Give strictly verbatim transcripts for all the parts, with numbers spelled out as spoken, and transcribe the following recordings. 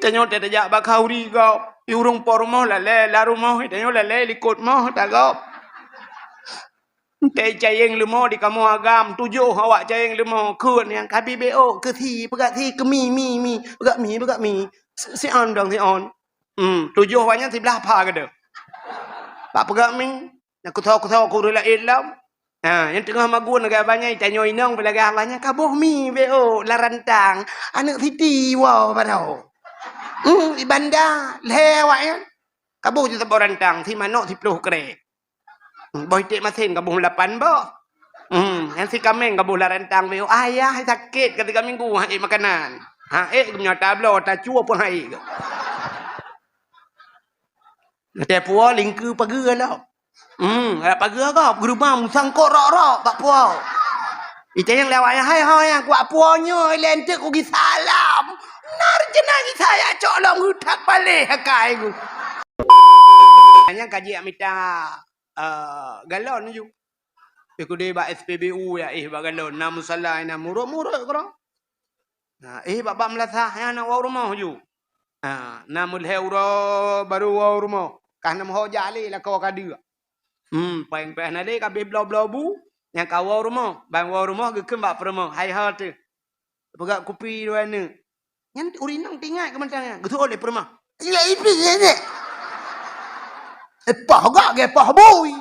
Tanyoe teuh tajak bak khauri gob. I ureuëng po rumoh lalée lam rumoh, tanyoe lalée likot moh tagob. Teuh cayeng leumo di kamoe agam, tujoh awak cayeng leumo, kheun nyang ka B B O, keu si, peugah si, keu mi, mi, mi, peugah mi, peugah mi. Si, si on dong, si on. Hmm, tujoh awak nyan siblah pha keudeh. Bak peugah mi, na kusoe-kusoe ku ureuëng laén lom. Ha, nyang teungoh magun lagée abang nyan, tanyoe inong peulagée abang nyan, ka boh mi B O lam rantang. Aneuëk siti woe baroe. Hmm, di banda, lhée awak nyan. Ka boh ju saboh rantang, si manok siploh krek. Hmm, boh iték masen ka boh lapan boh. Hmm, nyang si kaméng ka boh lam rantang B O. Ayah sakét ka tiga minggu han ék makanan. Han ék geumeunyoe tabloe, tacue pun han ék. Watée puwoe lingkeue pageue lom. Hmm, rab pageue gob, geurubah musang kok rok-rok bak puwoe. Itanyong lé awak nyan, "Hai ho nyang kuat puwoe nyoe, ilée eunteuk kugi salam. Nar jeunah gisa ya cok lom geutak paléh akai gu." Nyang ka jijak mita, eh, galon ju. Ikudi bak S P B U ya, eh, bak galon, na musala, na murot-murot keudroe. Na, eh, bak-bak meulasah, ya, na woe rumoh ju. Ha, na meulhée uroe baru woe rumoh. Kah na meuho jak lé lakoe ka deuk. Hmm, péng-péng na lé ka abéh bloe-bloe bu, nyang ka woe rumoh. Ban woe rumoh geukheun bak peurumoh, "Hai ho teuh. Peugah kupi dua neuk." Nyan ureuëng inong teuingat keu mantong nyan. Geuteuôt lé peurumoh. Ingat ipi nyan, nyan. Eh, poh gak ge poh bui.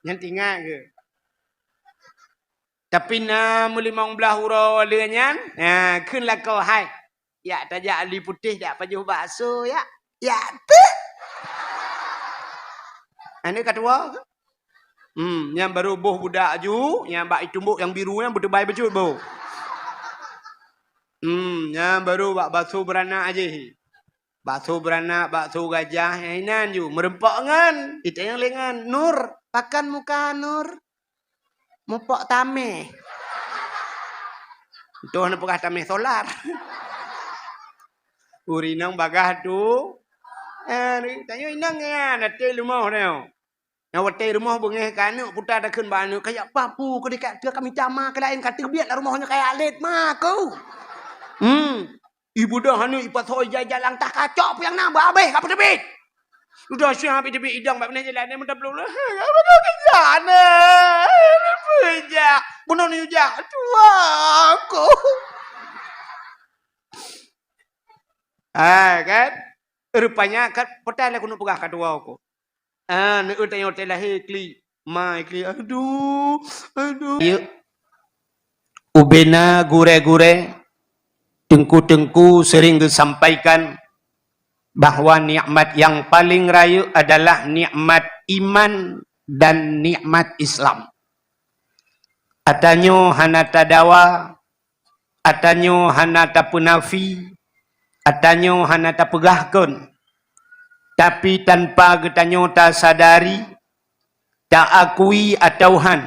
Nyan teuingat keu. Tapi na meulimong blaih uroe lheueh nyan, ha, kheun lakoe, "Hai, yak tajak Alue Putéh jak pajoh bakso, yak. Yak teuh." Aneuëk ka tuwoe. Hmm, nyan baru boh budak ju, nyang bak itumbok nyang biru nyan beuteubai bacut boh. Hmm, nyan baru bak bakso beuranak jih. Bakso beuranak, bakso gajah, nyang inan ju, meureumpok ngon, itanyong lé ngon, "Nur, pakan muka Nur?" "Mupok tameh." Toh neupeugah tameh solar. Ureuëng inong bagaih tu. Eh, tanyoe inong nyan, até leumoh tanyoe. Nyang watée rumoh beungéh keu aneuëk, puta takheun bak aneuëk, "Kayak papu keu dekat teu kami cama keu laén ka teubiet lam rumoh nyoe kayak lét ma ku." Hmm. Ibu dah aneuëk ipasoe ija-ija langtah kacok pih nyang na beu habéh ka peuteubiet. Udah siang habéh teubiet idong bak binéh jalan, dia minta peluk. Apa kau kerja ni? Apa kerja? Bunoe ni ujak. Tua aku. Ah, kan? Rupanya kan petai lah keuneuk peugah ka tua aku. Ah, neueu tanyoe teuh lahé klik. Ma klik, aduh, aduh. Ya. Ubena gurée-gurée, teungku-teungku sering geusampaikan bahwa nikmat yang paling rayeuk adalah nikmat iman dan nikmat Islam. Atanyoe hana tadawa, atanyoe hana tapeunafi, atanyoe hana tapeugah kon. Tapi tanpa geutanyoe tasadari, taakui atawa han,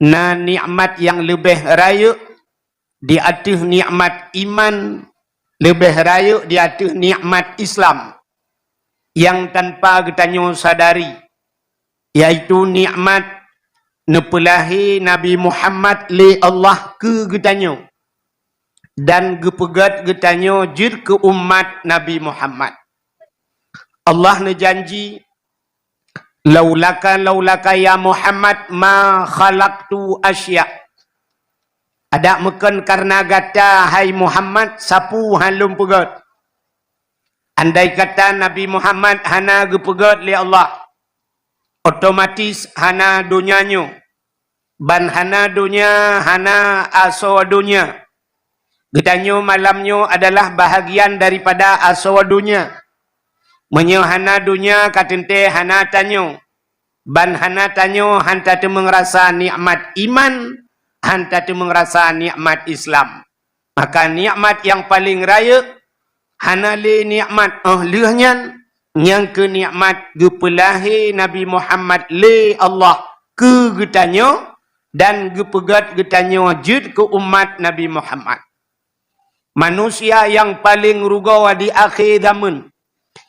na nikmat nyang leubeh rayeuk di ateueh nikmat iman, leubeh rayeuk di ateueh nikmat Islam, nyang tanpa geutanyoe sadari, yaitu nikmat neupeulahé Nabi Muhammad lé Allah keu geutanyoe dan geupeugét geutanyoe jeuet keu umat Nabi Muhammad. Allah neujanji, "Laulaka, laulaka ya Muhammad ma khalaqtu asya." Adak meukon kareuna gata, hai Muhammad, sapeue han lôn peugét. Andai kata Nabi Muhammad hana geupeugét lé Allah, otomatis hana donya nyoe, ban hana donya, hana asoe donya. Geutanyoe malam nyoe adalah bahagian daripada asoe donya. Meunyoe hana donya, ka teuntée hana tanyoe, ban hana tanyoe han tateumeung rasa nikmat iman, han tateumeung rasa nikmat Islam. Maka nikmat nyang paleng rayeuk hana lé nikmat óh lheueh nyan, nyang keu nikmat geupeulahé Nabi Muhammad lé Allah keu geutanyoe dan geupeugét geutanyoe jeuet keu umat Nabi Muhammad. Manusia nyang paleng rugoe di akhé zameun,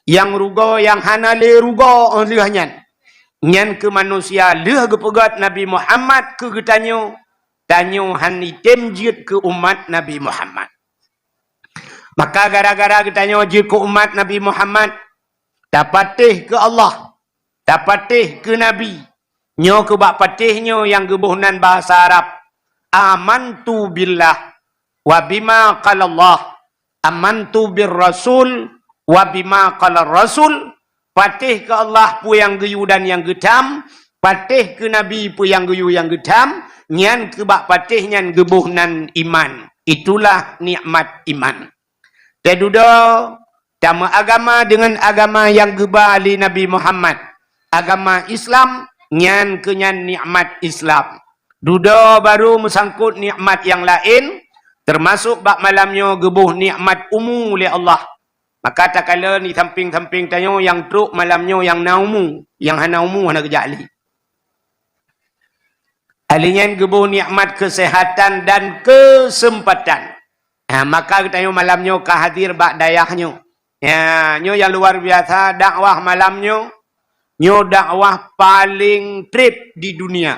nyang rugoe nyang hana lé rugoe óh lheueh nyan, nyan keuh manusia lheueh geupeugét Nabi Muhammad keu geutanyoe, tanyoe han item jeuet keu umat Nabi Muhammad. Maka gara-gara geutanyoe jeuet keu umat Nabi Muhammad, tapatéh keu Allah, tapatéh keu Nabi. Nyoe keu bak patéh nyoe nyang geuboh nan bahasa Arab, "Amantu billah wa bima qalallah, amantu bir rasul wa bima qalar rasul." Patéh keu Allah peue nyang geuyue dan nyang geutham, patéh keu Nabi peue nyang geuyue nyang geutham, nyan keu bak patéh nyan geuboh nan iman. Itulah nikmat iman. Teududoe tameuagama deungon agama nyang geuba lé Nabi Muhammad, agama Islam, nyan keu nyan nikmat Islam. Dudoe barô meusangkot nikmat nyang laén, teumasok bak malam nyoe geuboh nikmat umu lé Allah. Maka takalon di sampéng-sampéng tanyoe nyang trok malam nyoe nyang na umu, nyang hana umu hana geujak lé. Ahli nyan geuboh nikmat keuseuhatan dan keuseumpatan. Ha, maka geutanyoe malam nyoe ka hadir bak dayah nyoe. Ya, nyoe nyang luar biasa dakwah malam nyoe. Nyoe dakwah paléng trép di dunia.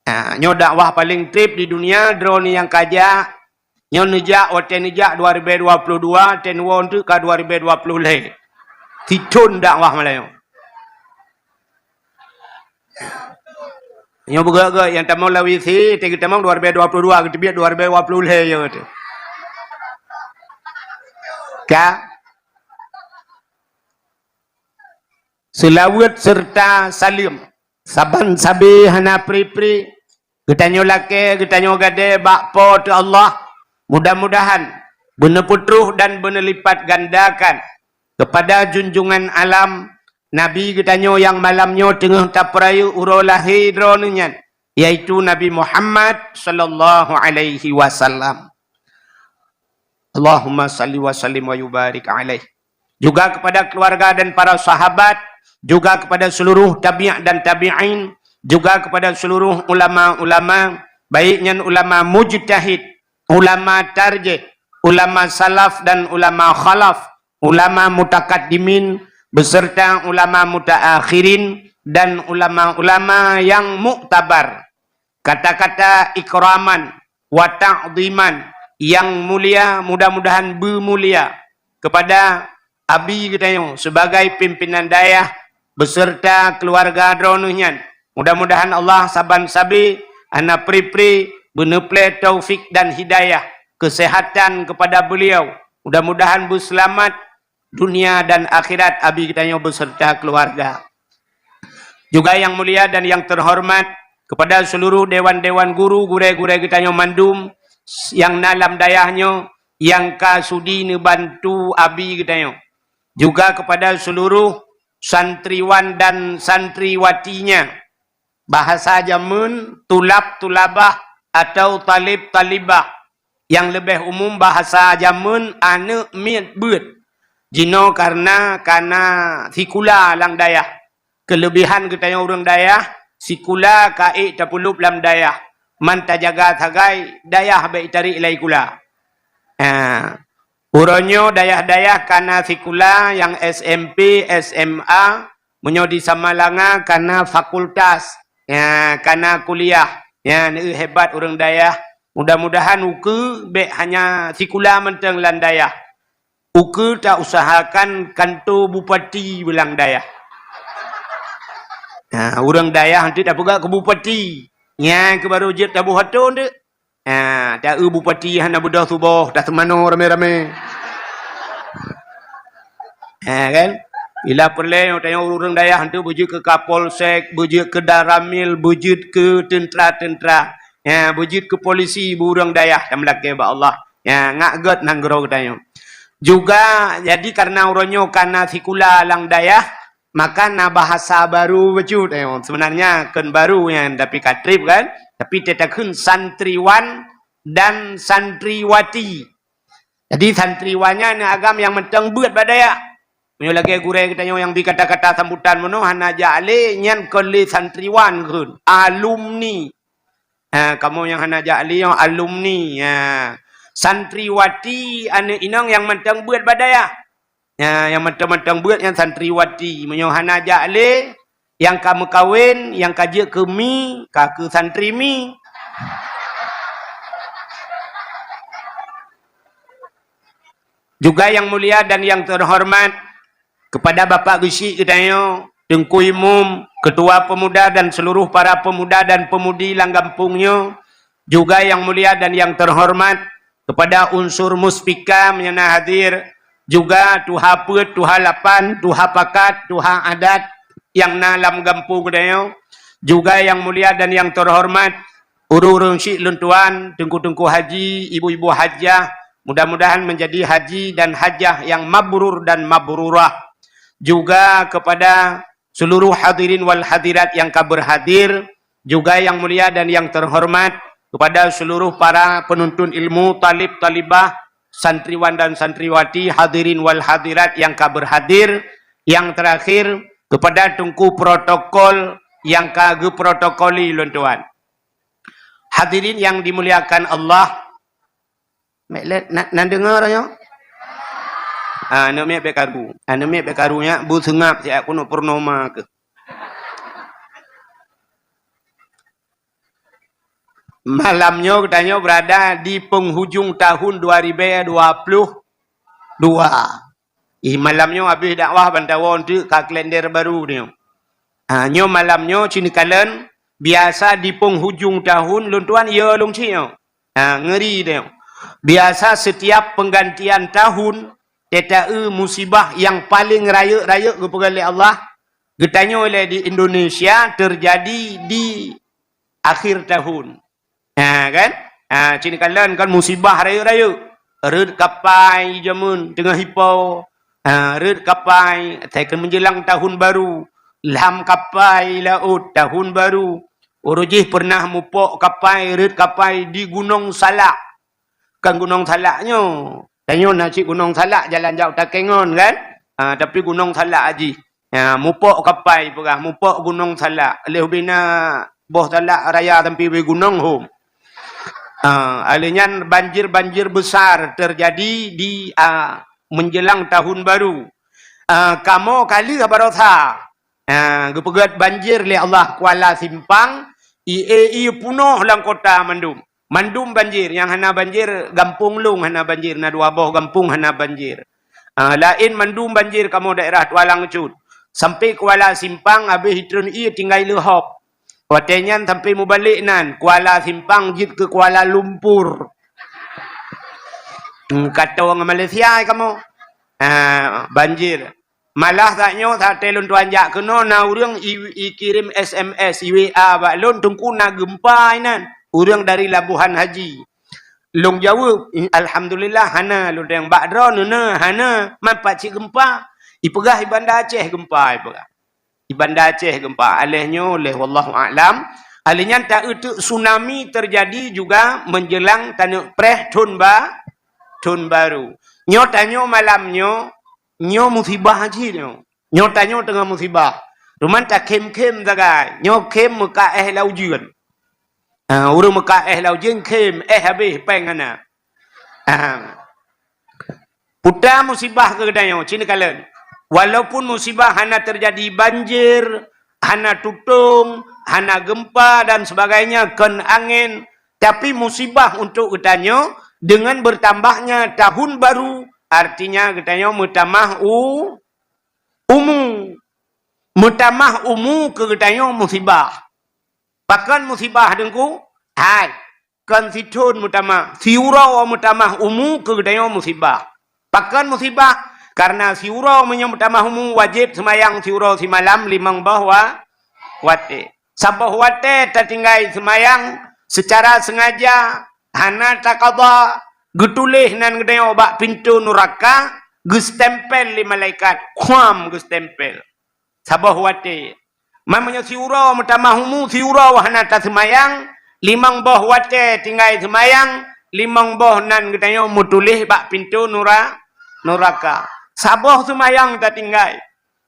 Ha, nyoe dakwah paléng trép di dunia, droeneuh nyang ka jak. Nyoe neujak, watée neujak dua ribée dua ploh dua, watée neuwoe teuk ka dua ribée dua ploh lhée. Sithon dakwah malam nyoe. Nyoe beugét-gét nyang tamong lam W C, watée geutamong dua ribée dua ploh dua, geuteubiet dua ribée dua ploh lhée nyoe teuh. Ka? Seulaweuet seureuta saleuem saban sabe hana pri-pri geutanyoe lakée, geutanyoe gadée bak Po teu Allah. Mudah-mudahan beuneupeutroh dan beuneulipatgandakan keupada junjungan alam Nabi geutanyoe nyang malam nyoe teungoh tapeurayeuk uroe lahé droeneuh nyan, yaitu Nabi Muhammad sallallahu alaihi wasallam. Allahumma salli wa sallim wa yubarik alaih. Juga kepada keluarga dan para sahabat, juga kepada seluruh tabi' dan tabi'in, juga kepada seluruh ulama-ulama, baik nyan ulama mujtahid, ulama tarjih, ulama salaf dan ulama khalaf, ulama mutakaddimin, beserta ulama mutaakhirin dan ulama-ulama yang muktabar. Kata-kata ikraman wa ta'dhiman nyang mulia, mudah-mudahan beumulia kepada Abi geutanyoe sebagai pimpinan dayah beserta keluarga droeneuh nyan. Mudah-mudahan Allah saban sabe hana pri-pri beuneupeulee taufik dan hidayah, keuseuhatan kepada beuliau. Mudah-mudahan beuseulamat dunia dan akhirat Abi geutanyoe beserta keluarga. Juga yang mulia dan yang terhormat kepada seluruh dewan-dewan guru, gurée-gurée geutanyoe mandum nyang na lam dayah nyoe, nyang ka sudi neubantu Abi geutanyoe. Juga kepada seluruh santriwan dan santriwatinya, bahasa jameun tulab-tulabah atau talib-talibah. Nyang leubeh umum bahasa jameun aneuëk miet beuet. Jinoe karena kana sikula lam dayah. Keuleubehan geutanyoe ureuëng dayah, sikula ka ék tapeulop lam dayah. Man tajaga sagai dayah bék itarek lé sikula. Ha. Uroe nyoe dayah-dayah kana sikula nyang S M P, S M A, meunyoe di Samalanga kana fakultas, ya, kana kuliah. Ya, neu hebat ureuëng dayah. Mudah-mudahan ukeue bék hanya sikula mantong lam dayah. Ukeue ta usahakan kanto bupati beulang dayah. Ha, ureuëng dayah nanti tapeugah keu bupati. Nyan keu baru jeuet taboh atô nteuk. Ha, ta-eu bupati hana beudôh suboh, taseumanoe ramé-ramé. Ha, kan? Bila peureulée tanyoe ureuëng dayah tu beujeuet keu Kapolsek, beujeuet keu Danramil, beujeuet keu teuntra-teuntra. Ha, beujeuet keu polisi, beu ureuëng dayah tameulakée bak Allah. Ha, ngak gét nanggroe geutanyoe. Juga jadi karena uroe nyoe kana sikula lam dayah, maka na bahasa baru bacut, eh, sebenarnya kon baru nyan, tapi ka treb kan, tapi teutakheun santriwan dan santriwati. Jadi santriwan nyan na agam nyang mantong beuet bak dayah. Meunyoe lagée gurée geutanyoe nyang bi kata-kata sambutan meunoe hana jak lé, nyan kon lé santriwan kheun, alumni. Ha, kamoe nyang hana jak lé nyoe alumni. Ha. Santriwati aneuëk inong nyang mantong beuet bak dayah. Ya, nyang mantong-mantong beuet nyan santriwati. Meunyoe hana jak lé, nyang ka meukawen, nyang ka jeuet keu mi, ka keu santri mi. Juga yang mulia dan yang terhormat kepada Bapak Geuchik geutanyoe, Teungku Imum, Ketua Pemuda dan seluruh para pemuda dan pemudi lam gampông nyoe, juga yang mulia dan yang terhormat kepada unsur muspika meunyoe na hadir, juga tuha peuet, tuha lapan, tuha pakat, tuha adat nyang na lam gampông geutanyoe, juga yang mulia dan yang terhormat ureuëng-ureuëng syik lôn tuan, teungku-teungku haji, ibu-ibu hajah, mudah-mudahan menjadi haji dan hajah yang mabrur dan mabrurah. Juga kepada seluruh hadirin wal hadirat yang ka berhadir, juga yang mulia dan yang terhormat kepada seluruh para penuntut ilmu, talib talibah, santriwan dan santriwati, hadirin wal hadirat yang ka berhadir, yang terakhir kepada teungku protokol yang ka geuprotokoli lôn tuan. Hadirin yang dimuliakan Allah, mek lét na, na deungoe nyoe? Ah, aneuk miet bèk karu. Aneuk miet bèk karu nyan, bu seungab siat keuneuk purnoma keuh. Malam nyoe geutanyoe berada di penghujung tahun dua ribu dua puluh dua. Ih, malam nyoe habéh dakwah ban tawoe teuk ka kalender baru nyoe. Ha, nyoe malam nyoe cit neukalon, biasa di penghujung tahun lôn tuan, ya lôn cit nyoe. Ha, ngeri nyoe. Biasa setiap penggantian tahun, teuta-eu musibah yang paling rayeuk-rayeuk geupeugah lé Allah, geutanyoe lé di Indonesia terjadi di akhir tahun. Ha, kan? Ha, cit neukalon kan musibah rayeuk-rayeuk. Rhot kapai jameun teungoh ipo. Ha, rhot kapai, asai keu menjelang tahun baru. Lam kapai laôt tahun baru. Uroe jih pernah mupok kapai, rhot kapai di Gunong Salak. Kan Gunong Salak nyoe. Tanyoe na cit Gunong Salak jalan jak Takengon kan? Ha, tapi Gunong Salak jih. Ha, mupok kapai peugah, mupok Gunong Salak. Lheuh bina boh salak raya sampai beu gunong hom. Ha, alheuh nyan banjir-banjir besar terjadi di, a, menjelang tahun baru. A, kamoe ka lheuh baroesa. Ha, geupeugét banjir lé Allah Kuala Simpang, ie-ie punoh lam kota mandum. Mandum banjir, nyang hana banjir, gampông lôn hana banjir, na dua boh gampông hana banjir. Ah, laén mandum banjir kamoe daerah Tualang Cut. Sampai Kuala Simpang habéh jitreun ie tinggai leuhop. Watée nyan sampai mubalek nan, Kuala Simpang jeuet keu Kuala Lumpur. Hmm, ka toe ngon Malaysia kamoe. Ah, banjir. Malah saat nyoe, saat lôn tuan jak keunoe, na ureuëng i, i kirém S M S, i W A bak lôn, "Teungku, na geumpa inan." Ureuëng dari Labuhan Haji. Lôn jaweueb, "Alhamdulillah, hana." Lôn tanyong, "Bak droeneuh na?" "Hana." "Man pat cit geumpa?" "Ipeugah i Banda Aceh geumpa," ipeugah. "I Banda Aceh geumpa." Aléh nyoe, lé wallahu a'lam. Aléh nyan ta-eu teuk tsunami terjadi juga menjelang taneuk preh thon ba-, thon baru. Nyoe tanyoe malam nyoe, nyoe musibah cit nyoe. Nyoe tanyoe teungoh musibah. Teuma takhém-khém sagai. Nyoe khém meuka éh lam ujeuen. Ha, ureuëng meuka éh lam ujeuen khém, éh habéh péng hana. Ha. Peue ta musibah keu geutanyoe, cit neukalon. Walaupun musibah hana terjadi banjir, hana tutong, hana gempa dan sebagainya, kon angén, tapi musibah untuk geutanyoe dengan bertambahnya tahun baru, artinya geutanyoe meutamah u-, umu. Meutamah umu keu geutanyoe musibah. Pakon musibah, Teungku? Hai, kon sithon meutamah, siuroe meutamah umu keu geutanyoe musibah. Pakon musibah? Karena siuroe meunyoe meutamah umu wajéb seumayang siuroe simalam limong boh wa-, watée. Saboh watée tatinggai seumayang seucara sengaja, hana taqadha, geutuléh nan geutanyoe bak pintoe nuraka, geustempel lé malaikat, khuam geustempel. Saboh watée. Man meunyoe siuroe meutamah umu, siuroe hana taseumayang, limong boh watée tinggai seumayang, limong boh nan geutanyoe meutuléh bak pintoe nura-, nuraka. Saboh seumayang tatinggai.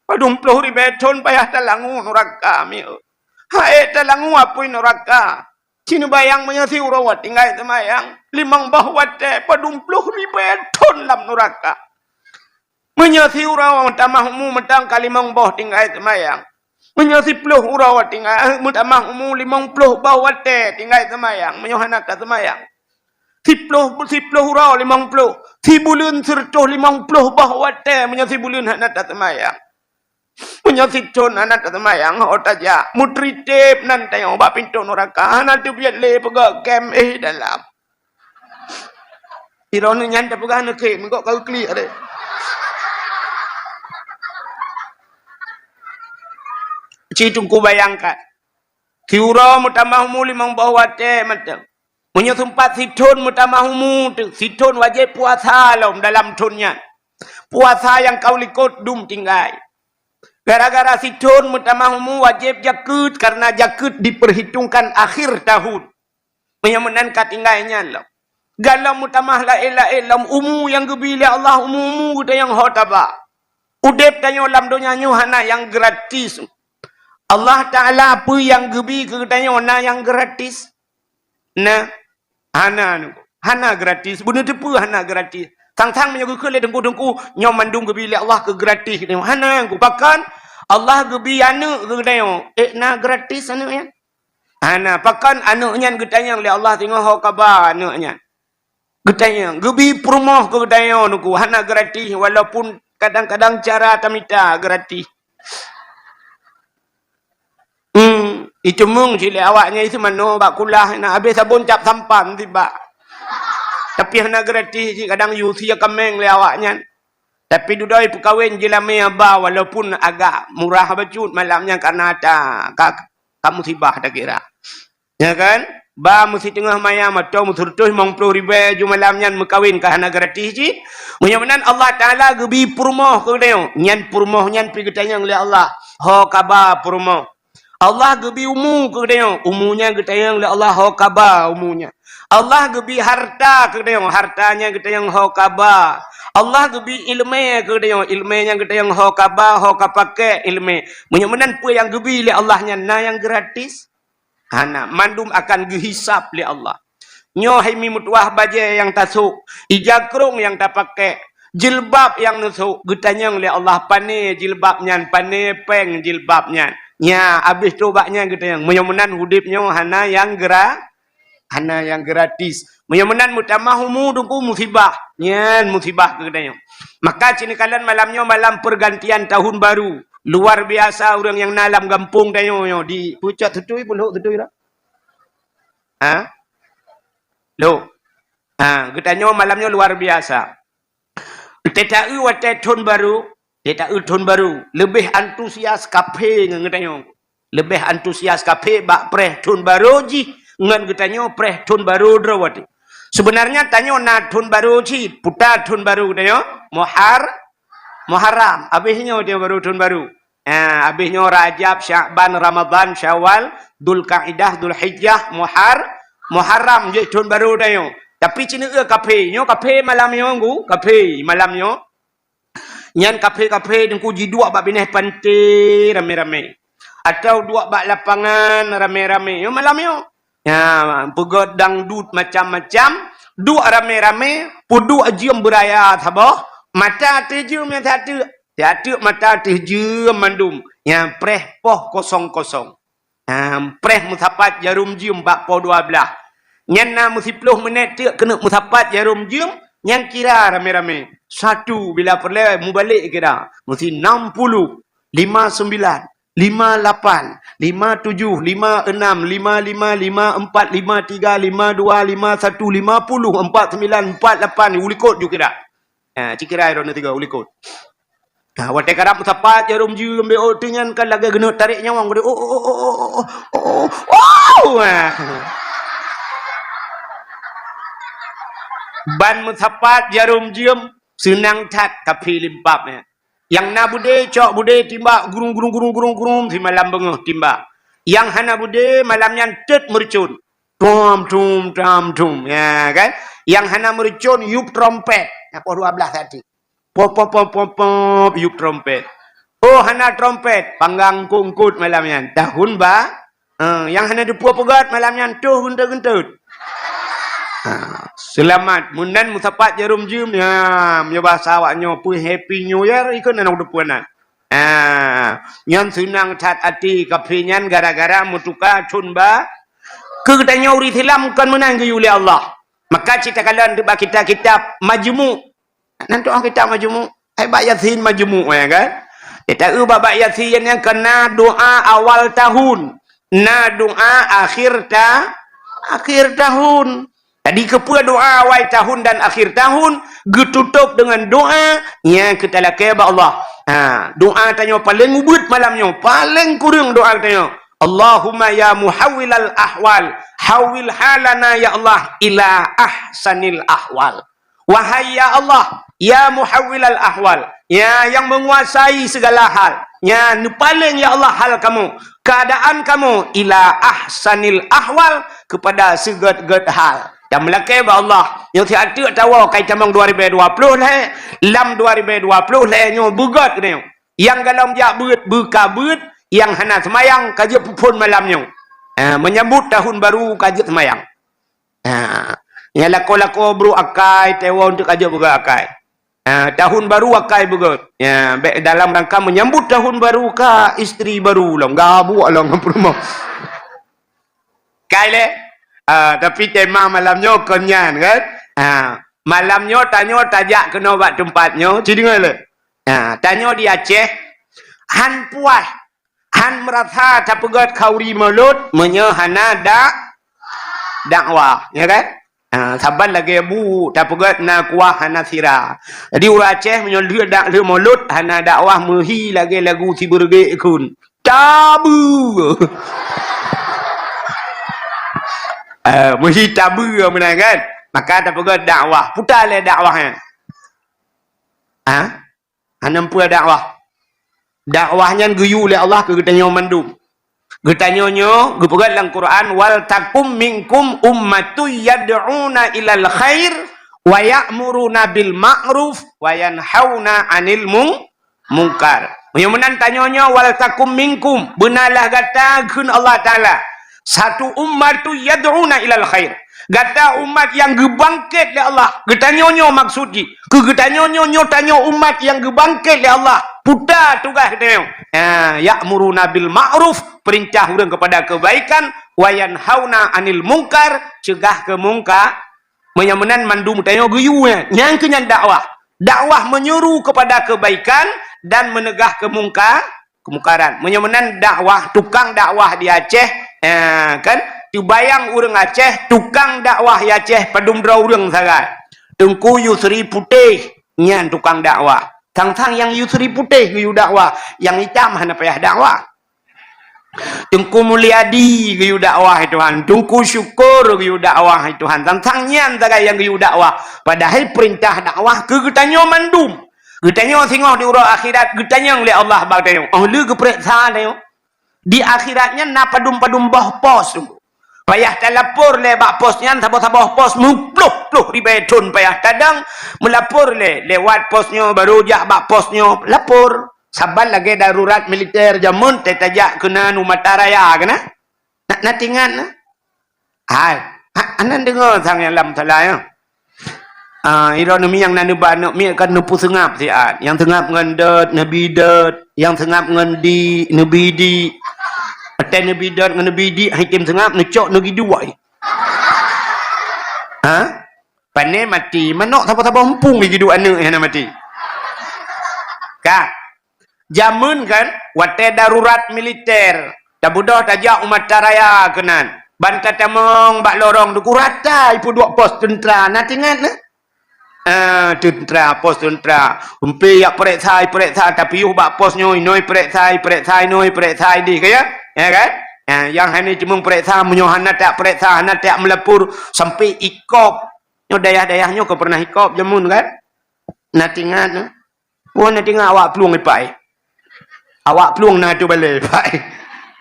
Padum ploh ribée thon payah talangue nuraka, mieu. Hai talangue apui nuraka. Cit neubayang meunyoe siuroe tinggai seumayang, limong boh watée, padum ploh ribée thon lam nuraka. Meunyoe siuroe meutamah umu mantong ka limong boh tinggai seumayang. Meunyoe siploh uroe tinggai, meutamah umu limong ploh boh watée tinggai seumayang, meunyoe hana ka seumayang. Siploh, siploh uroe limong ploh. Sibuleuen sireutôh limong ploh boh watèe meunyoe sibuleuen hana taseumayang. Meunyoe sithon hana taseumayang, ho tajak, meuteuritieb nan tanyoe bak pintoe nuraka, hana teubiet lé peugah kem éh dalam. Droeneuh nyan tapeugah neuh kek, meugok ka geuklik adé. Ci Teungku bayangkan, siuroe meutamah umu limong boh watèe mantong. Meunyoe seumpat sithon meutamah umu teuh, sithon wajéb puasa lom dalam thon nyan. Puasa nyang ka u likot dum tinggai. Gara-gara sithon meutamah umu wajéb jakeuet, karena jakeuet diperhitungkan akhir tahun. Meunyoe meunan ka tinggai nyan lom. Galom meutamah laén-laén lom umu nyang geubi lé Allah, umu-umu geutanyoe ho taba. Udép tanyoe lam donya nyoe hana nyang gratis. Allah Taala peue nyang geubi keu geutanyoe na nyang gratis? Na, hana nyoe. Hana gratis. Beuneuteupeu hana gratis. Sang-sang meunyoe geukheun lé teungku-teungku, nyoe mandum geubi lé Allah keu gratis geutanyoe. Hana nyoe. Pakon? Allah geubi aneuk keu geutanyoe. Ék na gratis aneuk nyan? Hana. Pakon aneuk nyan geutanyong lé Allah singoh ho kaba aneuk nyan? Geutanyong, geubi peurumoh keu geutanyoe nyoe, hana gratis, walaupun kadang-kadang cara tamita gratis. Hmm, iteumeung cit lé awak nyan, isi manoe bak kulah, na habéh sabon cap sampan sibak. Tapi hana gratis cit, kadang yue sie kaméng lé awak nyan. Tapi dudoe peukawen jeulamé haba, walaupun agak murah bacut malam nyan, karena ta, ka, ka musibah takira. Ya kan? Ba meusiteungoh maya mantong, meusireutôh limong ploh ribèe ju malam nyan meukawen ka hana gratis cit. Meunyoe meunan Allah Taala geubi peurumoh keu geutanyoe, nyan peurumoh nyan pih geutanyong lé Allah ho kaba peurumoh. Allah geubi umu keu geutanyoe, umu nyan geutanyong lé Allah ho kaba umu nyan. Allah geubi harta keu geutanyoe, harta nyan geutanyong ho kaba. Allah geubi ileumé keu geutanyoe, ileumé nyan geutanyong ho kaba, ho kapakék ileumé. Meunyoe meunan peue nyang geubi lé Allah nyan na nyang gratis? Hana, mandum akan geuhisab lé Allah. Nyoe hai mi meutuwah bajèe nyang tasôk, ija krông nyang tapakék, jilbab nyang neusôk, geutanyong lé Allah, pané jilbab nyan, pané péng jilbab nyan. Nya, abéh trôk bak nyan geutanyong. Meunyoe meunan udép nyoe hana nyang gra-, hana nyang gratis. Meunyoe meunan meutamah umu teungku musibah, nyan musibah keu geutanyoe. Maka ci neukalon malam nyoe malam pergantian tahun baru. Luar biasa ureueng nyang na lam gampông tanyoe nyoe di Pucok Teutui, Pulo Teutui dah. Ha? Lo. Ha, geutanyoe malam nyoe luar biasa. Teuta-eu watèe thon barô, teuta-eu thon barô, leubeh antusias kaphé ngon geutanyoe. Leubeh antusias kaphé bak preh thon barô jih ngon geutanyoe preh thon barô droe watèe. Seubeunarnya tanyoe na thon barô cit, peue thon barô geutanyoe? Muhar-, Muharram. Abéh nyoe tanyoe barô thon barô. Ha, abéh nyoe Rajab, Syakban, Ramadhan, Syawal, Dzulkaidah, Dzulhijjah, Muhar-, Muharram jeuet thon barô tanyoe. Tapi ci neueu kaphé, nyoe kaphé malam nyoe, Teungku, kaphé malam nyoe. Nyan kaphé-kaphé Teungku jiduek bak binéh panté ramé-ramé. Atau duek bak lapangan ramé-ramé. Nyoe malam nyoe. Ya, peugöt dangdut macam-macam, duek ramé-ramé, peuduek jeuem beuraya saboh, mata teuh jeuem nyang siat teuk, siat teuk mata teuh jeuem mandum, nyang preh poh kosong-kosong. Ha, preh meusapat jarom jeuem bak poh dua blaih. Nyan na meusiploh minét teuk keuneuk meusapat jarom jeuem, nyan kira ramé-ramé. Satu, bila peureulèe mubalek kira, meusi nam puluh, lima sembilan, lima lapan, lima tujuh, lima enam, lima lima, lima empat, lima tiga, lima dua, lima satu, lima puluh, empat sembilan, empat lapan, u likot ju kira. Ha, ci kira droeneuh tiga u likot. Ha, watèe karab meusapat jarom jeuem bak ôk teuh nyan kan lagèe keuneuk tarek nyawöng. Oh, oh, oh, oh, oh, oh, oh, oh, oh, ha. Ban meusapat jarom jeuem seunang that kaphé limpab nyan. Nyang na beudé, cok beudé timbak, gurung, gurung, gurung, gurung, gurung, simalam beungoh timbak. Nyang hana beudé, malam nyan teut meureucon. Tum, tum, tam, tum. Ya, kan? Nyang hana meureucon, yup trompet. Na poh dua blaih tadi. Pop, pop, pop, pop, pop, yup trompet. Oh, hana trompet. Panggang kungkut malam nyan. Tahun ba-, Eh, nyang hana teupeue peugöt malam nyan toh geunteut-geunteut. Ha, seulamat. Meunan meusapat jarom jeuem, ya, meunyoe bahasa awak nyoe peue Happy New Year, ikheun hana teupeue nan. Ha, nyan seunang that até kaphé nyan gara-gara meutuka thon ba-, keu geutanyoe ureueng Islam kon meunan geuyue lé Allah. Maka ci takalon bak kitab-kitab Majmu', Nan tu'oh kitab Majmu'. Hai bak Yasin Majmu', ya kan? Kita eu bak, bak Yasin nyan keunan doa awal tahun. Na doa akhir ta-, akhir tahun. Jadi, keupeue doa awai tahun dan akhir tahun, geututôp deungon doa nyang keutalakée bak Allah. Ha, doa tanyoe paleng ubit malam nyoe, paleng kureueng doa tanyoe. Allahumma ya muhawwilal ahwal, hawwil halana ya Allah ila ahsanil ahwal. Wahai ya Allah, ya muhawwilal ahwal, ya yang menguasai segala hal, ya neupaleng ya Allah hal kamoe, keadaan kamoe ila ahsanil ahwal, kepada seugét-gét hal. Dan meulakée bak Allah, nyoe siat teuk tawoe kai tamong dua ribée dua ploh lhée, lam dua ribée dua ploh lhée nyoe beugét keunoe. Nyang golom jak beuet, beuka beuet, nyang hana seumayang ka jeuet peuphon malam nyoe. Ha, menyambut tahun baru ka jeuet seumayang. Ha, nyang lakoe-lakoe brôk akai, teuwon teuk ka jeuet beugét akai. Ha, tahun baru akai beugét. Ya, bék dalam rangka menyambut tahun baru ka istri baru lom, gabuek lom ngon peurumoh. Kai lé. Ah, tapi tema malam nyoe kon nyan kan. Ha, malam nyoe tanyoe tajak keunoe bak teumpat nyoe, ci deungoe lé. Ha, tanyoe di Aceh, han puas, han meurasa tapeugét khauri mulod meunyoe hana dak, dakwah, ya kan? Ha, saban lagée bu tapeugét na kuah hana sira. Jadi ureuëng Aceh meunyoe lheueh dak, lheueh mulod hana dakwah meuhi lagée lagu sibeureuguek kheun. Tabeue. Eh, meuhi tabeue meunan kan? Maka tapeugét dakwah. Puta lé dakwah nyan. Ha? Hana peue dakwah. Dakwah nyan geuyue lé Allah keu geutanyoe mandum. Geutanyoe nyoe geupeugah lam Quran, "Wal takum minkum ummatun yad'una ilal khair wa ya'muruna bil ma'ruf wa yanhauna 'anil mung-, mungkar." Meunyoe meunan tanyoe nyoe, "Wal takum minkum," beunalah gata kheun Allah Taala. Satu ummatu yad'una ilal khair. Gata umat nyang geubangket lé Allah. Geutanyoe nyoe maksud jih. Keu geutanyoe nyoe, nyoe tanyoe umat nyang geubangket lé Allah. Puta tugaih geutanyoe. Ha, ya'muruna bil ma'ruf, perintah ureuëng kepada kebaikan, wa yanhauna 'anil mungkar, cegah keu mungkar. Meunyoe meunan mandum tanyoe geuyue nyan. Nyang keu nyan dakwah. Dakwah menyuruh kepada kebaikan dan menegah keu mungkar. Kemukaran. Meunyoe meunan dakwah, tukang dakwah di Aceh, eh, kan? Teubayang ureuëng Aceh, tukang dakwah di Aceh padum droe ureuëng sagai. Teungku Yusri Putéh, nyan tukang dakwah. Sang-sang nyang Yusri Putéh geuyue dakwah, nyang itam hana payah dakwah. Teungku Mulyadi geuyue dakwah, hai Tuhan. Teungku Syukur geuyue dakwah, hai Tuhan. Sang-sang nyan sagai nyang geuyue dakwah. Padahai perintah dakwah keu geutanyoe mandum. Geutanyoe singoh di uroe akhirat geutanyong lé Allah bak tanyoe. Óh lheueh geupareksa tanyoe. Di akhirat nyan na padum-padum boh pos. Payah talapor lé bak pos nyan, saboh-saboh pos meuploh-ploh ribée thon payah tadong, meulapor lé, lewat pos nyoe, baru jak bak pos nyoe, lapor. Saban lagée darurat militer jameun, teuh tajak keunan u Mataraya keunan. Na, na teuingat na? Hai, ha, anan deungoe sang nyang lam salah nyoe. Ah, droeneuh miet nyang na neuba aneuk miet kan neupeuseungab siat. Nyang seungab ngon dot, neubi dot. Nyang seungab ngon di, neubi di. Watée neubi dot ngon neubi di, hai tem seungab, neucok neugi duai. Ha? Pane mati, manök saboh-saboh muphom geuduek aneuk nyang na mati. Ka. Jameun kan, watée darurat militer, tabeudôh tajak u Mataraya keunan. Ban tatamong bak lorong, deuh rata ipeuduek pos teuntra, na teuingat na? Ah, teuntra, pos teuntra. Umpé jak pareksa, ipareksa, tapiôh bak pos nyoe, inoe ipareksa, ipareksa, inoe ipareksa, idéh ka ya? Ya kan? Ah, nyang hana cuma pareksa, meunyoe hana tak pareksa, hana tak meulapor, sampai ikop. Nyoe dayah-dayah nyoe ka pernah ikop jameun kan? Na teuingat na? Wah, na teuingat awak plueng ipai. Awak plueng na tu balée ipai.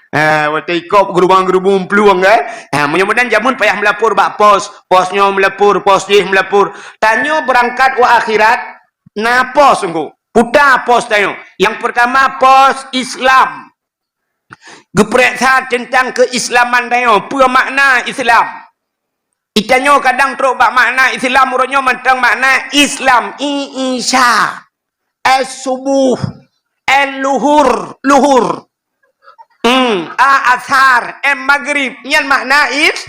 Ha, watée ikop geurubang-geurubung plueng kan? Ha, meunyoe meunan jameun payah meulapor bak pos, pos nyoe meulapor, pos jih meulapor. Tanyoe beurangkat u akhirat na pos engko. Puta pos tanyoe. Nyang peurtama pos Islam. Geupareksa teuntang keuislaman tanyoe, peue makna Islam. Itanyoe kadang trok bak makna Islam, uroe nyoe mantong makna Islam, i, Isya, es subuh, el luhur, luhur. Hmm, a asar, em magrib. Nyan makna is-,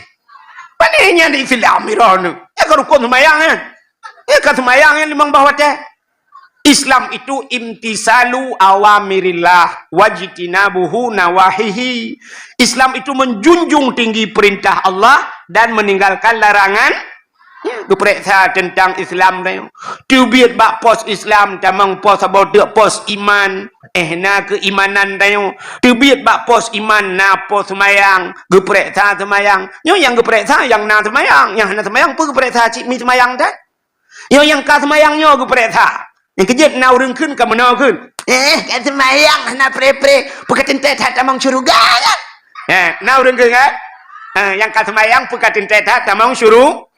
pane nyan Islam droeneuh. Ya ka rukon seumayang nyan. Ya ka seumayang nyan limong boh watée. Islam itu imtisalu awamirillah wajtinabuhu nawahihi. Islam itu menjunjung tinggi perintah Allah dan meninggalkan larangan. Ya, geupeuriksa teuntang Islam tanyoe. Teubiet bak pos Islam, tamong pos saboh teuk pos iman. Eh, na keuimanan tanyoe. Teubiet bak pos iman, na pos seumayang. Geupeuriksa seumayang. Nyoe nyang geupeuriksa nyang na seumayang. Nyang hana seumayang peue geupeuriksa cit mi seumayang that? Nyoe nyang ka seumayang nyoe geupeuriksa. Nyang keujeuet na ureuëng kheun ka meunoe kheun. Eh, ka seumayang hana pre-pre, peue ka teuntée that tamong syeuruga kan? Eh, na ureuëng kheun kan? Eh, nyang ka seumayang peue ka teuntée that tamong syuru-,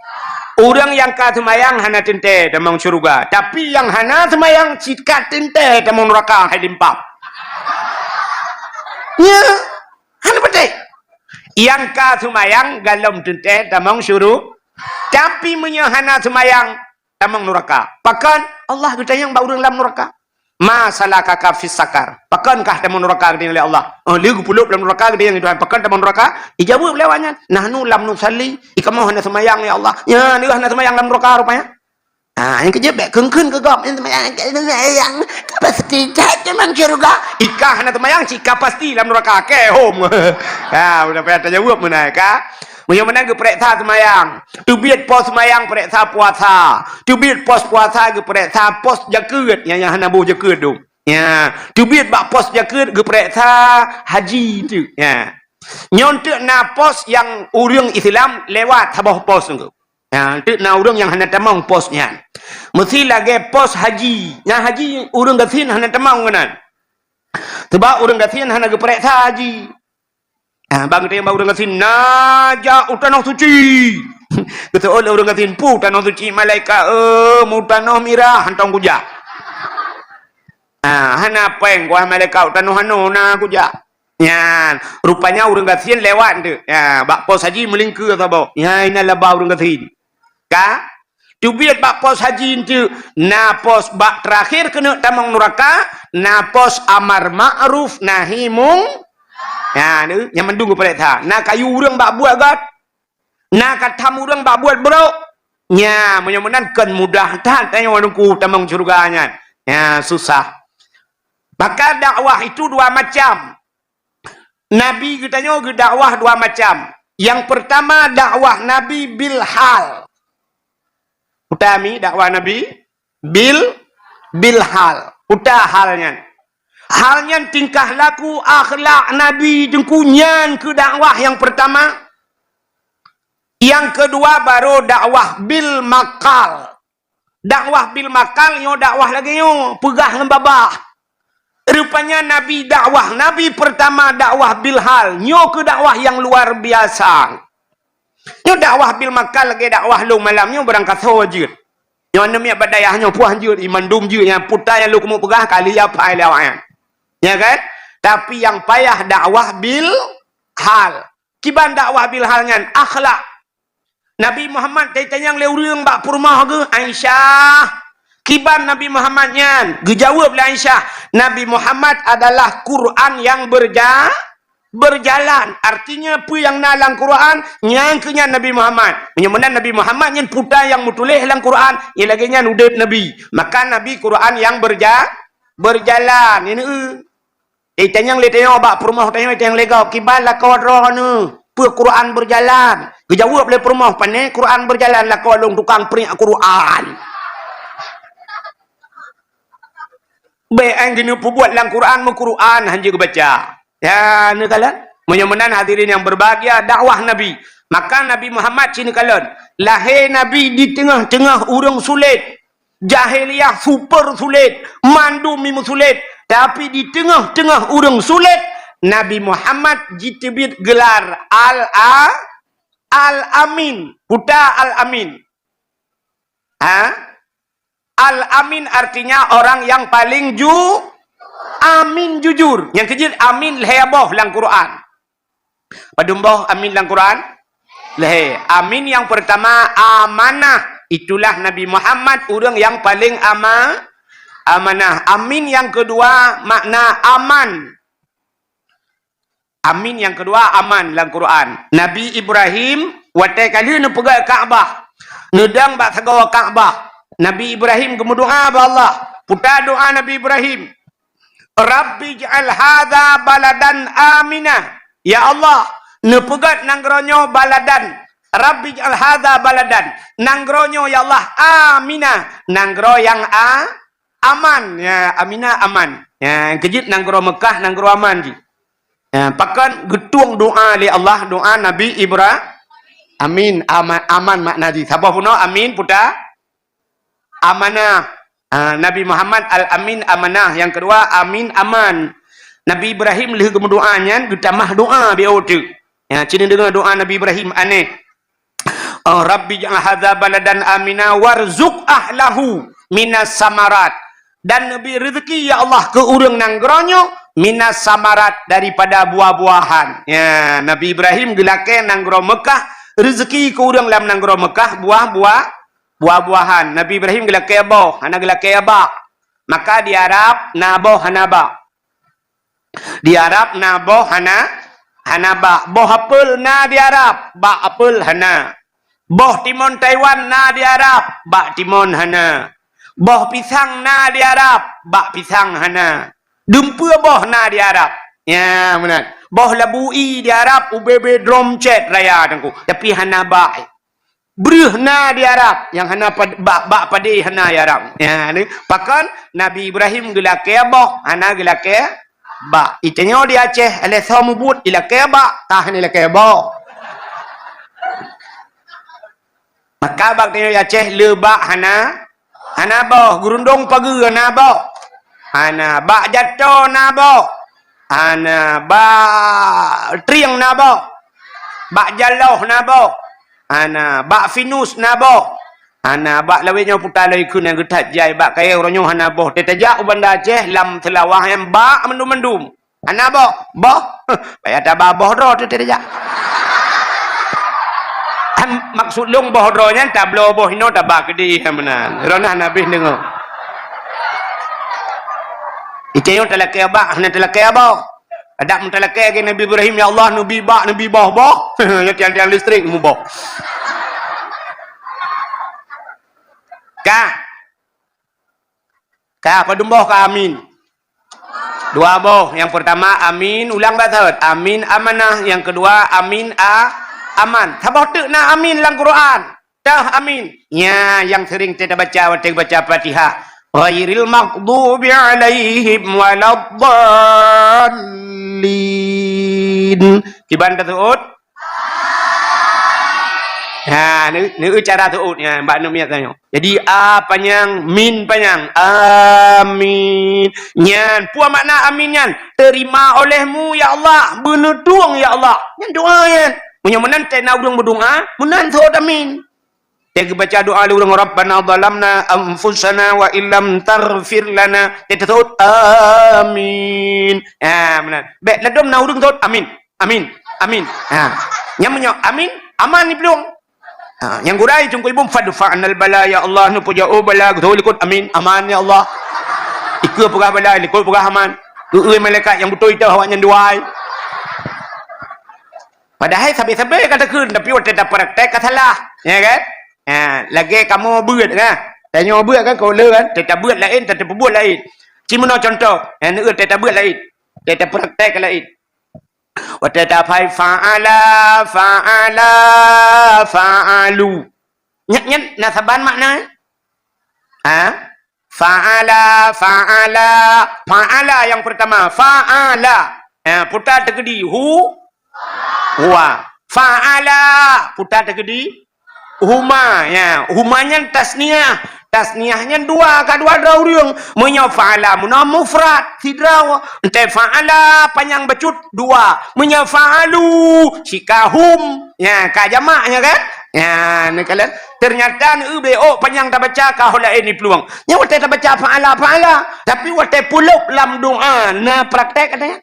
ureuëng nyang ka seumayang hana teuntée tamong syeuruga. Tapi nyang hana seumayang cit ka teuntée tamong nuraka hai limpam. Nya, hana beutôi. Nyang ka seumayang galom teuntée tamong syuru-, tapi meunyoe hana seumayang, tamong nuraka. Pakon? Allah geutanyong bak ureuëng lam nuraka. "Ma salakaka fis sakar?" Pakon kah tamong nuraka geutanyong lé Allah? Oh, lé geupulop lam nuraka geutanyong Tuhan. Pakon tamong nuraka? Ijaweueb lé awaknyan, "Nahnu lam nusalli." Ikamoe hana seumayang, ya Allah. Nya, lé hana seumayang lam nuraka rupanya. Ah, nyang keujeuet bék kheun-kheun keu gob, nyang seumayang, nyang seumayang, ka pasti that tamong syeuruga. Ikah hana seumayang, cit ka pasti lam nuraka. Ke hom. Ha, udah payah tajaweueb meunan ka. Meunyoe meunan geupeuriksa seumayang. Teubiet pos seumayang peuriksa puasa. Teubiet pos puasa geupeuriksa pos jakeuet. Nyang, nyang hana boh jakeuet tu. Ya, teubiet bak pos jakeuet geupeuriksa haji tu. Ya. Nyoe teuk na pos nyang ureuëng Islam lewat saboh pos tu. Ha, teuk na ureuëng nyang hana tamong pos nyan. Meusi lagée pos haji. Nyang haji ureuëng gasien hana tamong keunan. Sebab ureuëng gasien hana geupeuriksa haji. Ha, bang teurimong ureuëng gasien, "Na jak u tanoh suci." Geuseuôt lé ureuëng gasien, "Peue tanoh suci, malaikat, eh, mu tanoh mirah, hantong kujak." Ha, hana péng kuah malaikat u tanoh hano na kujak. Nyan, rupanya ureuëng gasien lewat tu. Ya, bak pos haji meulingkeue saboh. Ya, inan laba ureuëng gasien. Ka? Teubiet bak pos haji tu, na pos bak terakhir keuneuk tamong nuraka, na pos amar ma'ruf nahi mung-, ya, tu, nyang mandum geupeuriksa. Na kayu ureuëng bak buet gét. Na katham ureuëng bak buet brok. Nya, meunyoe meunan kon mudah that tanyoe Teungku tamong syeuruga nyan. Nya, susah. Maka dakwah itu dua macam. Nabi geutanyoe geudakwah dua macam. Yang pertama dakwah Nabi bil hal. Peue ta mi dakwah Nabi bil, bil hal. Peue ta hal nyan. Hal nyan tingkah laku akhlak Nabi Teungku nyan keu dakwah yang pertama. Yang kedua baru dakwah bil makal. Dakwah bil makal nyoe dakwah lagée nyoe, peugah ngon babah. Rupanya Nabi dakwah, Nabi pertama dakwah bil hal, nyoe keu dakwah yang luar biasa. Nyoe dakwah bil makal lagée dakwah lôn malam nyoe barangkasoe jeuet. Nyoe aneuk miet bak dayah nyoe puah jeuet, iman dum jeuet nyang puta nyang lôn keumeung peugah kali ya pai lé awaknyan. Ya kan? Tapi yang payah dakwah bil hal. Kiban dakwah bil hal nyan akhlak. Nabi Muhammad tanyong lé ureuëng bak peurumoh geuh, Aisyah. Kiban Nabi Muhammad nyan? Geujaweueb lé Aisyah, Nabi Muhammad adalah Quran yang berja-, berjalan. Artinya peue nyang na lam Quran, nyang keu nyan Nabi Muhammad. Meunyoe meunan Nabi Muhammad nyan puta nyang meutuléh lam Quran, nyang lagée nyan udeb Nabi. Maka Nabi Quran yang berja-, berjalan. Ini, eh. Itanyong lé tanyoe bak peurumoh tanyoe, itanyong lé gob, "Kiban lakoe droeneuh? Peue Quran berjalan?" Geujaweueb lé peurumoh, "Pane Quran berjalan, lakoe lôn tukang priek Quran." Bék an geuneuk peubuet lam Quran, meu Quran hanjeuet geubaca. Ya, neukalon. Meunyoe meunan hadirin yang berbahagia, dakwah Nabi. Maka Nabi Muhammad ci neukalon. Lahé Nabi di teungoh-teungoh ureuëng sulet. Jahiliyah super sulet, mandum meusulet. Tapi di teungoh-teungoh ureuëng sulet, Nabi Muhammad jiteubiet geular Al-A-, Al-Amin. Peue ta Al-Amin? Ha? Al-Amin artinya orang yang paling ju-, amin, jujur. Nyang keujeuet amin lhée boh lam Quran. Padum boh amin lam Quran? Lhée. Amin yang pertama amanah. Itulah Nabi Muhammad ureuëng yang paling ama-, amanah. Amin yang kedua makna aman. Amin yang kedua aman lam Quran. Nabi Ibrahim watée ka lheueh neupeugét Ka'bah, neudong bak sagoe Ka'bah. Nabi Ibrahim geumeudoá bak Allah, Puta doa Nabi Ibrahim. "Rabbi ij'al hadza baladan amina." Ya Allah, neupeugét nanggroe nyoe baladan. "Rabbi ij'al hadza baladan." Nanggroe nyoe, ya Allah, amina. Nanggroe nyang a-, aman. Ya, amina, aman. Ya, keujeuet nanggroe Meukah, nanggroe aman jih. Ya, pakon geutueng doa lé Allah, doa Nabi Ibra-, amin, ama-, aman makna jih. Saboh bunoe amin, puta amanah. Ah, Nabi Muhammad Al-Amin amanah. Nyang keudua, amin aman. Nabi Ibrahim lheueh geumeudoa nyan geutamah doa beu teuk. Ya, ci neudeungoe doa Nabi Ibrahim aneh. Oh, "Rabbi ij'al hadza baladan amina warzuq ahlahu minas samarat." Dan neubri rezeki, ya Allah, keu ureueng nanggroe nyoe minas samarat, daripada buah-buahan. Ya, Nabi Ibrahim geulakée nanggroe Meukah, rezeki keu ureueng lam nanggroe Meukah buah-buah, buah-buahan. Nabi Ibrahim geulakée boh, hana geulakée bak. Maka di Arab na boh hana bak. Di Arab na boh hana, hana bak. Boh apel na di Arab, bak apel hana. Boh timon Taiwan na di Arab, bak timon hana. Boh pisang na di Arab, bak pisang hana. Dumpeue boh na di Arab. Ya, meunan. Boh labu ie di Arab, ubé-bé drom cét raya teungku. Tapi hana bak. Breueh na di Arab, nyang hana pad-, bak, bak padé hana di Arab. Ya, ni. Pakon Nabi Ibrahim geulakée boh, hana geulakée bak. Itanyoe di Aceh, alah soe mubuet, ilakée bak, tah ni ilakée boh. Maka bak tanyoe di Aceh le bak hana, hana boh, geurundong pageue hana boh. Hana bak jato na boh. Hana bak trieng na boh. Bak jaloh na boh. Hana bak finus na boh. Hana bak lawét nyoe puta lawét kheun nyang geuthat jai bak kayée uroe nyoe hana boh. Teutajak u Banda Aceh lam seulawah nyang bak mandum-mandum. Hana boh, boh. Payah taba boh droe teuh teutajak. Em, maksud lôn boh droe nyan tabloe boh inoe taba keudeh meunan. Droeneuh hana beh deungoe. Itanyoe talakée bak, hana talakée boh. Adak meutalakée lagée Nabi Ibrahim, "Ya Allah, neubi bak, neubi boh-boh." Ya tiang-tiang listrik muboh. Ka. Ka, padum boh ka amin? Dua boh. Nyang peurtama amin, ulang bak sahet. Amin amanah. Nyang keudua amin a-, aman. Saboh teuk na amin lam Quran. Tah amin. Nya nyang sering teubaca watée baca Fatihah. Ghairil maghdubi alaihim waladdallin. Kiban taseuôt? Ha, ni, ni cara seuôt nya bak aneuk miet tanyoe. Jadi a panyang, min panyang. Amin. Nyan, peue makna amin nyan? Terima olehmu ya Allah, beuneutueng ya Allah. Nyan doa nyan. Meunyoe meunan teuh na ureuëng meudoa, meunan seuôt amin. Teuh geubaca doa lé ureuëng, "Rabbana zalamna anfusana wa illam taghfir lana." Teuh teuseuôt, "Amin." Ha, meunan. Bék ladom na ureuëng seuôt, "Amin, amin, amin." Ha. Nyang meunyoe amin, aman di plueng. Ha, nyang gurée teungku ibu, "Fadfa anal bala, ya Allah, neupeujôh bala," geuteuôt likot, "Amin, aman, ya Allah." Ikeue peugah bala, likot peugah aman. Keu malaikat nyang beutôi teuh awaknyan dua. Padahai sabe-sabe ka takheun, tapi watée tapraktek ka salah, ya kan? Ha, lagée kamoe beuet kan? Tanyoe beuet kan, ka le kan? Teutabeuet laén, teutabeuet laén. Ci meunoe contoh, ya, neueu teutabeuet laén. Teutabeuet praktek laén. Watée taphai fa'ala, fa'ala, fa'alu. Nyan, nyan na saban makna? Ha? Fa'ala, fa'ala, fa'ala nyang peurtama, fa'ala. Ha, puta teukeudi, hu, huwa. Fa'ala, puta teukeudi, huma. Ya, huma nyan tasniah. Tasniah nyan dua, ka dua droe ureuëng. Meunyoe fa'ala meunoe mufrad, sidroe. Entée fa'ala panyang bacut, dua. Meunyoe fa'alu, sika hum. Ya, ka jamak nya kan? Ya, neukalon. Ternyata neueu bék panyang tabaca ka ho laén di plueng. Nyoe watée tabaca fa'ala, fa'ala. Tapi watée pulop lam doa, na praktek ada?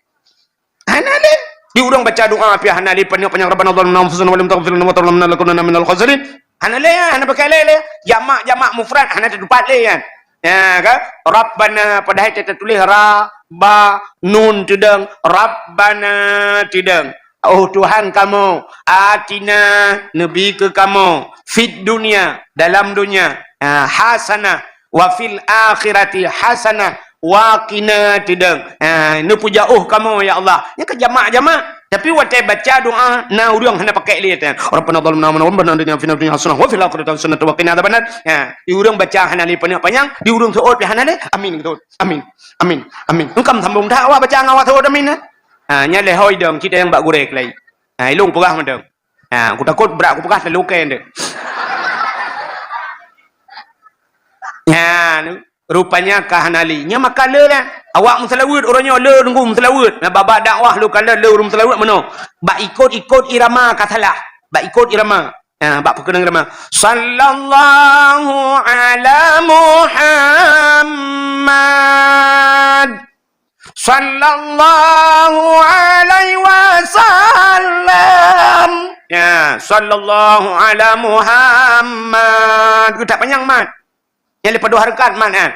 Hana lé. Di ureuëng baca doa pih hana lé panyang-panyang, "Rabbana zalamna anfusana wa lam taghfir lana wa tarhamna lanakunanna minal khasirin." Hana lé, hana pakai lé, lé. Jamak-jamak mufrad hana teutupat lé kan. Ya kan? Rabbana, padahai teutuléh ra, ba, nun teudong. Rabbana teudong. Oh Tuhan kamoe, atina, neubi keu kamoe, fid dunya, dalam donya, ha, hasanah, Wa fil akhirati hasanah wa qina, teudong. Ha, neupeujauh kamoe, ya Allah. Nyan ka jamak-jamak. Tapi watée baca doa, na ureuëng hana pakai lé, Rabbana zalamna anfusana wa lam taghfir lana wa tarhamna lanakunanna minal khasirin. Wa fil akhirati hasanatan wa qina adzabannar. Ha, di ureuëng baca hana lé panyang-panyang, di ureuëng seuôt pih hana lé. Amin, beutôi. Amin. Amin. Amin. Engkam sambung that awak baca ngon awak seuôt amin, eh? Ha, nyan lé hôi dong, cit nyang bak gurée keulai. Ha, ilong peugah meudong. Ha, aku takot brat aku peugah lalu kén deh. Ha, rupanya ka hana lé. Nya maka le lah. Awak meuseulaweuet uroe nyoe le nunggu meuseulaweuet. Na bak dakwah lôn kalon le ureuëng meuseulaweuet meunoe. Bak ikot-ikot irama ka salah. Bak ikot irama. Ha, bak peukeunong irama. Sallallahu ala Muhammad. Sallallahu alaihi wasallam. Ya, sallallahu ala Muhammad. Geutak panyang mat. Nyang leupah dua hareukat mat, ha.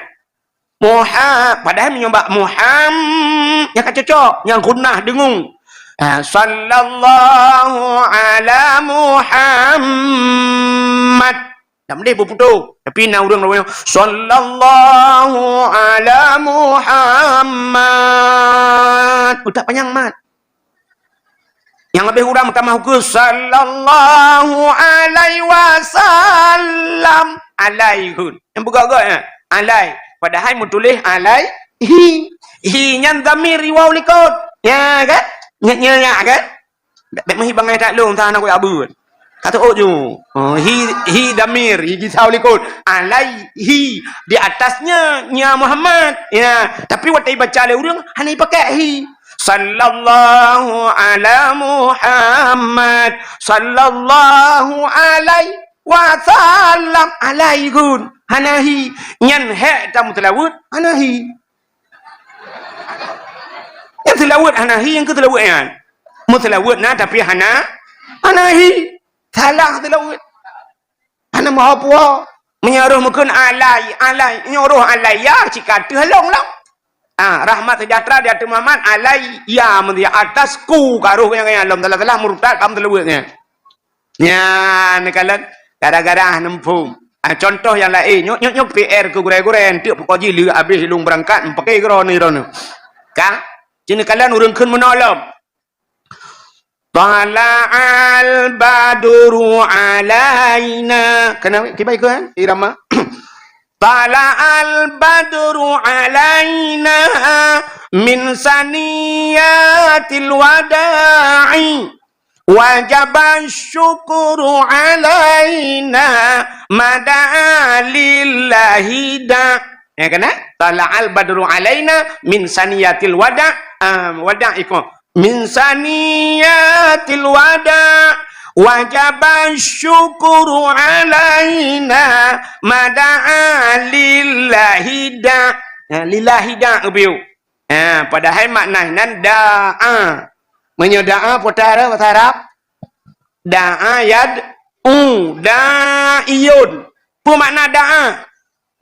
Muha-, padahai meunyoe bak Muham, nyang ka cocok, nyang gunnah deungung. Ha, sallallahu ala Muhammad. Tak meudeh beuputôh. Tapi na ureuëng lawang, "Sallallahu ala Muhammad." Utak panyang mat. Nyang leubeh urang meutamah ukeue, "Sallallahu alaihi wasallam." Alai hun. Nyang beugöt-göt, eh? Alai. Padahai meutuléh alai hi. Hi nyan dhamir riwau likot. Ya kan? Nyak-nyak kan? Bèk, bèk meuhi bangai that lôn, entah na kuyak beuet. Ka teuôt ju. Oh, hi, hi damir, hi jisau likot. Alaihi, di atasnya, ya Muhammad. Ya, tapi watèe ibaca lé ureueng, hana ipakai hi. Sallallahu ala Muhammad, sallallahu alaihi wasallam, alaihi gun. Hana hi. Nyan hèk tamu tilaweuet, hana hi. Nyang seulaweuet hana hi, nyang keu seulaweuet nyan. Meuseulaweuet na, tapi hana, hana hi. Salah seulaweuet. Hana meuho puho. Meunyoe roh meukeun alai, alai. Nyoe roh alai, ya, cit ka teuh lông lom. Ah, rahmat sejahtera di ateueh Muhammad, alai, ya, meunyo atas ku ka roh nyang, nyang lom. Salah-salah murtad, ka meuseulaweuet nyan. Nyan, neukalon, gara-gara hana muphom. Ah, contoh nyang laén, nyoe, nyoe, nyoe P R keu gurèe-gurèe, enteuk peukoh jih lheueh abéh lôn beurangkat, meupaké keudroe nyoe, droeneuh. Ka? Ci neukalon ureueng kheun meunoe lom. Tala'al badru alaina. Keuneuk kiban keu, eh? Irama. Tala'al badru alaina min saniyatil wada'i. Wajaba syukru alaina mada'a lillahi da. Ya kan, eh? Tala'al badru alaina min saniyatil wada. Ah, wada iko. Min saniyatil wada. Wajaba syukru alaina mada'a lillahi da. Ya, lillahi da, geubiyeu. Ha, padahai makna nan da'a. Meunyoe da'a, peue tara bahasa Arab? Da'a yad'u, da'iyun. Peue makna da'a?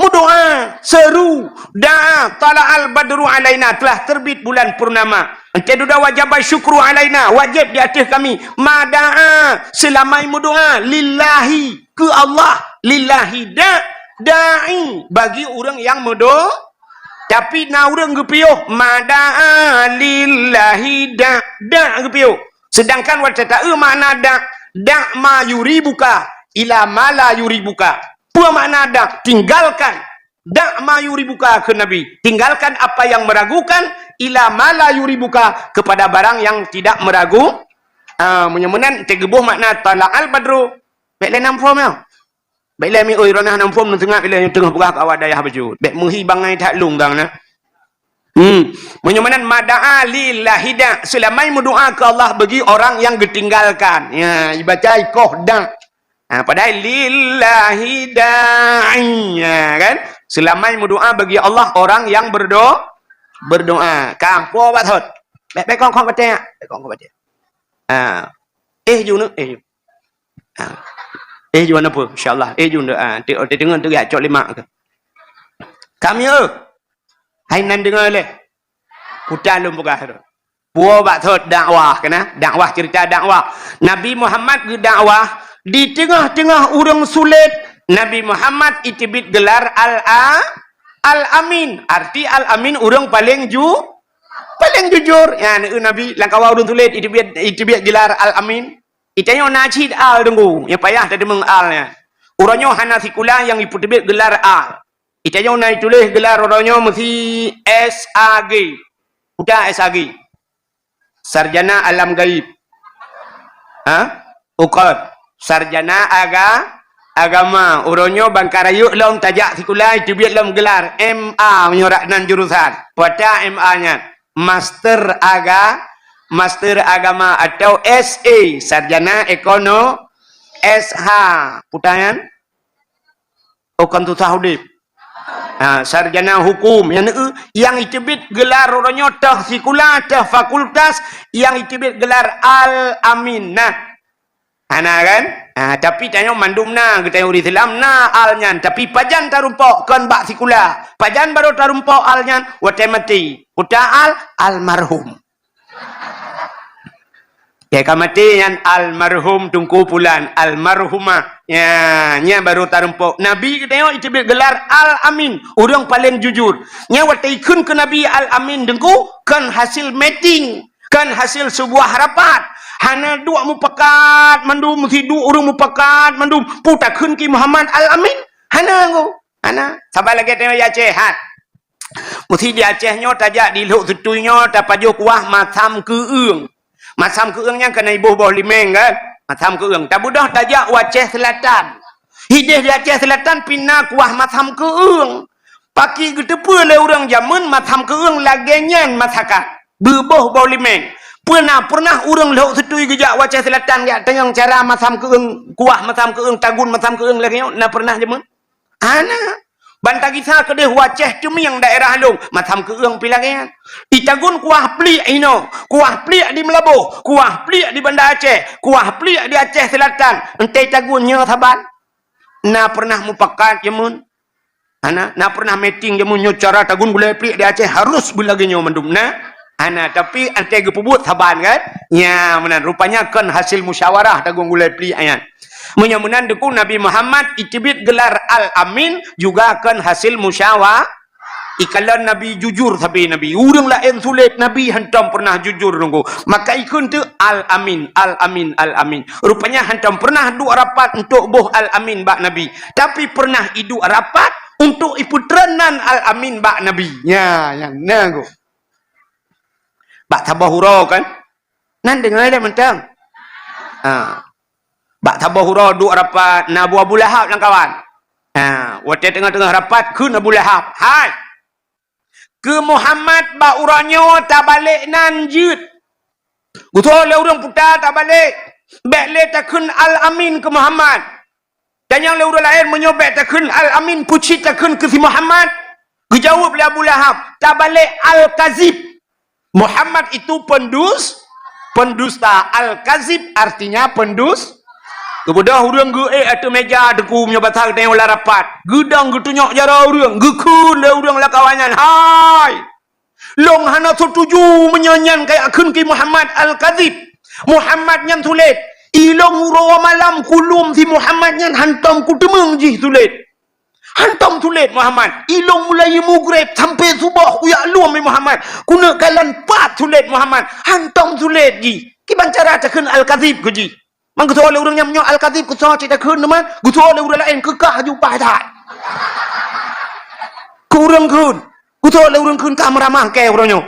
Meudoa, seuru, da'a, tala'al badru alaina, telah terbit bulan purnama. Ente duda wajaba syukru alaina, wajib di ateueh kami. Mada'a, seulamai meudoa, lillahi, keu Allah, lillahi da, da'i, bagi ureueng nyang meudo-, tapi na ureueng geupiôh, mada'a lillahi da, da geupiôh. Sedangkan watèe taeu makna da, da' ma yuribuka ila ma la yuribuka. Peue makna da? Tinggalkan. Da' ma yuribuka kheun Nabi. Tinggalkan apa yang meragukan, ila ma la yuribuka, kepada barang yang tidak meragu. Ah, meunyoe meunan, teugeubôh makna tala'al badru. Bèk lé nam phom nyoe. Bèk lé mi oi, droeneuh nam phom, neuteungoh ilèe nyoe teungoh peugah keu awak dayah bacut. Bèk meuhi bangai that lông dang na. Hmm. Meunyoe meunan mada'a lillahi da, seulamai meudoa keu Allah bagi orang yang geutinggalkan. Ya, ibaca ikoh da. Ha, padahai lillahi da'i, ya kan? Seulamai meudoa bagi Allah orang yang berdo-, berdoa. Ka, po bak thot. Bèk, bèk kong-kong batèe. Bèk kong-kong batèe. Ha. Eh, ju neu, eh, ju. Ha. Eh, ju neu peue? Insya Allah. Eh, ju neu. Ha, ti, ti deungon tu ya cok lima ke. Kami, eh. Hai nan deungon leh. Kutan lôn peugah tu. Puwoe bak thot dakwah keunan, dakwah, cerita dakwah. Nabi Muhammad geudakwah di teungoh-teungoh ureueng sulet, Nabi Muhammad iteubiet gelar Al-A-, Al-Amin. Arti Al-Amin ureuëng paleng ju-, paleng jujur. Nyan, eh, Nabi, lam kawan ureuëng tuléh iteubiet, iteubiet gelar Al-Amin. Itanyoe na cit al Teungku, nyang payah tateumeung al nyan. Uroe nyoe hana sikula nyang ipeuteubiet gelar al. Itanyoe na ituléh gelar uroe nyoe meusi S A G. Peue S A G? Sarjana Alam Gaib. Ha? Ukot. Sarjana aga-, Agama. Uroe nyoe ban ka rayeuk lom tajak sikula, iteubiet lom gelar M A meunyoe rak nan jurusan. Peue ta M A nyan? Master aga-, Master Agama atau S A, Sarjana Ekono-, S H. Peue ta nyan? Oh, kon susah udeb. Ha, sarjana hukum. Nyang, eh, nyang iteubiet gelar uroe nyoe teuh sikula, teuh fakultas, nyang iteubiet gelar Al-Amin. Nah. Hana kan? Ha, tapi tanyoe mandum na, geutanyoe ureuëng Islam na al nyan. Tapi pajan tarumpok kon bak sikula. Pajan barô tarumpok al nyan? Watée maté. Peue ta al? Almarhum. Ya, ka maté nyan almarhum Teungku Pulan, almarhumah. Ya, nyan barô tarumpok. Nabi geutanyoe iteubiet gelar Al-Amin, ureuëng paleng jujur. Nyan watée ikheun keu Nabi Al-Amin Teungku, kon hasil meeting, kon hasil seubuah rapat. Hana duek mupakat mandum, meusi duek ureuëng mupakat mandum. Peue takheun keu Muhammad Al-Amin? Hana Teungku. Hana. Saban lagée tanyoe di Aceh, ha. Meusi di Aceh nyoe tajak di Lhokseutuy nyoe tapajoh kuah masam keueung. Masam keueung nyan kana iboh boh limeng kan? Masam keueung. Tabeudôh tajak u Aceh Selatan. Hideh di Aceh Selatan pih na kuah masam keueung. Pakri geuteupeue lé ureuëng jameun masam keueung lagée nyan masakan. Beuboh boh limeng. Peue na pernah ureuëng Lhokseutuy geujak u Aceh Selatan jak tanyong cara masam keueung, kuah masam keueung, tagun masam keueung lagée nyoe? Na pernah jameun? Hana. Ban tagisa keudeh u Aceh Teumieng daerah lôn, masam keueung pih lagée nyan. Itagun kuah pliek inoe, kuah pliek di Meulaboh, kuah pliek di Banda Aceh, kuah pliek di Aceh Selatan. Entée tagun nyoe saban? Na pernah mupakat jameun? Hana, na pernah meeting jameun nyoe cara tagun gulai pliek di Aceh harus beulagée nyoe mandum? Na? Hana, tapi entée geupeubuet saban kan? Nya, meunan. Rupanya kon hasil musyawarah tagun gulai pliek nyan. Meunyoe meunan Teungku, Nabi Muhammad iteubiet gelar Al-Amin juga kon hasil musyawa-, ikalon Nabi jujur sabe Nabi. Ureuëng laén sulet, Nabi hantom pernah jujur Teungku. Maka ikheun teuk Al-Amin, Al-Amin, Al-Amin. Rupanya hantom pernah duek rapat untuk boh Al-Amin bak Nabi. Tapi pernah iduek rapat untuk ipeutreun nan Al-Amin bak Nabi. Nya, nyang na Teungku. Bak saboh uroe kan? Nan deungoe lé mantong. Ha. Bak saboh uroe duek rapat, na Abu, Abu Lahab lam kawan. Ha, watée teungoh-teungoh rapat, kheun Abu Lahab, "Hai! Keu Muhammad bak uroe nyoe tabalek nan jeuet. Geutanyoe lé ureuëng peue ta tabalek. Bék lé takheun Al-Amin keu Muhammad." Tanyong lé ureuëng laén, "Meunyoe bék takheun Al-Amin, peue cit takheun keu si Muhammad?" Geujaweueb lé Abu Lahab, "Tabalek Al-Kazib." Muhammad itu pendus-, pendusta. Al-Kazib artinya pendus-, Geubeudôh ureuëng geuék ateueh méja Teungku, meunyoe basa geutanyoe lam rapat. Geudong geutunyok jaroe ureuëng, geukheun lé ureuëng lam kawan nyan, "Hai! Lôn hana seutuju meunyoe nyan kajak kheun keu Muhammad Al-Kazib. Muhammad nyan sulet. Ilôn uroe malam kulom si Muhammad nyan hantom kuteumeung jih sulet. Hantom sulet Muhammad. Ilôn mulai mugreb sampoe suboh kujak lom Muhammad. Kuneuk kalon pat sulet Muhammad. Hantom sulet jih. Kiban cara takheun Al-Kazib keu jih." Man geutanyoe lé ureuëng nyan, "Meunyoe Al-Kazib keu soe cit takheun teuma, geutanyoe lé ureuëng laén keu kah aju paih that." Keu ureuëng kheun, geutanyoe lé ureuëng kheun ka meuramah keu ureuëng nyoe.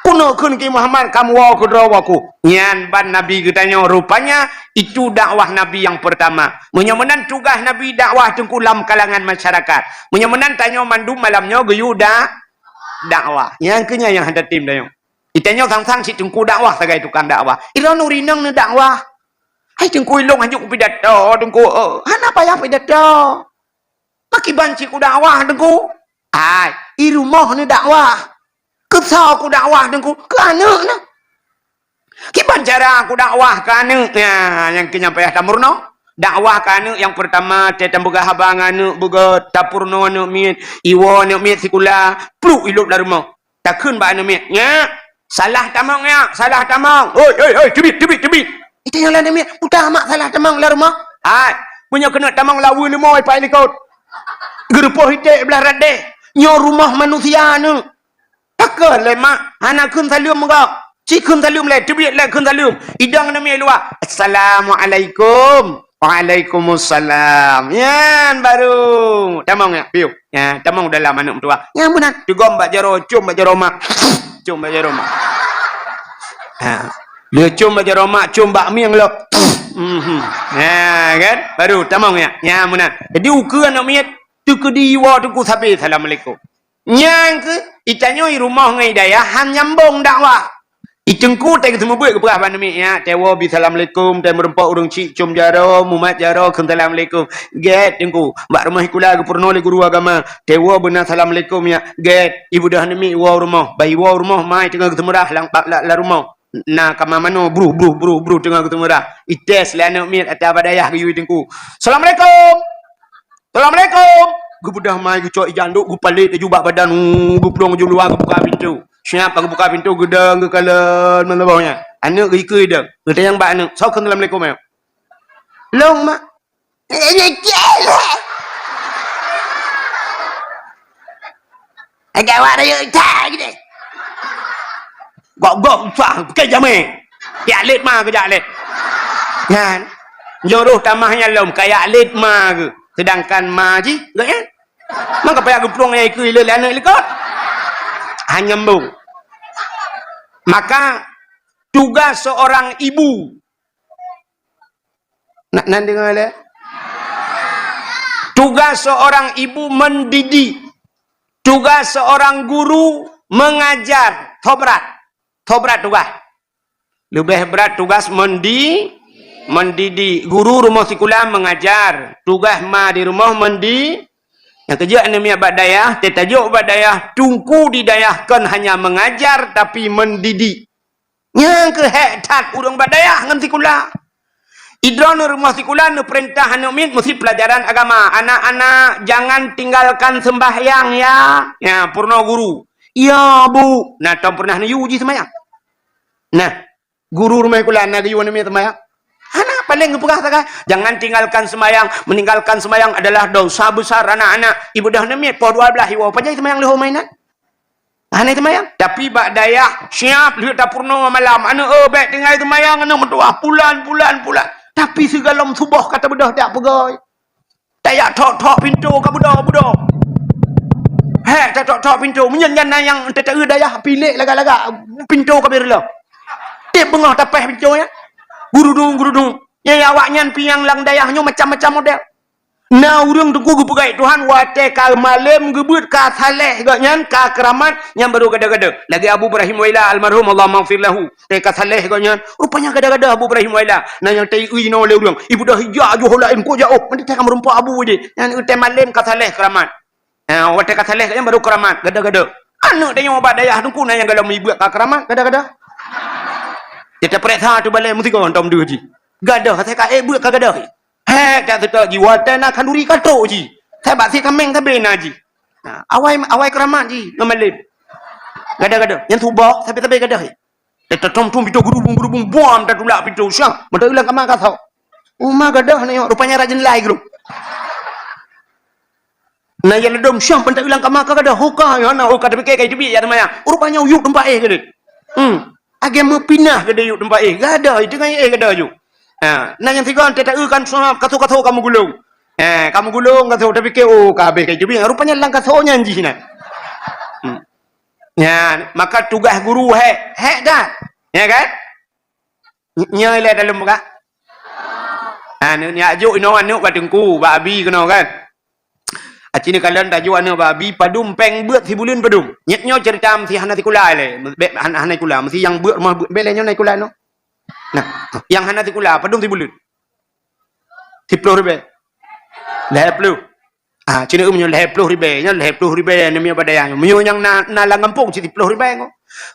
Kuneuk kheun keu Muhammad ka meuwoe keudroe waku. Nyan ban Nabi geutanyoe, rupanya itu dakwah Nabi nyang pertama. Meunyoe meunan tugaih Nabi dakwah Teungku lam kalangan masyarakat. Meunyoe meunan tanyoe mandum malam nyoe geuyue da-, dakwah. Nyang keu nyan nyang hana tem tanyoe. Itanyoe sang-sang cit Teungku dakwah sagai tukang dakwah. Iroe nuri nang neudakwah. Hai Teungku, ilôn hanjeuet pidato Teungku, eh, hana payah pidato. Pakiban cit kudakwah Teungku? Hai, i rumoh neudakwah. Keu soe kudakwah Teungku? Keu aneuëk na. Kiban cara kudakwah keu aneuëk? Nyan, nyang keu nyan payah tameurunoe. Dakwah keu aneuëk nyang pertama, teutampeugah haba ngon aneuëk beugét, tapeurunoe aneuëk miet, iwoe aneuëk miet sikula, pluek ilop lam rumoh. Takheun bak aneuëk miet, "Nyak, salah tamong nyak, salah tamong. Hoi, hoi, hoi, teubiet, teubiet, teubiet." Itanyoe lé aneuëk miet, "Peue ta mak salah tamong lam rumoh?" "Hai, Meunyoe keuneuk tamong laweue leumo ipai likot. Geureupôh iték blah rot deh. Nyoe rumoh manusia neuh. Takheun lé mak, hana kheun saleuem gop. Ci kheun saleuem lé, teubiet lé kheun saleuem. Idong aneuk miet luwa. "Assalamualaikum." "Waalaikumsalam." Nyan baru. Tamong ya, piôh. Ya, tamong dalam aneuk meutuwah. Nyan meunan. Teugom bak jaroe, com bak jaroe mak. Com bak jaroe mak. Ha. Lé com bak jaroe mak, com bak mieng lok. Mhm. Ha, kan? Baru tamong ya. Nyan meunan. Jadi ukeue aneuk miet, teukeudi iwoe teungku sabe assalamualaikum. Nyang keuh, itanyoe i rumoh ngon i dayah han nyambong dakwah. I teungku teuh geuseumeubeuet geupeugah bak aneuk miet nyan, "Teuwoe bi assalamualaikum, teuh meureumpok ureueng chik com jaroe, mumat jaroe, kheun assalamualaikum." "Gét teungku, bak rumoh sikula geupeurunoe lé guru agama, teuwoe beuna assalamualaikum nyan." Gét, ibeudôh aneuk miet iwoe u rumoh, bah iwoe u rumoh mai teungoh geuseumeurah lam, lam, lam rumoh. Na kama manoe bruh, bruh, bruh, bruh teungoh geuseumeurah. Ites lé aneuk miet ata bak dayah geuyue i teungku. "Assalamualaikum!" "Assalamualaikum!" Geubeudôh mai geucok ija andok, geupalét laju bak badan, uh, geuplueng laju luwa geubuka pintoe. Siap geubuka pintoe, geudong geukalon meulaboh nyan. Aneuk geuikeue idong. Geutanyong bak aneuk, "Soe kheun assalamualaikum nyoe?" "Lôn, mak." Agak awak rayeuk that geude. Gok-gok usah, bukon jamé. Jak lét ma geujak lét. Nyan. Nyoe roh tamah nyan lom, kajak lét ma geuh. Seudangkan ma jih, geuh nyan. Maka payah geuplueng nyang ikeue ilée lé aneuk likot. Hana nyambong. Maka tugas seorang ibu Na, na deungoe lé? Tugas seorang ibu mendidik. Tugas seorang guru mengajar. Tho brat. Tho brat tugas. Leubeh brat tugas mendi-, mendidik. Guru rumoh sikula mengajar. Tugas ma di rumoh mendi-, nyang keujeuet aneuk miet bak dayah, teutajok bak dayah, teungku di dayah kon hanya mengajar, tapi mendidik. Nyang keuh hék that ureuëng bak dayah ngon sikula. Idroeneuh rumoh sikula neupeurintah aneuk miet meusi peulajaran agama. "Anak-anak, jangan tinggalkan sembahyang, ya." Nya, peurunoe guru. "Ya, Bu." Nah, tom pernah neuyue jih sembahyang? Nah, guru rumoh sikula na geuyue aneuk miet sembahyang? Hana, paléng geupeugah sagai, "Jangan tinggalkan sembahyang. Meninggalkan sembahyang adalah dosa besar, anak-anak." Ibeudôh aneuk miet poh dua belas iwoe, pajan sembahyang leuhô mainan? Hana teumayang. Tapi bak dayah, siap lheueh tapeurunoe malam. Aneuk, "Eh, bék tinggai teumayang, aneuk meutuwah, pulan, pulan, pulan." Tapi sigohlom suboh ka tabeudôh jak peugöt. Tajak thok-thok pintoe ka beudôh-beudôh. Hék, tathok-thok pintoe. Meunyan nyan na nyang teuteue dayah, pilék lagak-lagak. Pintoe ka beureuloh. Tiep beungoh tapéh pintoe nyan. Gurudung, gurudung. Nyang awaknyan piang lam dayah nyoe macam-macam model. Na ureuëng teungku geupeugah Tuhan, watée ka malem geubeuet ka saleh gobnyan, ka keuramat, nyan barô gada-gada. Lagée Abu Ibrahim Waila almarhum, Allahumma ighfir lahu. Watée ka saleh gobnyan, rupanya gada-gada Abu Ibrahim Waila. Na nyang teuiui inoe lé ureuëng. Ibeudôh ija ju ho laén ko jak, oh, meuntah ka meurumpok abu jih. Nyan watée malem ka saleh keuramat. Ha, watée ka saleh gobnyan barô keuramat, gada-gada. Aneuk tanyoe bak dayah teungku na nyang galom ibeut ka keuramat, gada-gada. Dia tapeuriksa tu balée meusigoe tom deuh jih. Gada, asai ka ék beuet ka gada. Hék, jak seutôt jih, watée na khanduri ka trok jih. Sabab si kaméng sabe na jih. Ha, awai, awai keuramat jih, ngon malem. Gada-gada. Nyang suboh, sabe-sabe gada. Teutom tom pintoe geurubung-geurubung, buam tatulak pintoe, syah. Meuteuk ilang kama ka sok. Uma gada na nyoe, rupanya rajin lai geurup. Na nyang ledom, syah, meuteuk ilang kama ka gada. Hoka, ya na, hoka tapi kai teubiet ya teuma ya. Rupanya uyuek teumpat éh gade. Hmm. Agée meupinah gade yuk teumpat éh. Gada, itu kan éh gada yuk. Ha, na nyang tiga, teuteue kan sahab, kaso-kaso kamu gulong. Eh, kamu gulong kaso, tapi ke, oh, ka habéh kai teubiet. Rupanya lam kaso nyan jih na. Hmm. Ya, maka tugas guru hék, hék dah. Ya kan? Ny-, nyoe ilée dalem buka. Ha, ni, ni ajok inoe aneuk bak teungku, bak abi keunoe kan. Aci neukalon tajok aneuk bak abi, padum péng beuet sibuleuen padum. Nyet nyoe cerita meusi hana sikula ilée, bék han-, hana sikula, meusi nyang beuet rumoh beuet, bék lé nyoe na sikula nyoe. Nah, nyang hana sikula, padum sibuleuen? Siploh ribée. Lhée ploh. Ah, cina meunyoe lhée ploh ribée, nyan lhée ploh ribée, nyan miyueb bak dayah nyoe. Meunyoe nyang na, na lam gampông, cit siploh ribée ngo.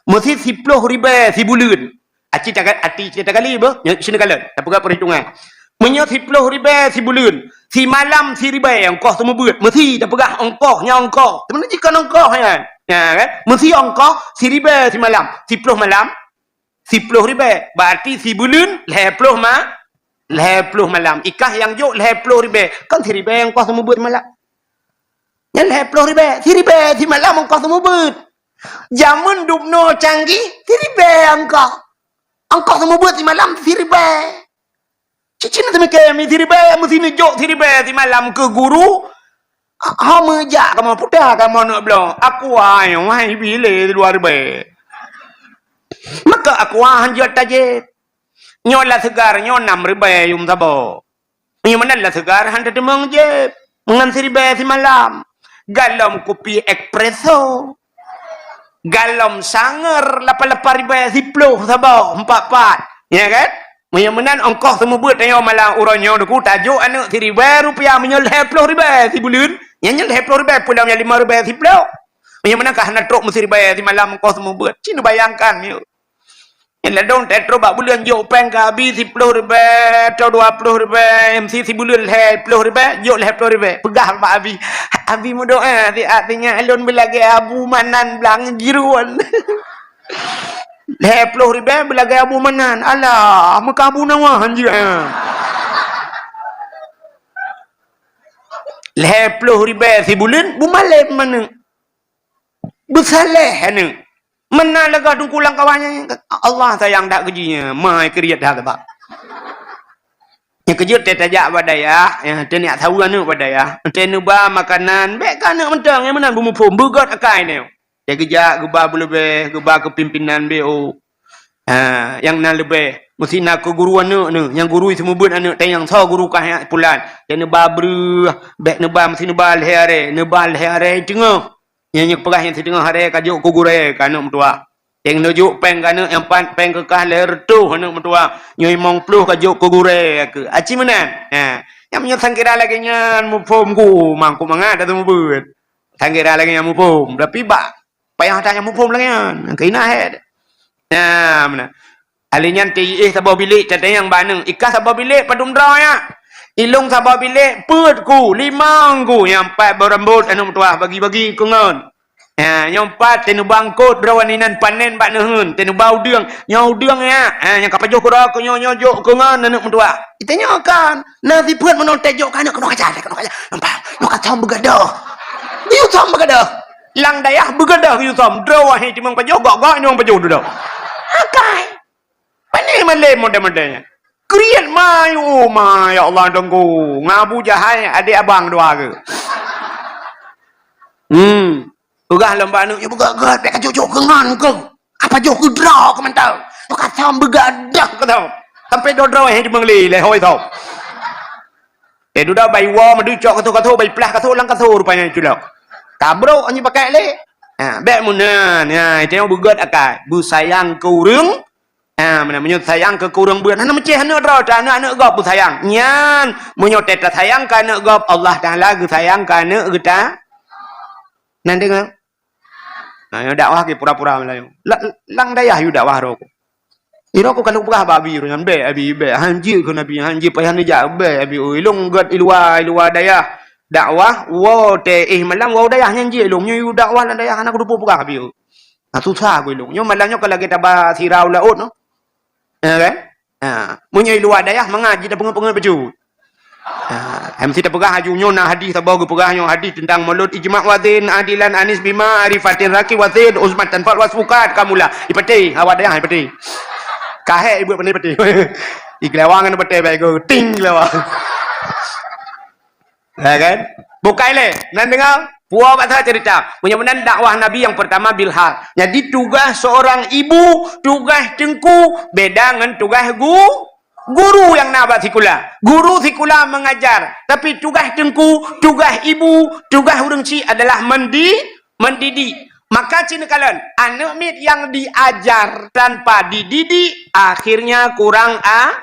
Meusi siploh ribée sibuleuen. Aci taga-, aci cit tagali beuh, nyoe sini kalon. Tapeugah perhitungan. Meunyoe siploh ribée sibuleuen, simalam siribée ongkoh seumeubeuet, meusi tapeugah ongkoh, nyan ongkoh. Sebenarnya jih kon ongkoh nyan. Ya kan? Meusi ongkoh siribée simalam, siploh malam, siploh ribée, berarti sibuleuen lhée ploh ma-, Lhèe ploh malam. Ikah nyang jok lhèe ploh ribèe. Kon siribèe ongkoh seumeubeuet malam. Nyan lhèe ploh ribèe. Siribèe simalam ongkoh seumeubeuet. Jameun dubnoe canggih, siribèe ongkoh. Ongkoh seumeubeuet simalam siribèe. Cicin teumike mi siribèe, meusi neujok siribèe simalam keu guru. Ha, ha meujak kamoe puta kamoe neuk bloe. Aqua nyoe wahai bilé dua ribèe. Maka aqua hanjeuet tajép. Nyoe la seugar, nyoe nam ribèe yum saboh. Nyoe meunan la seugar han teuteumeung jép. Ngon siribèe simalam. Galom kupi espresso. Galom sangeur lapan-lapan ribèe siploh saboh, empat-empat. Ya kan? Meunyoe meunan ongkoh seumeubeuet tanyoe malam uroe nyoe Teungku tajok aneuk siribèe rupiah meunyoe lhèe ploh ribèe sibuleuen. Nyan nyan lhèe ploh ribèe pulang nyan lima ribèe siploh. Meunyoe meunan ka hana trok meusiribèe simalam ongkoh seumeubeuet. Ci neubayangkan nyoe. Nyan ladôm teutroh bak buleuen jok péng ka abi siploh ribèe atau dua ploh ribèe, MC sibuleuen lhèe ploh ribèe, jok lhèe ploh ribèe. Peugah bak abi, "Abi meudoa siat sinyak lôn beulagèe Abu Manan blang jiruon." Lhèe ploh ribèe beulagèe Abu Manan. Alah, meukabu nawa hanjeuet, ha. Lhèe ploh ribèe sibuleuen, beumalém aneuk. Beusaléh aneuk. Meunan lagèe Teungku lam kawan nyan, Allah sayang that keu jih nyan, mai kriet that sabab. Nyang keujeuet teuh tajak bak dayah, ya, teuh neujak saweue aneuk bak dayah, teuh neuba makanan, bèk keu aneuk mantong, nyang meunan beumuphom, beugöt akai nyoe. Teuh geujak geuba beuleubèh, geuba keu pimpinan B O. Ha, nyang na leubèh, meusti na keu guru aneuk nyoe, nyang guru seumeubeuet aneuk, teuh nyang soe guru kah nyan pulan. Teuh neuba breueh, bèk neuba, meusti neuba lhèe arèe, neuba lhèe arèe teungoh. Nyan nyang peugah nyang siteungoh arèe ka jok keu gurèe keu aneuk meutuah. Nyang neujok péng keu aneuk nyang pat péng keu kah lhèe reutôh aneuk meutuah. Nyoe limong ploh ka jok keu gurèe keu. Aci meunan. Ha. Nyang meunyoe sangkira lagèe nyan muphom ku, mangkok mangat dah seumeubeuet. Sangkira lagèe nyan muphom. Tapi bak payah that nyang muphom lagèe nyan. Keu inah hèt. Nah, meunan. Alèh nyan teuh iéh saboh bilék, tatanyong bak aneuk, "Ikah saboh bilék padum droe nyan?" "Ilông saboh bilék peuet ku, limong ku, nyang pat beurambot aneuk meutuah bagi-bagi keu ngon. Ha, nyang pat teuh neuba eungkôt droe inan panen bak neuheun, teuh neuba udeueng, nyoe udeueng nyan, ha, nyang ka pajoh keudroe keu nyoe, nyoe jok keu ngon aneuk meutuah." Itanyong kan, na sifeuet meunoe teuh jok keu aneuk keunoe kaca, keunoe kaca. Nampak, nyoe ka thom beugadôh. Geuyue thom beugadôh. Lam dayah beugadôh geuyue thom. Droe wahé timang pajoh, gok-gok nyang pajoh dudoe. Akai. Pane malém model-model nyan. Kriet ma, oh ma, ya Allah, Teungku. Ngon Abu Jahal, adék abang dua ke. Hmm. Peugah lom bak aneuk, "Nyoe beugöt-göt, bèk kajok-jok keu ngon keuh. Ka pajoh keu droe keuh mantong. Nyoe ka thom beugadôh keu thom." Sampai droe-droe hai di Meungli, lé hôi thom. Eh, dudoe bai woe meuducok kasoe-kasoe, bai plah kasoe lam kasoe rupanya culok. Tabrok nyoe pakai lé. Ha, bèk meunan. Ha, itu nyang beugöt akai. Beusayang keu ureueng. Ha, meunan meunyoe sayang keu ureueng beuet, hana meucéh aneuk droe, aneuk-aneuk gob beusayang. Nyan, meunyoe teuh tasayang keu aneuk gob, Allah Taala geusayang keu aneuk geuta. Nan deungoe. Ha, nyoe dakwah ke pura-pura meulayeue. La-, lam dayah yue dakwah droe ku. Droe ku ka lheueh peugah bak abi, nyan bèk, abi, bèk. Han jeuet keu nabi, han jeuet payah neujak, bèk, abi, oi. Ilông göt i luwa, i luwa dayah. Dakwah, woe teuh éh malam, woe dayah nyan jeuet ilông. Nyoe yue dakwah lam dayah, hana kuteupeu peugah, abi, oi. Ha, susah ku ilông. Nyoe malam nyoe ka lagèe taba sira u laôt, noh. Ya kan? Ha, meunyoe i luwa dayah mangat jeuet tapeungeut-peungeut bacut. Ha, meusti tapeugah laju nyoe na hadih saboh geupeugah nyoe hadih teuntang mulod ijma' wazin adilan anis bima arifatin raki wazin usmat tanfal wasfukat kamula. Ipatéh, awak dayah ipatéh. Kahek ibuet pandai patéh. Igelawang ngon patéh baik go ting gelawang. Ya kan? Bukai lé, nan deungoe, puwoe bak saboh cerita. Meunyoe meunan dakwah Nabi nyang peurtama bilhal. Jadi tugaih seurang ibu, tugaih teungku beda ngon tugaih gu-, guru nyang na bak sikula. Guru sikula mengajar, tapi tugaih teungku, tugaih ibu, tugaih ureueng chik adalah mendi-, mendidik. Maka ci neukalon, aneuk miet nyang diajar tanpa dididik, akhirnya kurang a-,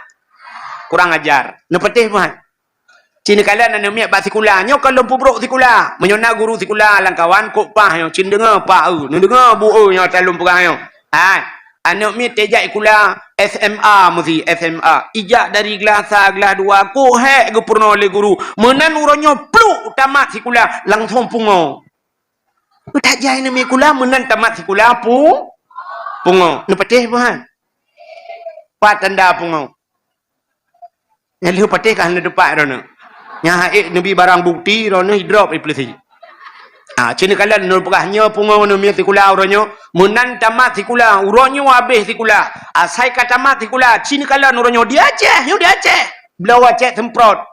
kurang ajar. Neupatéh buhan. Ci neukalon aneuk miet bak sikula. Nyoe ka lôn peubrok sikula. Meunyoe na guru sikula lam kawan, kok paih nyoe, ci neudeungoe paih, eu, neudeungoe bu, eu, nyoe ka lôn peugah nyoe. Hai, aneuk miet teuh jak sikula S M A meusi, S M A. Ijak dari glah sa, glah dua, kok hék geupeurunoe lé guru. Meunan uroe nyoe pluk tamat sikula, langsong pungo. Tajak aneuk miet sikula, meunan tamat sikula pu-, pungo. Neupatéh buhan. Pat tanda pungo. Nyang lheueh patéh ka hana teumpat droeneuh. Nyang hana neubi barang bukti, droeneuh idrop iplisi. Ah, ci neukalon neupeugah nyoe pungo neumiet sikula uroe nyoe. Meunan tamat sikula, uroe nyoe habéh sikula. Asai ka tamat sikula, ci neukalon uroe nyoe di Aceh, nyoe di Aceh. Bloe Aceh semprot.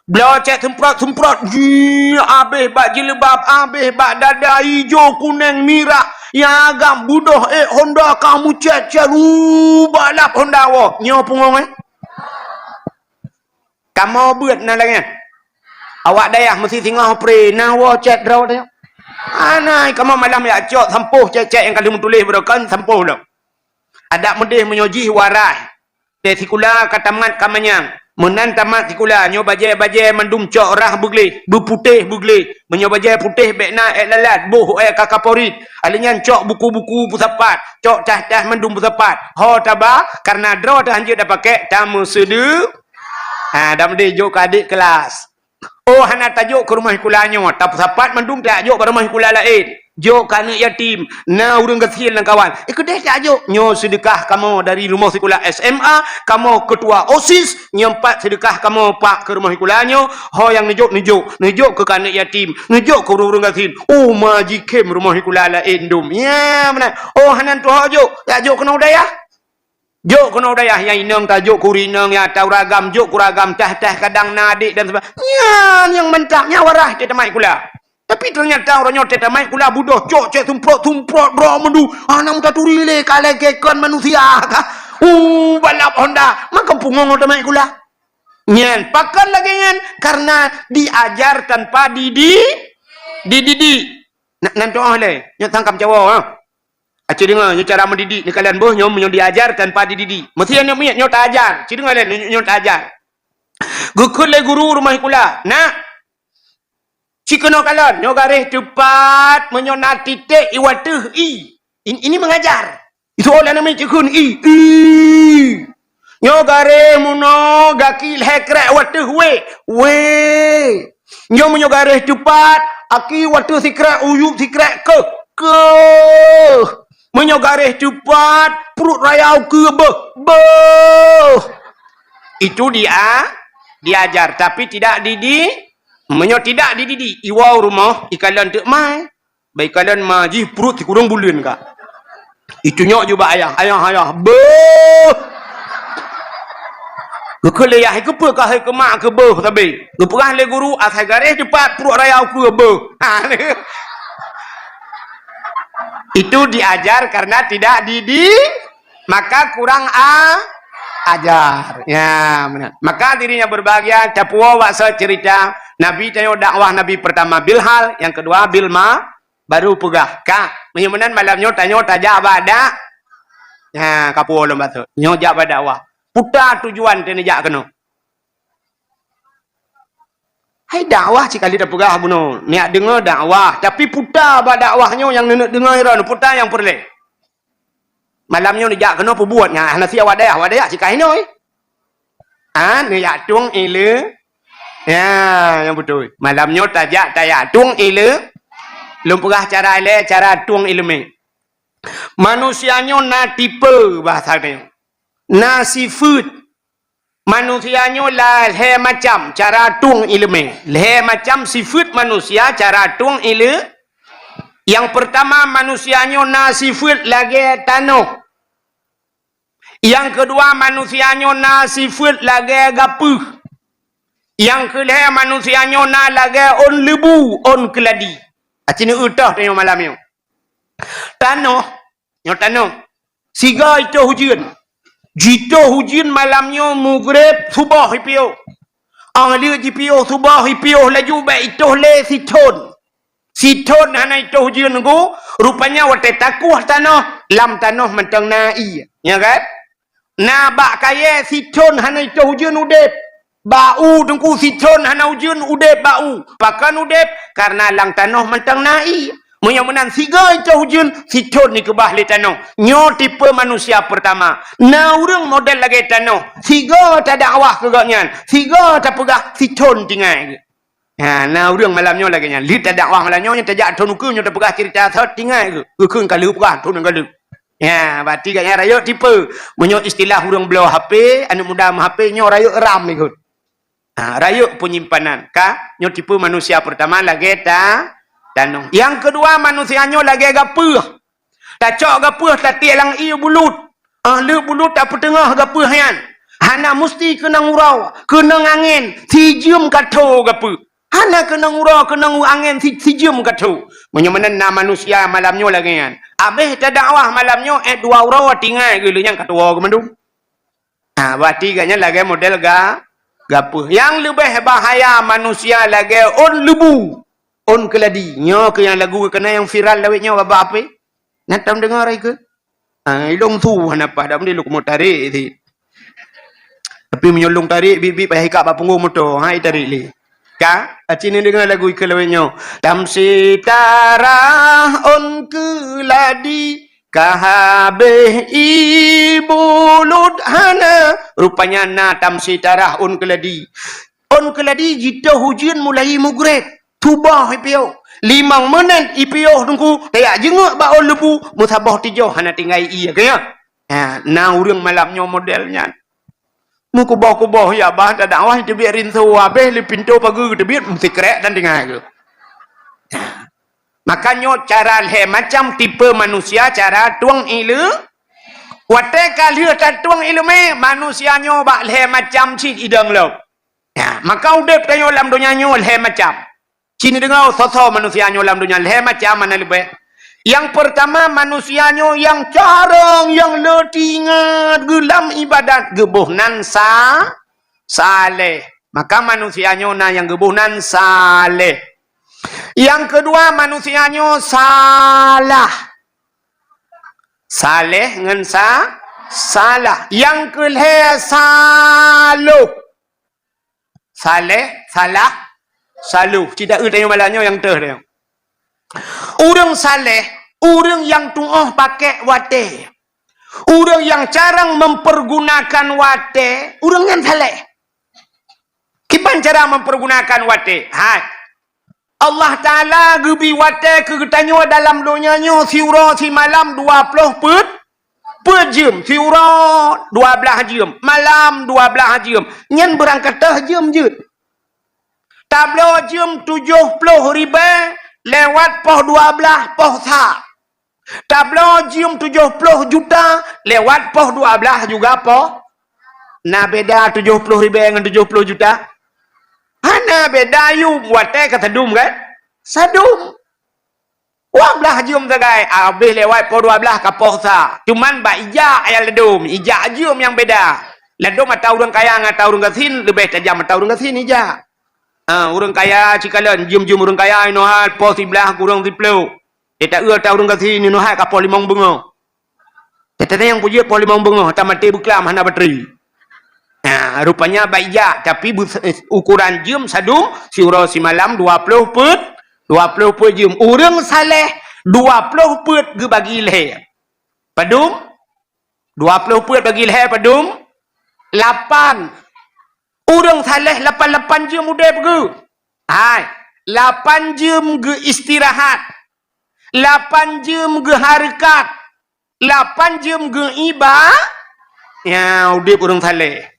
Bloe Aceh semprot-semprot. Jih, habéh bak jilbab, habéh bak dada, ijo, kuneng, mirah. Nyang agam budoh ék Honda ka mucet-cet. Uh, balap Honda woe. Nyoe pungo, eh? Kamoe beuet na lagée nyan. Awak dayah meusi singoh pre na woe chat droe teuh. Anai kamoe malam jak cok sampôh chat-chat nyang ka lheueh meutuléh baroe kan sampôh lom. Adak meudeh meunyoe jih warai. Teuh sikula ka tamat ka manyang. Meunan tamat sikula nyoe bajée-bajée mandum cok rhah beugleh, beuputéh beugleh. Meunyoe bajée putéh bék na ék lalat, boh ék kakaporit. Alèh nyan cok buku-buku peusapat, cok tah-tah mandum peusapat. Ho taba, kareuna droe teuh hanjeuet tapakée, tameuseudeu. Ha, dam deh jok keu adék kelas. Oh, hana tajok keu rumoh sikula nyoe, tapeusapat mandum tajok bak rumoh sikula laén. Jok keu aneuk yatim, na ureuëng gasien lam kawan. Eh, keudeh tajok, nyoe seudeukah kamoe dari rumoh sikula S M A, kamoe keutua osis, nyoe pat seudeukah kamoe pak keu rumoh sikula nyoe, ho nyang neujok, neujok, neujok keu aneuk yatim, neujok keu ureuëng-ureuëng gasien. Oh, ma jikhém rumoh sikula laén dum. Ya, meunan. Oh, hana tuho jok, tajok keunoe u dayah. Jok keunoe u dayah nyang inong tajok keu ureuëng inong, nyang ata ureuëng agam jok keu ureuëng agam, tah-tah kadang na adék dan sebagainya. Nyan nyang mantap, nyan warai teuh tamat sikula. Tapi teunyata uroe nyoe teuh tamat sikula budoh cok cek sumprot-sumprot droe meundu. Hana meutaturi lé ka lagée kon manusia ka. Uh, balap Honda, maka pungo ngon tamat sikula. Nyan, pakon lagée nyan? Karena diajar tanpa didi-, dididik. Nak nan tuoh lé, nyoe tangkam cawo, ha. Aci deungoe, nyoe cara mendidik neukalon boh nyoe, nyoe diajar tanpa dididik. Meusti aneuk miet nyoe taajar. Ci deungoe lé, nyoe, nyoe taajar. Geukheun lé guru rumoh sikula, "Nak, ci keunoe kalon, nyoe garéh teupat, meunyoe na titék i wateuh i." In-, ini mengajar. Itu orang nama cikun i, i. Nyoe garéh meunoe gaki lhée krek wateuh wé, wé. Nyoe meunyoe garéh teupat, aki wateuh sikrek uyueb sikrek keuh, keuh. Meunyoe garéh teupat, pruet raya ukeue beuh, beuh. Itu dia, diajar, tapi tidak didi-, meunyoe tidak dididik, iwoe rumoh, ikalon teuk mai. Bak ikalon ma jih pruet sikureueng buleuen ka. Itu nyok jubak ayah, "Ayah, ayah, beuh!" Geukheun lé yah, "Keupeue ka hai keumak keu beuh sabe?" Geupeugah lé guru, "Asai garéh teupat pruet raya ukeue beuh." Ha, itu diajar karena tidak didi-, maka kurang a-, ajar. Ya, benar. Maka hadirin yang berbahagia, tapuwoe bak soe cerita Nabi tanyoe dakwah Nabi pertama bil hal, yang kedua bil ma-, baru peugah. Ka, meunyoe meunan malam nyoe tanyoe tajak bak dak-, ha, ka puwoe lom bacut. Nyoe jak bak dakwah. Peue tujuan teuh neujak keunoe? Hai dakwah cit ka lheueh tapeugah bunoe. Neujak deungoe dakwah, tapi peue bak dakwah nyoe nyang neuneuk deungoe droeneuh, peue nyang peureulée? Malam nyoe neujak keunoe peubuet nyan, hana siat awak dayah, awak dayah cit ka inoe. Ah, neujak tueng ile-, ya, nyang beutôi. Malam nyoe tajak, tajak tueng ile-, lôn peugah cara ilée, cara tueng ileumé. Manusia nyoe na tipe bahasa nyoe. Na sifeuet. Manusia nyoe la lhée macam cara tueng ileumé. Lhée macam sifeuet manusia cara tueng ile-, nyang peurtama, manusia nyoe na sifeuet lagée tanoh. Nyang keudua, manusia nyoe na sifeuet lagée gapeuh. Nyang keulhée, manusia nyoe na lagée ôn leubu, ôn keuladi. Aci neueu toh tanyoe malam nyoe. Tanoh, nyoe tanoh. Sigoe itoh ujeuen. Jitoh ujeuen malam nyoe mugreb suboh ipiôh. Óh lheueh jipiôh suboh ipiôh laju bék itoh lé sithon. Sithon hana itoh ujeuen nunggu, rupanya watée takueh tanoh, lam tanoh mantong na ié. Nya kan? Na bak kayée sithon hana itoh ujeuen udeb. Bak u teungku sithon hana ujeuen udeb bak u. Pakon udeb? Karena lam tanoh mantong na ié. Meunyoe meunan sigoe itoh ujeuen, sithon dikeubah lé tanoh. Nyoe tipe manusia peurtama. Na ureuëng model lagée tanoh. Sigoe tadakwah keu gobnyan. Sigoe tapeugah sithon tinggai geuh. Ha, na ureuëng malam nyoe lagée nyan. Lheueh tadakwah malam nyoe, nyoe tajak thon ukeue, nyoe tapeugah cerita thot tinggai geuh. Geukheun ka lheueh peugah thon ka lheueh. Ya, berarti gobnyan rayeuk tipe. Meunyoe istilah ureuëng bloe H P, aneuk muda meuh H P nyoe rayeuk RAM ikot. Ha, rayeuk peunyimpanan. Ka, nyoe tipe manusia peurtama lagèe ta-, tanoh. Nyang keudua, manusia nyoe lagèe gapeuh. Tacok gapeuh tatiek lam ié bulut. Ah, le bulut tapeuteungoh gapeuh nyan. Hana musti keunong uroe, keunong angén, sijeuem ka tho gapeuh. Hana keunong uroe, keunong angén si-, sijeuem ka tho. Meunyoe meunan na manusia malam nyoe lagèe nyan. Abéh tadakwah malam nyoe, eh, dua uroe tinggai geuh lheueh nyan ka tuwoe geuh mandum. Ha, berarti gobnyan lagèe model ga-, gapeuh. Nyang leubeh bahaya manusia lagèe ôn leubu, ôn keuladi. Nyoe keuh nyang lagu keunan nyang viral lawét nyoe bak-bak H P. Na tom deungoe raya keuh? Ha, ilong su hana paih dak meundi lôn keumeung tarek sit. Tapi meunyoe lôn tarek, bit-bit payah ikab bak punggong moto. Ha, itarek lé. Ka? Aci neudeungoe lagu ikeu lawét nyoe. Tamsi tarah ôn keuladi, ka habéh ié bulut hana. Rupanya na tamsi tarah ôn keuladi. Ôn keuladi jitoh ujeuen mulai mugrét. Tuboh ipiôh. Limong meuneut ipiôh teungku, tajak jeungeuk bak ôn leubu, meusaboh tijoh hana tinggai ié, ka nyan? Ha, na ureueng malam nyoe model nyan. Meukuboh-kuboh ya bah tadakwah teubiet rinso, abéh lé pintoe pageue teubiet meusikrek dan tinggai geuh. Maka nyoe cara lhèe macam tipe manusia cara tueng ileumèe. Watèe ka lheueh tatueng ileumèe, manusia nyoe bak lhèe macam cit idong lom. Ya, maka udép tanyoe lam donya nyoe lhèe macam. Ci neudeungoe soe-soe manusia nyoe lam donya lhèe macam hana leubeh. Nyang peurtama manusia nyoe nyang carông, nyang le teuingat geuh lam iébadat geuboh nan sa-, saleh. Maka manusia nyoe na nyang geuboh nan saleh. Nyang keudua manusia nyoe salah. Saleh ngon sa-, salah. Nyang keulhèe saloh. Saleh, salah, saloh. Cit taeu tanyoe malam nyoe nyang teuh tanyoe. Ureueng saleh, ureueng nyang tuoh pakèk watèe. Ureueng nyang carông mempergunakan watèe, ureueng nyan saleh. Kiban cara mempergunakan watèe? Hai. Allah Taala geubri watèe keu geutanyoe dalam donya nyoe siuroe simalam dua ploh peuet, peuet jeuem, siuroe dua blaih jeuem, malam dua blaih jeuem. Nyan beurangkat teuh jeuem jeuet. Tabloe jeuem tujoh ploh ribèe lewat poh dua blaih poh sa. Tabloe jeuem tujoh ploh juta lewat poh dua blaih juga poh. Na beda tujoh ploh ribèe ngon tujoh ploh juta? Hana beda, yum watèe ka sadum kan? Sadum. Dua blaih jeuem sagai, abéh lewat poh dua blaih ka poh sa. Cuman bak ijak nyang ladôm, ijak jeuem nyang beda. Ladôm ata ureueng kaya ngon ata ureueng gasien leubeh tajam ata ureueng gasien ijak. Ha, ureueng kaya cikalon, jeuem-jeuem ureueng kaya inoe hai poh siblaih kurang siploh. Teuta eu ata ureueng gasien inoe hai ka poh limong beungoh. Teuta nyang peujeuet poh limong beungoh, ata maté beuklam hana batri. Ha, rupanya bak ijak, tapi beu-, eh, ukuran jeuem sadum siuroe simalam dua ploh peuet, dua ploh peuet jeuem. Ureueng saleh dua ploh peuet geubagi lhèe. Padum? Dua ploh peuet bagi lhèe padum? Lapan. Ureueng saleh lapan-lapan jeuem udép geuh. Hai, lapan jeuem geuh istirahat. Lapan jeuem geuh hareukat. Lapan jeuem geuh iba-, ya, udép ureueng saleh.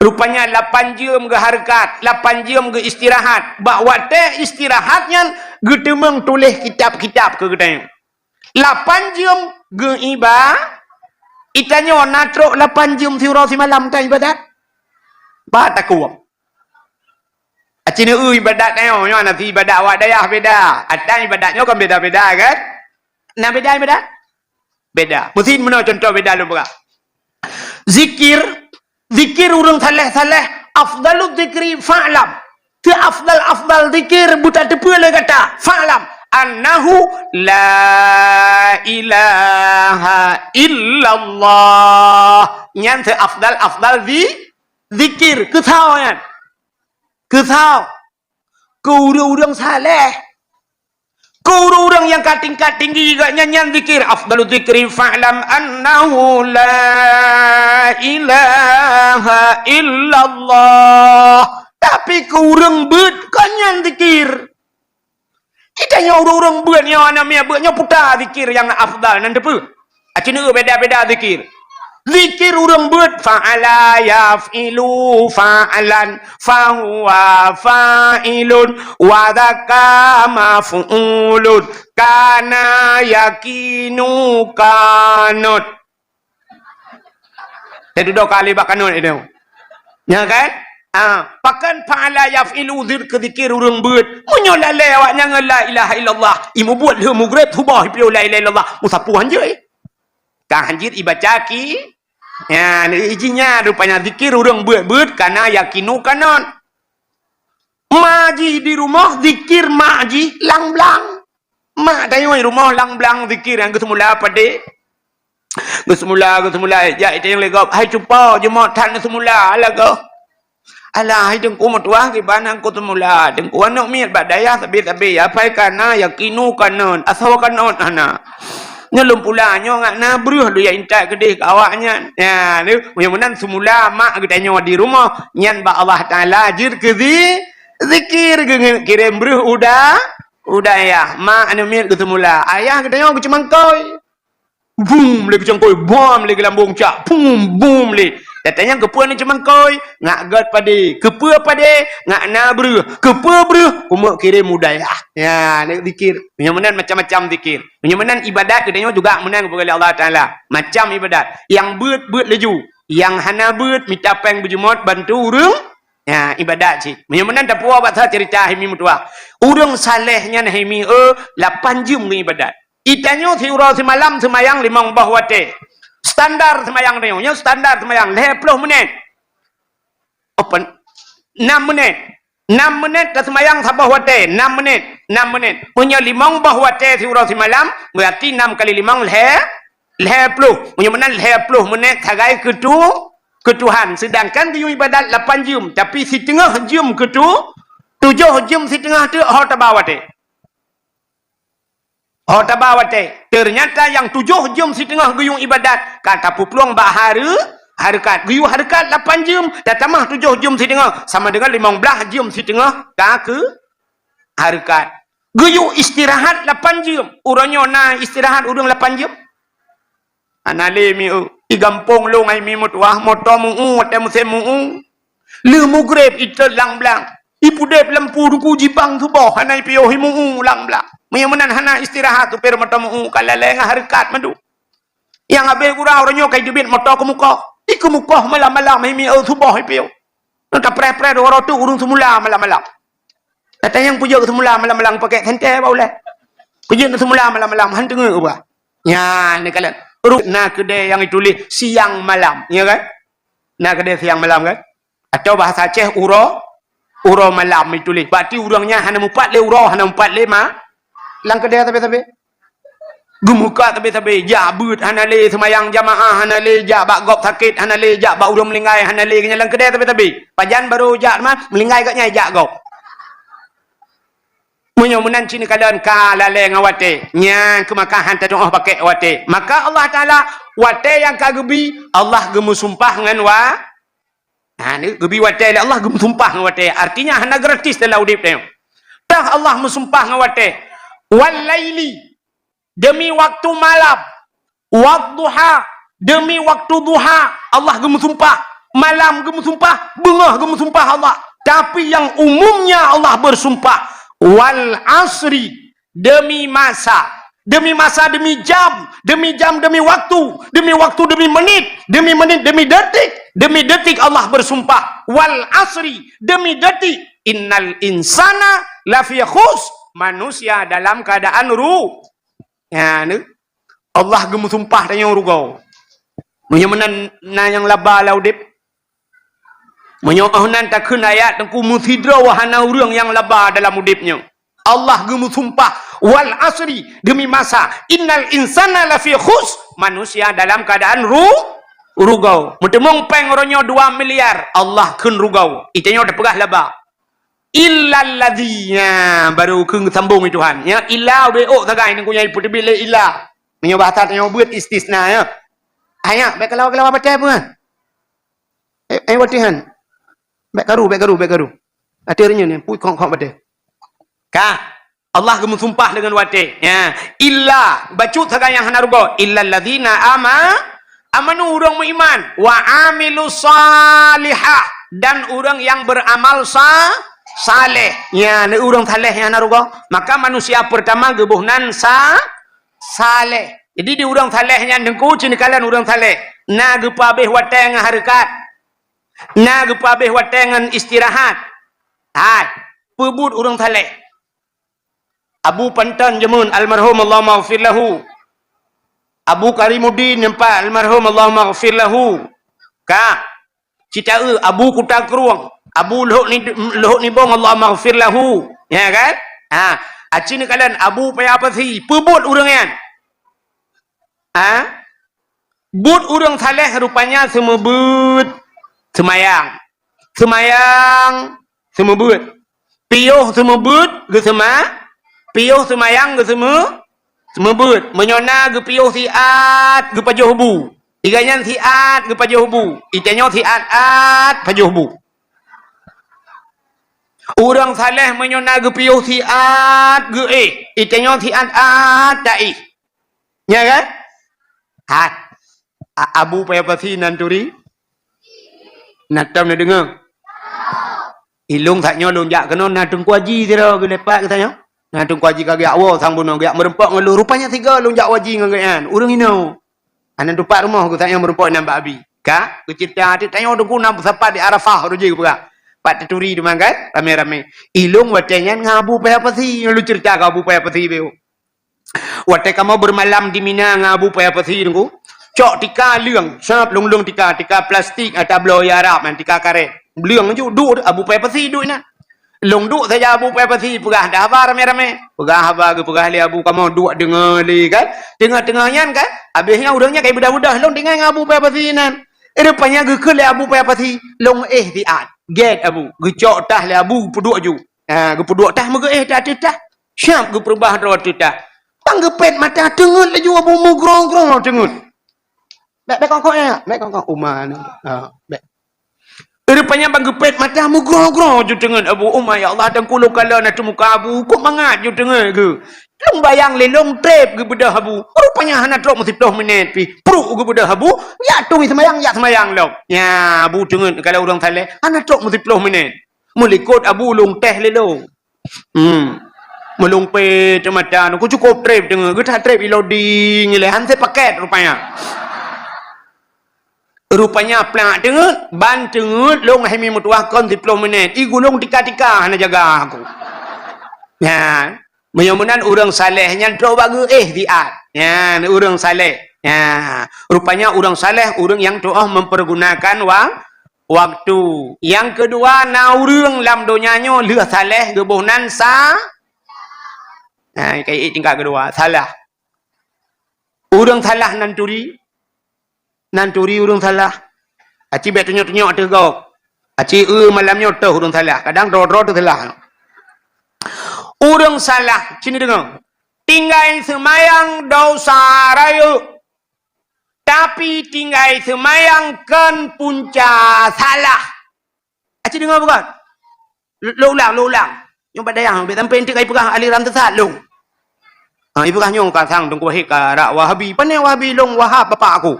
Rupanya lapan jeuem geuh hareukat, lapan jeuem geuh istirahat. Bak watèe istirahat nyan geuteumeung tuléh kitab-kitab keu geutanyoe. Lapan jeuem geuh iba-, itanyoe na trok lapan jeuem siuroe simalam tan ibadat? Ba takue. Aci neu ibadat tanyoe, nyoe na ibadat awak dayah beda. Ata ibadat nyoe kan beda-beda kan? Na beda ibadat? Beda. Meusi meunoe contoh beda lôn peugah. Zikir, zikir ureueng saleh-saleh, afdalu zikri fa'lam. Teu afdal-afdal zikir beutateupeue lé gata. Fa'lam annahu la ilaha illallah. Nyan teu afdal-afdal zi-, zikir. Keu soe nyan? Keu soe? Keu ureueng-ureueng saleh. Keu ureueng-ureueng nyang ka tingkat tinggi geuh nyan, nyan zikir. Afdalu zikri fa'lam annahu la ilaha illallah. Tapi keu ureueng beuet kon nyan zikir. Geutanyoe ureueng-ureueng beuet nyoe, aneuk miet beuet nyoe puta zikir nyang afdal nan teupeue. Aci neu beda-beda zikir. Zikir ureuëng beuet, fa'ala yaf'ilu fa'lan, fahuwa fa'ilun, wa dzaka maf'ulun, kana yakinu kanot. Teududoe kali bak kanot itu. Ya kan? Ah, pakon fa'ala yaf'ilu zir-, keu zikir ureuëng beuet. Meunyoe lalée awaknyan ngon la ilaha illallah, imubuet lheueh mugreb suboh ipiôh la ilaha illallah, musapu hanjeuet. Ka hanjeuet ibaca ki, ya, ijinya rupanya zikir ureuëng beuet-beuet kana yakinu kanot. Ma jih di rumoh zikir ma jih lang-blang. Mak tanyoe rumoh lang-blang zikir nyang geuseumula padé. Geuseumula, geuseumula, jak itanyong lé gob, "Hai cupa, jeuet that neuseumula lagoe?" "Alah, hai Teungku meutuah, kiban nyang kuseumula. Teungku aneuk miet bak dayah sabe-sabe, apai kana, yakinu kanot, asoe kanot hana. Nyoe lôn pula, nyoe ngat na breuh lôn jak intat keudeh keu awaknyan." Nyan, meunyoe meunan seumula mak geutanyoe di rumoh, nyan bak Allah Taala jeuet keu zi-, zikir, geukirém breuh u da-, u dayah. Mak aneuk miet geuseumula, ayah geutanyoe geuceumangkôi. Bum lé geucangkôi, bom lé geulambong cak, pum, bum lé. Datang nyang keupeue ni ceumangkôi, ngak gét padé. Keupeue padé, ngak na breuh. Keupeue breuh, umeuk kirém u dayah. Ya, ni zikir. Meunyoe meunan macam-macam zikir. Meunyoe meunan ibadat, geutanyoe juga meunan geupeugah lé Allah Taala. Macam ibadat. Nyang beuet, beuet laju. Nyang hana beuet, mita péng beujeumot, bantu ureuëng. Ya, ibadat cit. Meunyoe meunan tapuwoe bak sa cerita hai mi meutuah. Ureuëng saleh nyan hai mi, eh, lapan jeuem ngeuibadat. Itanyoe siuroe simalam seumayang limong boh watée. Standar seumayang tanyoe, nyoe standar seumayang lhée ploh menit. Open. Nam menit. Nam menit taseumayang saboh watée, nam menit, nam menit. Meunyoe limong boh watée siuroe simalam, berarti nam kali limong lhée, lhée ploh. Meunyoe meunan lhée ploh menit sagai keu tu-, keu Tuhan. Sedangkan geuyue ibadat lapan jeuem, tapi siteungoh jeuem keu tu-, tujoh jeuem siteungoh teuk ho taba watée. Ho taba watée, teunyata nyang tujoh jeuem siteungoh geuyue ibadat, ka tapeuplueng bak hareu-, hareukat. Geuyue hareukat lapan jeuem, tatamah tujoh jeuem siteungoh, sama deungon limong blaih jeuem siteungoh ka keu hareukat. Geuyue istirahat lapan jeuem, uroe nyoe na istirahat ureuëng lapan jeuem? Hana lé mi eu. I gampông lôn hai mi meutuah, moto meu-u watée musém meu-u. Lheueh mugreb itot lang-blang. Ipudeb lampu duku jibang suboh hana ipiôh imu-u lang-blang. Meunyoe meunan hana istirahat supir moto meu-u ka lalée ngon hareukat mandum. Nyang habéh gura uroe nyoe ka jiteubiet moto keumukoh. Ikeumukoh malam-malam hai mi eu suboh ipiôh. Nyoe tapreh-preh dua ratus ureuëng seumula malam-malam. Gata nyang peujeuet seumula malam-malam pakek sentée bak ulée. Peujeuet seumula malam-malam han teungeut ubah. Nyan neukalon. Ru-, na keudée nyang ituléh siang malam, ya kan? Na keudée siang malam kan? Atau bahasa Aceh uroe, uroe malam ituléh. Berarti ureuëng nyan hana mupat lé uroe, hana mupat lé ma-, lam keudée sabe-sabe. Geumuka sabe-sabe, jak beuet hana lé, seumayang jamaah hana lé, jak bak gob sakét hana lé, jak bak ureuëng meuninggai hana lé, nyan lam keudée sabe-sabe. Pajan barô jak teuma, meuninggai gobnyan jak gob. Meunyoe meunan cit neukalon ka lalée ngon watée, nyan keu maka han tatuoh pakek watée. Maka Allah Taala watée nyang ka geubi, Allah geumeusumpah ngon wa-, ha, ni geubi watée lé Allah geumeusumpah ngon watée. Artinya hana gratis dalam udeb tanyoe. Tah Allah meusumpah ngon watée. Wal laili, demi waktu malam. Wadduha, demi waktu duha, Allah geumeusumpah. Malam geumeusumpah, beungoh geumeusumpah Allah. Tapi nyang umumnya Allah bersumpah, "Wal asri," demi masa. Demi masa, demi jam, demi jam, demi waktu, demi waktu, demi menit, demi menit, demi detik, demi detik Allah bersumpah, "Wal asri," demi detik, "innal insana lafi khus," manusia dalam keadaan ru-, ya, ni. Allah geumeusumpah tanyoe rugoe. Meunyoe meunan na nyang laba lam udeb. Meunyoe oh nan takheun ayat Teungku meusidroe hana ureuëng nyang laba dalam udeb nyoe. Allah geumeusumpah, "Wal asri," demi masa, "innal insana lafi khus," manusia dalam keadaan ru-, rugoe. Meuteumong péng uroe nyoe dua miliar, Allah kheun rugoe. Itanyoe tapeugah laba. Illalladzina, baru kheun sambong lé Tuhan. Ya, illa ubé ôk sagai, nyan keuh nyang ipeuteubiet lé illa. Meunyoe bahasa tanyoe beuet istisna, ya. Ayat, bék kalawa-kalawa batai pun, kan? Eh, eh, watée han. Bék karu, bék karu, bék karu. Até reunyeun nyan, pui khok-khok batai. Ka. Allah geumeusumpah deungon watée. Ya. Illa, bacut sagai nyang hana rugoe. Illalladzina ama-, Amanu ureuëng meuiman, wa amilu salihah, dan ureuëng yang beramal sa-, saleh. Ya, ni ureuëng saleh yang na rugoe. Maka manusia pertama geuboh nan sa-, saleh. Jadi di ureuëng saleh nyan Teungku, ci neukalon ureuëng saleh. Na geupeuabéh watée ngon hareukat. Na geupeuabéh watée ngon istirahat. Hai, peubuet ureuëng saleh. Abu Panton Jemun almarhum, Allahumma ghfir lahu. Abu Karimuddin Nyeumpak almarhum, Allahumma ghfir lahu. Ka. Cita eu Abu Kuta Krueng, Abu Lhok ni, Lhok Nibong, Allahumma ghfir lahu. Ya kan? Ha, aci neukalon Abu Paya Pasi, peubuet ureuëng nyan. Ha? Buet ureuëng saleh rupanya seumeubeuet seumayang. Seumayang seumeubeuet. Piôh seumeubeuet geuseuma-, piôh seumayang geuseumeu-, seumeubeuet. Meunyoe na geupiôh siat geupajoh bu. Iga nyan siat geupajoh bu. Itanyoe siat-at pajoh bu. Ureuëng saleh meunyoe na geupiôh siat geuéh. Itanyoe siat-at taéh. Nya kan? Hat. A-, Abu Paya Pasi nan turi? Na tom na deungoe? Ilong saat nyoe lôn jak keunoe na Teungku Haji sidroe geulepat geutanyoe. Na Teungku Haji ka geujak woe sang bunoe geujak meureumpok ngon lôn. Rupanya sigoe lôn jak haji ngon geuhnyan. Ureuëng inoe. Hana tupat rumoh geuh saat nyoe meureumpok nan bak Abi. Ka? Geuceurita ateueh tanyoe Teungku na meusapat di Arafah roh jih geupeugah. Pat teuturi teuma kan? Ramé-ramé. Ilong watée nyan ngon Abu Paya Pasi. Lôn ceurita keu Abu Paya Pasi beu. Watée kamoe beumalam di Mina ngon Abu Paya Pasi Teungku, cok tika leueng, sab lôn-lôn tika, tika plastik, ata bloe Arab nyan, tika karet. Leueng ju duek Abu Paya Pasi duek na. Lôn duek saja Abu Paya Pasi, peugah dah haba ramé-ramé. Peugah haba geupeugah lé Abu kamoe duek deungoe lé kan. Teungoh-teungoh nyan kan, habéh nyan ureuëng nyan kai beudah-beudah lôn tinggai ngon Abu Paya Pasi nan. Rupanya geukheun lé Abu Paya Pasi, lôn éh siat. Gét Abu, geucok tah lé Abu peuduek ju. Ha, geupeuduek tah meugeuéh tah ateueh tah. Siap geupeurubah droe teuh tah. Bang geupét mata teungeut laju Abu meugroe-groe teungeut. Bék, bék kongkong ya, bék kongkong uma ni. Ha, bék. Rupanya bang geupét mata meugroe-groe ju teungeut Abu uma, ya Allah, dan kulo kala na teumuka Abu, kok mangat ju teungeut geuh. Lôn bayang lé lôn trép geubeudoh Abu. Rupanya hana trok meusiplôh minét pih. Pruk geubeudoh Abu, jak tui seumayang, jak seumayang lom. Ya, Abu teungeut kala ureuëng saleh, hana trok meusiplôh minét. Meulikot Abu lôn teh lé lôn. Hmm. Meulumpet mata, ku cukôp trép deungoe, geuta trép ilodi ngilai han sepaket rupanya. Rupanya plak teungeut, ban teungeut lôn hai mi meutuah kon siplôh minét. I gulong tika-tika hana jaga aku. Nyan, meunyoe meunan ureuëng saleh nyan trok bak geuéh siat. Nyan, ureuëng saleh. Nyan, rupanya ureuëng saleh ureuëng nyang tuoh mempergunakan wa-, waktu. Nyang keudua, na ureuëng lam donya nyoe lheueh saleh geuboh nan sa-, nah, kayée tingkat keudua, salah. Ureuëng salah nan turi, nan turi ureuëng salah. Aci bék tunyok-tunyok ateueh gob. Aci eu malam nyoe teuh ureuëng salah. Kadang droe-droe teuh salah. Ureuëng salah, sini deungoe. Tinggai seumayang dosa rayeuk. Tapi tinggai seumayang kon punca salah. Aci deungoe bukan? Lo ulang, lo ulang. Nyoe bak dayah, bèk sampai enteuk kai peugah aliran sesat lôn. Ha, ipeugah nyoe ka sang Teungku Wahid ka rak Wahabi. Pane Wahabi lôn Wahab bapak aku.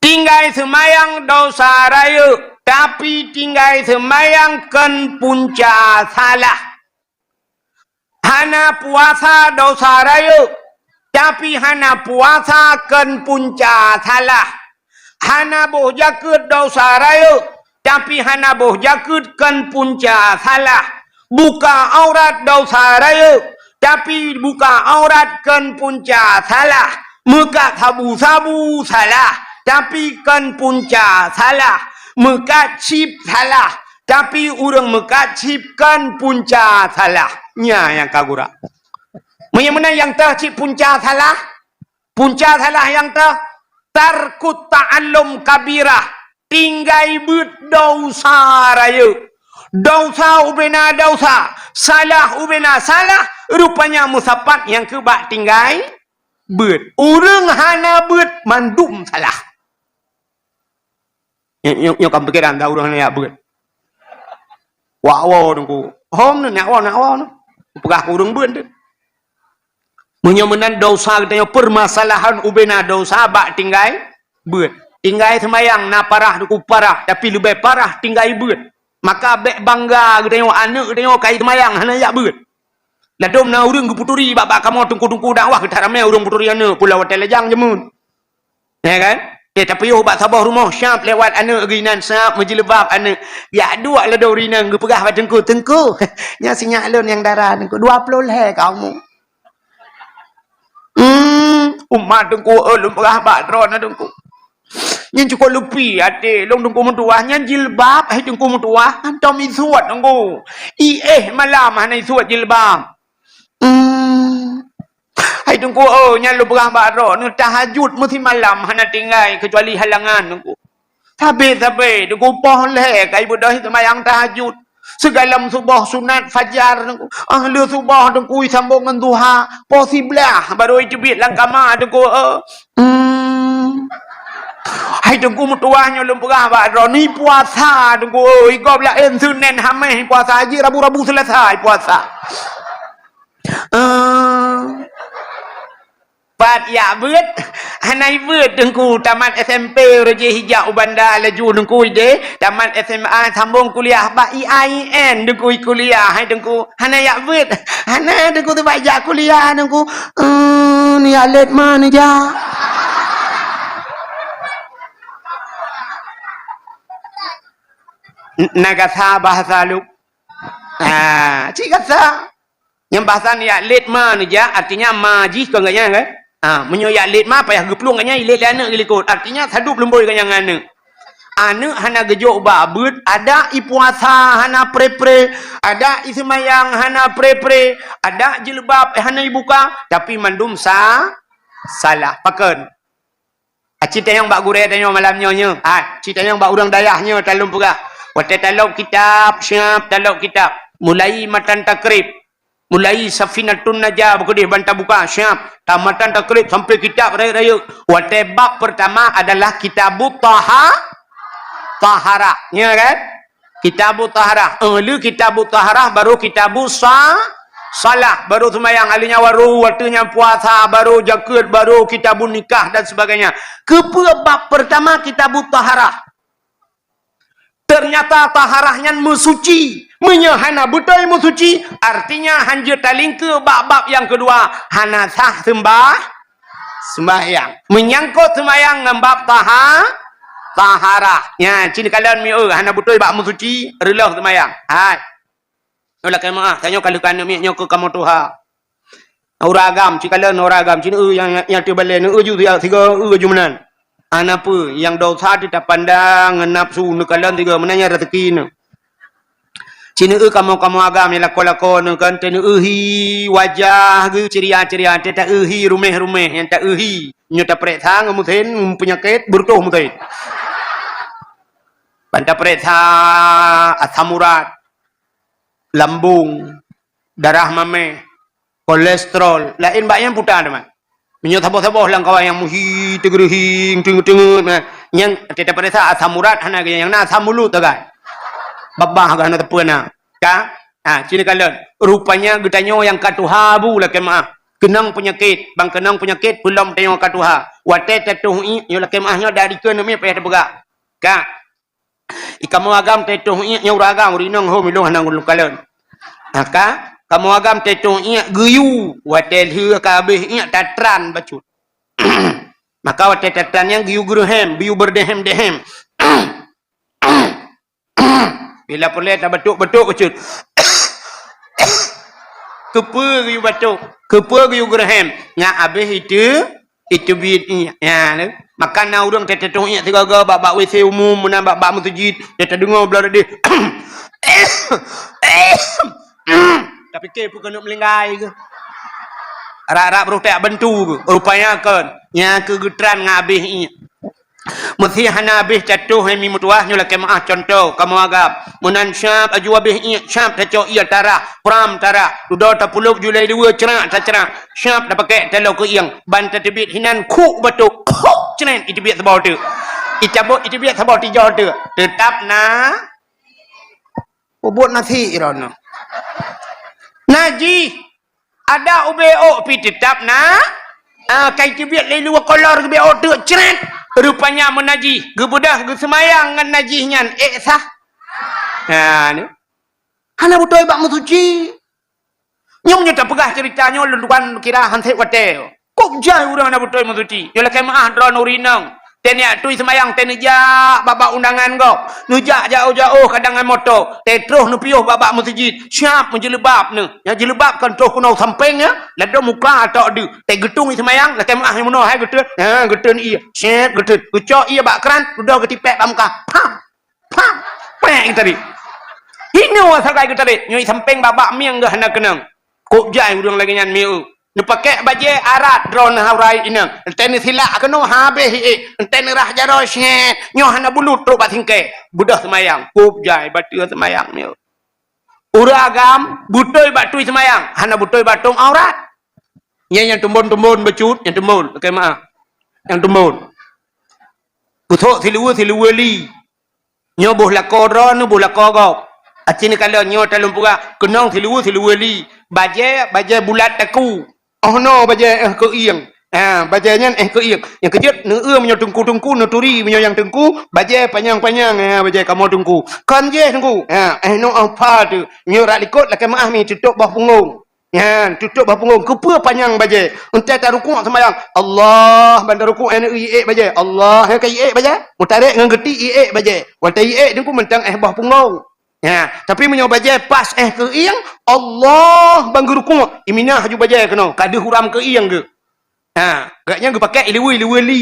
Tinggai seumayang dosa rayeuk, tapi tinggai seumayang kon punca salah. Hana puasa dosa rayeuk, tapi hana puasa kon punca salah. Hana boh jakeuet dosa rayeuk, tapi hana boh jakeuet kon punca salah. Buka aurat dosa rayeuk, tapi buka aurat kon punca salah. Meukat sabu-sabu salah, tapi kon punca salah. Meukat chip salah, tapi ureuëng meukat chip kon punca salah. Nya nyang ka gura. Meunyoe meunan nyang teuh cit punca salah, punca salah nyang teuh, tarkut ta'allum kabirah, tinggai beuet dosa rayeuk. Dosa ubena dosa, salah ubena salah, rupanya meusapat nyang keu bak tinggai beuet. Ureuëng hana beuet mandum salah. Nyoe, nyoe, nyoe kan pikiran dah ureuëng hana jak beuet. Wak woe Teungku. Hom nyoe, nyak woe, nyak woe nyoe. Peugah keu ureuëng beuet tu. Meunyoe meunan desya geutanyoe, permasalahan ubena desya bak tinggai beuet. Tinggai seumayang na parah, teungku, parah, tapi leubeh parah tinggai beuet. Maka bék bangga geutanyoe, aneuk geutanyoe ka seumayang hana jak beuet. Ladôm na ureuëng geupeuturi bak-bak kamoe teungku-teungku dakwah, geutak ramé ureuëng peuturi aneuk, pula watée lajang jameun. Ya kan? Eh, tapi yoh bak saboh rumoh, siap lewat aneuk geuh inan, siap meujilbab aneuk. Jak duek ladôm ureuëng inong geupeugah bak teungku, "Teungku, nyan si nyak lôn nyang dara, teungku, dua ploh lhée ka umu." Hmm, umat teungku, eh, lôn peugah bak droeneuh teungku. Nyan cukôp leupi até lôn teungku meutuwah, nyan jilbab hai teungku meutuwah, hantom isuet teungku. Iéh malam hana isuet jilbab. Hmm. Hai teungku, oh, nyan lôn peugah bak droeneuh, tahajud meusimalam hana tinggai keucuali halangan teungku. Sabe-sabe teungku poh lhée ka ibeudôh seumayang tahajud. Sigohlom suboh sunat fajar teungku. Ahli suboh teungku isambong ngon duha. Poh siblaih baru iteubiet lam kama teungku, oh. Hmm. Hai teungku meutuwah, nyoe lôn peugah bak droeneuh, puasa teungku, oh, igob laén Senin Haméh puasa, haji Rabu-Rabu Selasa puasa. Eh, pat jak beuet, hana ibeuet teungku, tamat S M P uroe jih ijak u Banda, laju teungku ideh, tamat S M A sambong kuliah bak I A I N teungku, kuliah hai teungku, hana jak beuet, hana teungku, teuma jak kuliah teungku. Eh, neujak lét ma neujak. N-, na gasa bahasa lôn. Ah, cit gasa. Nyang bahasa neujak lét ma neujak, artinya ma jih kon gobnyan kan? Ha, meunyoe jak lét ma payah geuplueng gobnyan, ilét lé aneuk geuh likot. Artinya sadub lumbôi gobnyan ngon aneuk. Aneuk hana geujok bak beuet, adak ipuasa hana pre-pre, adak iseumayang hana pre-pre, adak jilbab hana ibuka, tapi mandum sa-, salah. Pakon? Ah, ci tanyong bak gurée tanyoe malam nyoe nyoe. Ah, ci tanyong bak ureuëng dayah nyoe talom peugah. Watée talop kitab, siap talop kitab. Mulai matan Takrib. Mulai Safinatun Najah beukeudeh ban tabuka, siap. Tamatan Takrib sampai kitab rayeuk-rayeuk. Watée bab pertama adalah Kitabut Taha-, Taharah. Nyoe kan? Kitabut Taharah. Eh, le Kitabut Taharah, baru Kitabus Sa-, Salah, baru seumayang, ahli nyan waru, watée nyan puasa, baru jakeuet, baru Kitabun Nikah dan sebagainya. Keupeue bab pertama Kitabut Taharah? Ternyata taharah nyan meusuci. Meunyoe hana beutôi meusuci, artinya hanjeuet talingkeue bak bab nyang keudua, hana sah seumbah-, seumbahyang. Menyangkot seumbahyang ngon bab taha-, taharah. Nyan, ci neukalon mieu, hana beutôi bak meusuci, reuloh seumbahyang. Hai. Nyoe lakée meuáh, tanyoe ka lheueh keuneuk miet nyoe keu kamoe tuha. Ureuëng agam, ci kalon ureuëng agam, ci neu nyang, nyang teubalée, neu ju sigoe, eu ju meunan. Hana peue, nyang desya teuh tapandang ngon nafsu, neukalon sigoe, meunan nyan raseuki neu. Ci neu kamoe-kamoe agam nyang lakoe-lakoe neu kan, teu neu hi wajah geuh ceria-ceria, teu ta-eu hi ruméh-ruméh, nyang ta-eu hi. Nyoe tapeuriksa ngon meusén, peunyakét, beureutoh meusén. Ban tapeuriksa asam urat, lambung, darah maméh, kolesterol, laén bak nyang puta teuma. Meunyoe saboh-saboh lam kawan nyang muhi, teugeureuhing, teungeut-teungeut, nah, nyang teuta peuriksa asam urat hana, nyang na asam mulut sagai. Babah geuh hana teupeu na. Ka? Ha, ci neukalon. Rupanya geutanyoe nyang ka tuha bu lakée meuáh. Keunong peunyakét, ban keunong peunyakét peulom tanyoe ka tuha. Watée tatoh iék, nyoe lakée meuáh nyoe dari keuneuk miet payah tapeugah. Ka? I kamoe agam teutoh iék nyoe ureuëng agam, ureuëng inong ho milong hana lôn kalon. Maka, kamoe agam teutoh iék geuyue, watée lheueh ka habéh iék tatran bacut. Maka watée tatran nyan geuyue geureuhem, geuyue beudehem-dehem. Bila peureulée tabatuk-batuk bacut. Keupeue geuyue batuk? Keupeue geuyue geureuhem? Nyan habéh itu Iteubiet iék. Ya, tu. Maka na ureuëng teutoh iék sigoe-goe bak, bak W C umum, meunan bak, bak meuseujid, ya tadeungoe blah deh. Tapike peue keuneuk meulinggai keuh. Rab-rab roh tajak bantu keuh. Rupanya kon. Nyan keuh geutran ngon habéh iék. Meusé hana habéh tatoh hai mi meutuwah nyoe lakée meuáh contoh kamoe agam. Meunan siap aju habéh iék, siap tacok ié tarah, pram tarah. Dudoe tapulop julai dua, cerak tacrak. Siap tapakée taloe keuieng, ban tateubiet hinan khuk batuk, khuk cret iteubiet saboh teuk. Icabot iteubiet saboh tijoh teuk. Teutap na peubuet nasi droeneuh. Najih. Adak ubé ôk pih teutab na. Ah, kai teubiet lé luwa kolor geubé ôk teuk cret. Rupanya meunajih, geubeudôh geuseumayang ngon najih nyan, ék sah. Ha, ni. Hana beutôi bak meusuci. Nyoe meunyoe tapeugah ceurita nyoe lôn tuan kira han sép watée. Kok jai ureuëng hana beutôi meusuci? Nyoe lakée meuáh droeneuh ureuëng inong. Teuh neujak tui seumayang, teuh neujak bak-bak undangan gob. Neujak jaôh-jaôh kadang ngon moto. Teuh troh neupiôh bak-bak meuseujid. Siab meujeuleubaab neuh. Nyang jeuleubaab kan troh keunoe sampéng nyan. Ladôm muka atok deuh. Teuh geutung ie seumayang, lakée meuáh nyang meunoe hai geuteun. Ha, geuteun ie. Sép geuteun. Geucok ie bak kran, dudoe geutipék bak muka. Pam! Pam! Pék geutarek. Hinoe sagai geutarek. Nyoe sampéng bak-bak mieng geuh hana keunong. Kok jai ureuëng lagée nyan mieu. Neupakék bajée arat droeneuh aurai inong. Teuh neusilak keunoe habéh iék. Teuh neurah jaroe syét. Nyoe hana bulut trok bak singkée. Beudôh seumayang. Kok jai bateue seumayang mieu. Ureuëng agam beutôi bak tui seumayang. Hana beutôi bak tom aurat. Nyan nyang teumbon-teumbon bacut, nyang teumbon. Lakée meuáh. Nyang teumbon. Peusok siluweue, siluweue li. Nyoe boh lakoe droeneuh, boh lakoe gob. Aci neukalon nyoe talôn peugah, keunong siluweue, siluweue li. Bajée, bajée bulat taku. Oh noe bajée éh keuieng. Ha, bajée nyan éh keuieng. Nyang keujeuet neueu meunyoe teungku-teungku, neuturi meunyoe nyang teungku, bajée panyang-panyang, ha, bajée kamoe teungku. Kon jéh teungku. Ha, éh noe oh pha teuh. Nyoe rak likot lakée meuáh mi tutôb boh punggong. Nyan, tutôb boh punggong. Keupeue panyang bajée? Entée tarukuk seumayang, Allah, ban tarukuk nyan iék bajée. Allah, nyan ka iék bajée. Meutarek ngon geuti iék bajée. Watée iék teungku mantong éh boh punggong. Nyan, tapi meunyoe bajée pas éh keuieng, Allah ban geurukuk, iminah laju bajée keunoe, ka deuh uram keuieng geuh. Ha, gobnyan geupakék iluweue, iluweue li.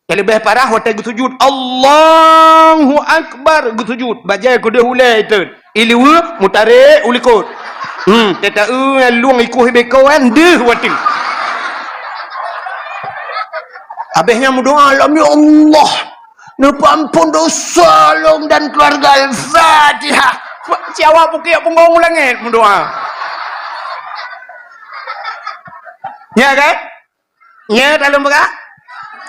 Nyang leubeh parah watée geusujut, Allahu Akbar, geusujut. Bajée keudeh ulée iteun. Iluweue meutarek u likot. Hmm, teuh taeu lueng ikueh beko kan deuh watée. Habéh nyan meudoa lom, "Ya Allah, neupeuampon dosa lôn dan keluarga." Al-Fatihah. Siawak bukét punggong u langét meudoa. Ya kan? Nyoe ka lôn peugah?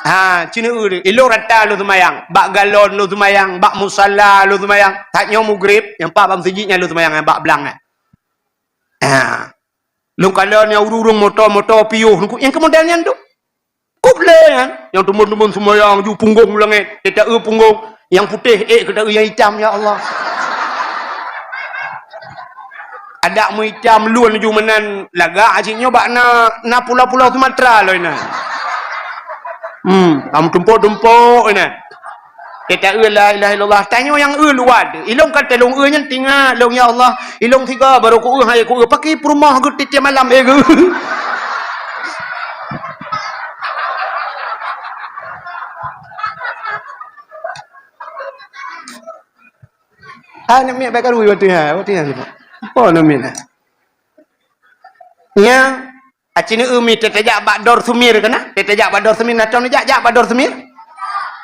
Ha, ci neueu deh. Ilôn rata lôn seumayang. Bak galon lôn seumayang, bak musala lôn seumayang. That nyoe mugrib, nyang pat bak meuseujid nyan lôn seumayang, nyang bak blang nyan. Ha. Lôn kalon nyang ureuëng-ureuëng moto-moto piôh, nyang keu model nyan tu. Kok lé nyan, nyang teumon-teumon seumayang ju punggong u langét, teuh taeu punggong. Nyang putéh ék keu taeu nyang itam, ya Allah. Adak meuitam lôn ju meunan lagak cit nyoe bak na, na pulau-pulau Sumatera lôn na. Hmm, ka meutumpok-tumpok na. Teuh taeu la ilaha illallah. Tanyoe nyang eu luwa deh. Ilôn ka teulông eu nyan tingat lôn, ya Allah. Ilôn siga barô kueu hai kueu. Pakri peurumoh geuh tiep-tiep malam éh geuh. Ah, aneuk miet bak karu waktu nyan, waktu nyan. Oh, aneuk miet. Nya, aci neueu mi teuh tajak bak Dor Sumir keunan. Teuh tajak bak Dor Sumir, na tom jak, jak bak Dor Sumir.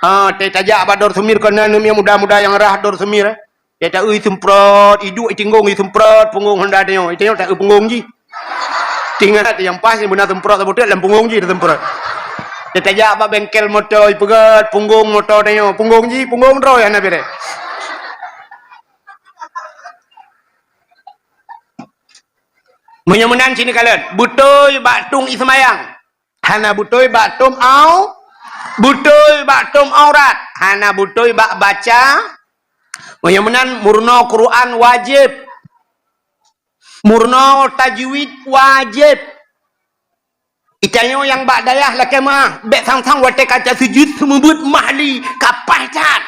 Ah, teuh tajak bak Dor Sumir keunan aneuk miet muda-muda nyang rhah Dor Sumir. Teuh taeu iseumprot, iduek itinggong iseumprot, punggong honda tanyoe. Itanyoe taeu punggong jih. Tingat nyang pas nyang beuna seumprot saboh teuk lam punggong jih taseumprot. Teuh tajak bak bengkel moto ipeugét, punggong moto tanyoe, punggong jih, punggong droe hana beureh. Meunyoe meunan ci neukalon, beutôi bak tueng ie seumayang. Hana beutôi bak tom au-, beutôi bak tom aurat. Hana beutôi bak baca. Meunyoe meunan meurunoe Quran wajéb. Meurunoe tajwid wajéb. Itanyoe nyang bak dayah lakée meuáh, bék sang-sang watée ka tasujud seumeubeuet mahli, ka paih that.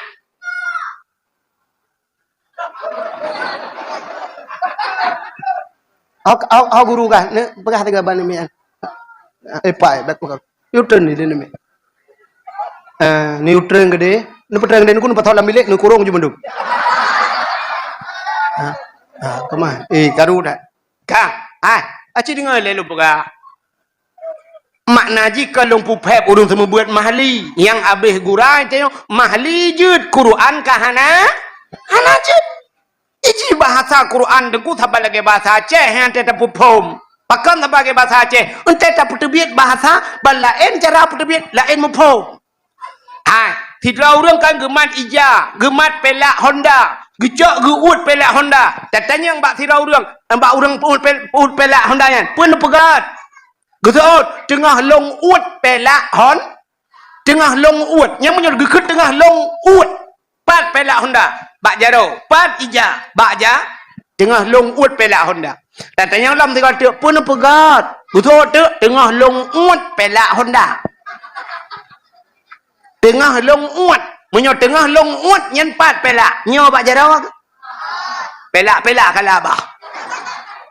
Au, au, au guru kah, ne, peugah teuga ban namiet. Eh, pai, bék peugah. Neutreun di namiet. Eh, neutreun geude, neupeutreun geude, neukun pathok lam bilék, neukurong ju mandum. Ha, ha, kemah. Eh, karu dah. Ka, ah, aci deungoe lé lôn peugah. Makna jih ka lôn peuphép ureuëng seumeubeuet mahli, nyang abéh gura tanyoe mahli jeuet, Quran ka hana, hana jeuet. Iji bahasa Quran teungku saban lagée bahasa Aceh nyang teuta peuphom. Pakon saban lagée bahasa Aceh, entée tapeuteubiet bahasa ban laén cara peuteubiet, laén muphom. Hai, sidroe ureuëng kan geumat ija, geumat pelak Honda, Geucok geuuet pelak Honda. Tatanyong bak sidroe ureuëng, bak ureuëng peuuet pel-, peuuet pelak Honda nyan. Peue neupeugah? Geuseuôt, "Teungoh lôn uet pelak Hon-, teungoh lôn uet." Nyang meunyoe geukheun teungoh lôn uet. Pat pelak Honda? Bak jaroe. Pat ija? Bak ja-, teungoh lôn uet pelak Honda. Tatanyong lom sidroe teuk, "Peue neupeugah?" Geuseuôt teuk, "Teungoh lôn uet pelak Honda." Teungoh lôn uet. Meunyoe teungoh lôn uet, nyan pat pelak. Nyoe bak jaroe. Pelak-pelak ka labah.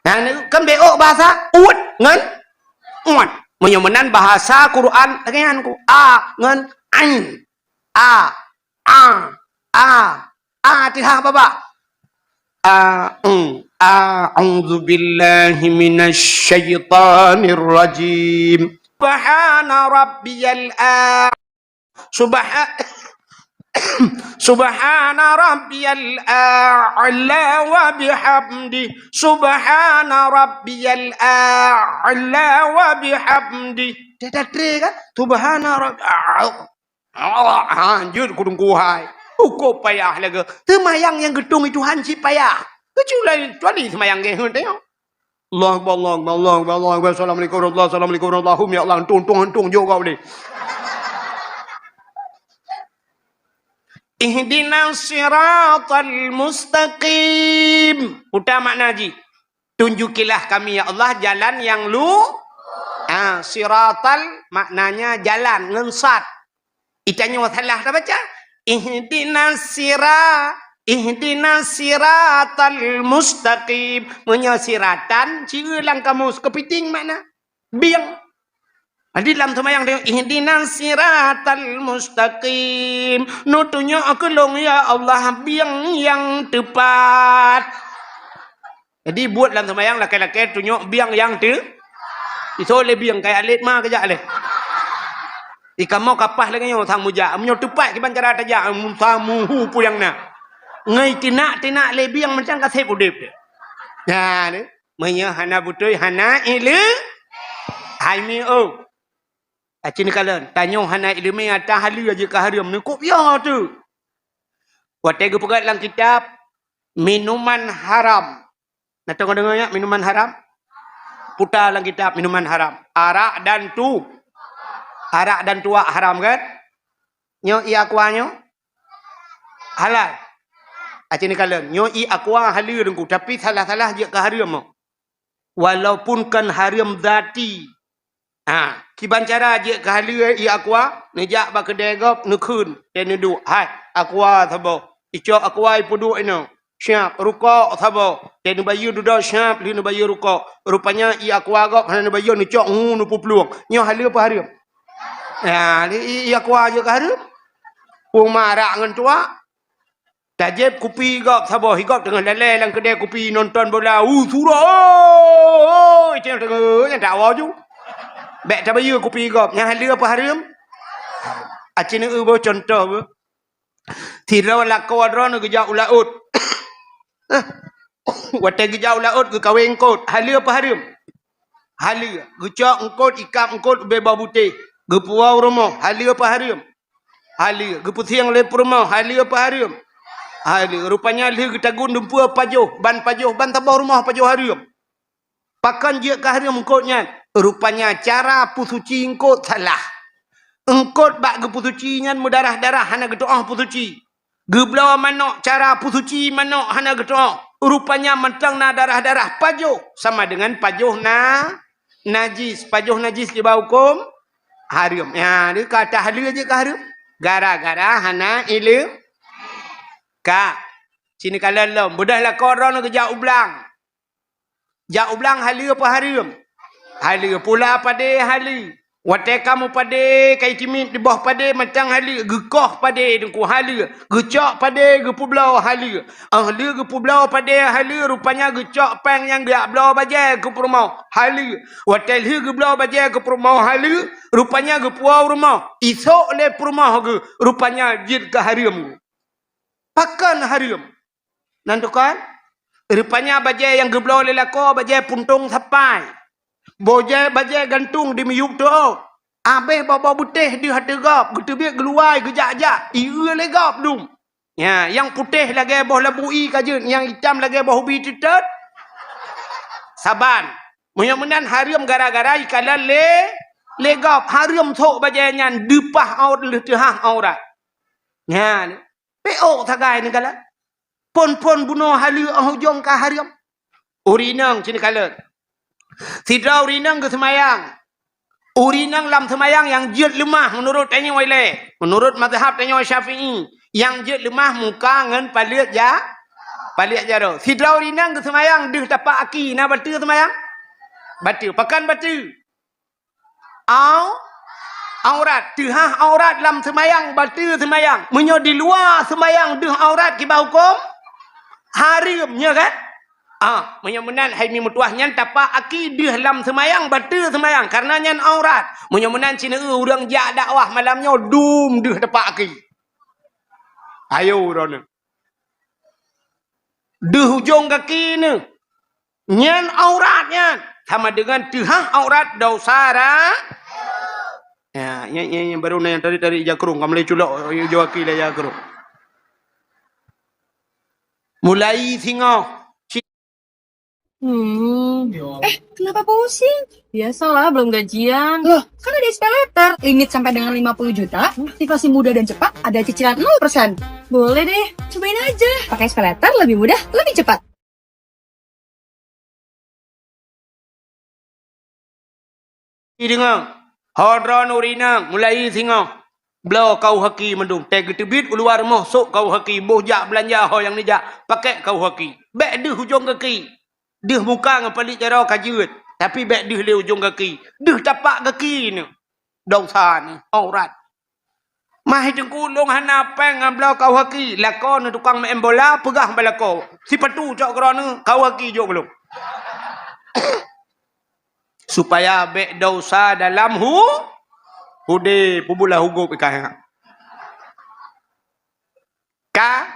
Nah, ni kan beok bahasa uet ngon uet. Meunyoe meunan bahasa Quran, lagée nyan ku. A ngon ain. A, a, a. A, teuhah babah. A, eng, a'udzu billahi minasy syaithanir rajim. Subhana rabbiyal a-, subha-, subhana rabbiyal a'la wa bihamdi. Subhana rabbiyal a'la wa bihamdi. Dah, dah, kan? Subhana rabbi-, Allah, ha, jeuet ku teungku hai. Ukoe payah lagée. Seumayang nyang geutueng Tuhan cit payah. Kecuali, kecuali seumayang geuh nyoe. Allahu Akbar, Allahu Akbar, Allahu Akbar, Allahu Akbar. Assalamualaikum warahmatullahi, assalamualaikum warahmatullahi. Ya Allah, untung, untung, untung, jok kau boleh. Ihdinas siratal mustaqim. Peue makna jih? Tunjukilah kami, ya Allah, jalan yang lu-, ha, siratal maknanya jalan, ngon sad. Itanyoe salah tabaca. Ihdinas sira-, ihdinas siratal mustaqim. Meunyoe siratan, ciri lam kamus, keupiting makna bieng. Jadi lam seumayang teuh, "Ihdinas siratal mustaqim." Neutunyok keu lôn, ya Allah, bieng nyang teupat. Jadi buet lam seumayang lakée-lakée tunyok bieng nyang teu-, iso lé bieng kaya lét ma keujak lé. Ikamoe kapah lagée nyoe sang mujak. Meunyoe teupat kiban cara tajak, sang muhu peue nyang na. Ngai tinak-tinak lé bieng macam ka sép udép. Nah, ni. Meunyoe hana beutôi, hana ile-, hai mi, oh. Aci neukalon, tanyoe hana ileumé ata haleue jeuet keu hareuem, neukôb yo teuh. Watée geupeugah lam kitab, minuman haram. Na teuka deungoe nyan, minuman haram? Puta lam kitab minuman haram. Arak dan tu-, arak dan tuak haram kan? Nyoe ie aqua nyoe? Halal. Aci neukalon, nyoe ie aqua haleue teungku, tapi salah-salah jeuet keu hareuem. Walaupun kon hareuem zati. Ha, kiban cara jeuet keu haleue ie aqua, neujak bak keudée gob, neukheun, dan neuduek. Hai, aqua saboh. Icok aqua ipeuduek inoe. Siap, rukok saboh. Dan neubayeue dudoe siap, lheueh neubayeue rukok. Rupanya ie aqua gob hana neubayeue, neucok ngu neupeuplueng. Nyoe haleue peue hareuem? Ya, ie, ie aqua jeuet keu hareuem. Peue marak ngon tuak. Tajép kupi gob saboh, igob teungoh lalée lam keudée kupi nonton bola. Uh, surah, oh, oh, oh, teungoh, nyan tak awoe ju. Bék tabayeue kupi gob, nyan haleue peue hareuem? Aci neueu boh contoh beuh. Sidroe lakoe droeneuh geujak u laôt. Watée geujak u laôt geukawen eungkôt, haleue peue hareuem? Haleue. Geucok eungkôt, ikab eungkôt ubé boh butéh, geupuwoe u rumoh, haleue peue hareuem? Haleue. Geupeusieng lé peurumoh, haleue peue hareuem? Haleue. Rupanya lheueh geutagun dumpeue pajoh, ban pajoh, ban saboh rumoh pajoh hareuem. Pakon jeuet keu hareuem eungkôt nyan? Rupanya cara peusuci eungkôt salah. Eungkôt bak geupeusuci nyan meudarah-darah, hana geutu'oh peusuci. Geubloe manök, cara peusuci manök hana geutu'oh. Rupanya mantong na darah-darah, pajoh sama dengan pajoh na najis. Pajoh najis diba hukôm hareuem. Ya, dia kata haleue jeuet keu hareuem. Gara-gara hana ileumé. Ka. Sini kalon lom. Beudôh lakoe droeneuh geujak u blang. Jak u blang haleue peue hareuem? Haleue. Pula padé haleue. Watée ka meupadé, ka itimiet di boh padé, mantong haleue. Geukoh padé teungku, haleue. Geucok padé, geupeubloe, haleue. Óh lheueh geupeubloe padé haleue, rupanya geucok péng nyang geujak bloe bajée keu peurumoh, haleue. Watée lheueh geubloe bajée keu peurumoh, haleue, rupanya geupuwoe u rumoh. Isok lé peurumoh geuh, rupanya jeuet keu hareuem geuh. Pakon hareuem? Nan tukon, rupanya bajée nyang geubloe lé lakoe bajée puntông sapai. Bajée, bajée gantông di miyueb teuôt. Abéh boh-boh butéh deuh ateueh gob, geuteubiet geuluwai geujak-jak, ieu lé gob dum. Ya, nyang putéh lagée boh labu ie ka jeuet, nyang itam lagée boh ubi teutot. Saban. Meunyoe meunan hareuem gara-gara ikalon lé, lé gob, hareuem sôk bajée nyan deupah aur-, leuh teuhah aurat. Nyan, peuôk sagai neukalon. Phon-phon bunoe haleue óh ujong ka hareuem. Ureueng inong cit neukalon. Sidroe ureueng inong geuseumayang. Ureueng inong lam seumayang nyang jeuet leumah meunurot tanyoe ilée, meunurot mazhab tanyoe Syafi'i, nyang jeuet leumah muka ngon paleuet ja-, paleuet jaroe. Sidroe ureueng inong geuseumayang deuh tapak aki, na bateue seumayang? Bateue. Pakon bateue? Au-, aurat. Teuhah aurat lam seumayang, bateue seumayang. Meunyoe di luwa seumayang deuh aurat kiban hukôm, hareuem, nyo kan? Ah, meunyoe meunan hai mi meutuwah nyan tapak aki deuh lam seumayang, bateue seumayang, kareuna nyan aurat. Meunyoe meunan sineue ureueng jak dakwah malam nyoe dum deuh tapak aki. Ayo droeneuh. Deuh ujong gaki neuh. Nyan aurat nyan. Sama dengan teuhah aurat dosa ra-, ya, nyan, nyan, nyan baru na nyang tadi-tadi jakrong, ka mulai culok ujong gaki lé jakrong. Mulai singoh. Hmm. Eh, kenapa pusing? Biasalah, belum gajian. Loh, kan ada S P Letter. Limit sampai dengan lima puluh juta, aktivasi mudah dan cepat, ada cicilan nol persen. Boleh deh, cobain aja. Pakai S P Letter lebih mudah, lebih cepat. Deungoe, ho droeneuh ureueng inong, mulai singoh bloe kau haki mandum. Tée geuteubiet u luwa rumoh, sôk kau haki, boh jak beulanja ho nyang neujak, pakèk kau haki. Bèk deuh ujong gaki. Deuh muka ngon paleuet jaroe ka jeuet, tapi bèk deuh lé ujong gaki. Deuh tapak gaki neuh. Dosa neuh, aurat. Mah, hai Teungku, lôn hana péng ngon bloe kau haki. Lakoe neuh tukang meu'en bola, peugah bak lakoe, sipatu cok keudroe neuh, kau haki jok keu lôn. Supaya bèk dosa dalam hu-, hudép, peubulah hugôp ikan. Ka?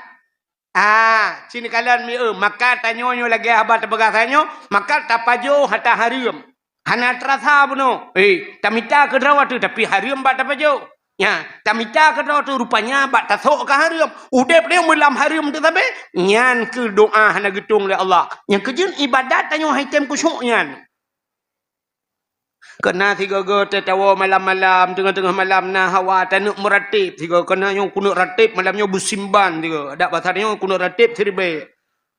Ah, sinoe kalon mi eu, maka tanyoe nyoe lagèe haba tapeugah tanyoe, maka tapajoh ata hareuem. Hana teurasa bunoe. Eh, tamita keudroe teuh, tapi hareuem bak tapajoh. Nya, tamita keudroe teuh, rupanya bak tasôk ka hareuem. Udép lé meulam hareuem teuh sabe, nyan keuh doa hana geutueng lé Allah. Nyang keujeuet ibadat tanyoe hai tem khusyuk nyan. Keu na sigoe-goe teuh tawoe malam-malam, teungoh-teungoh malam na hawa taneuk meuratib sigoe. Keu na nyoe kuneuk ratib malam nyoe beusimban sigoe. Adak basa nyoe kuneuk ratib siribèe.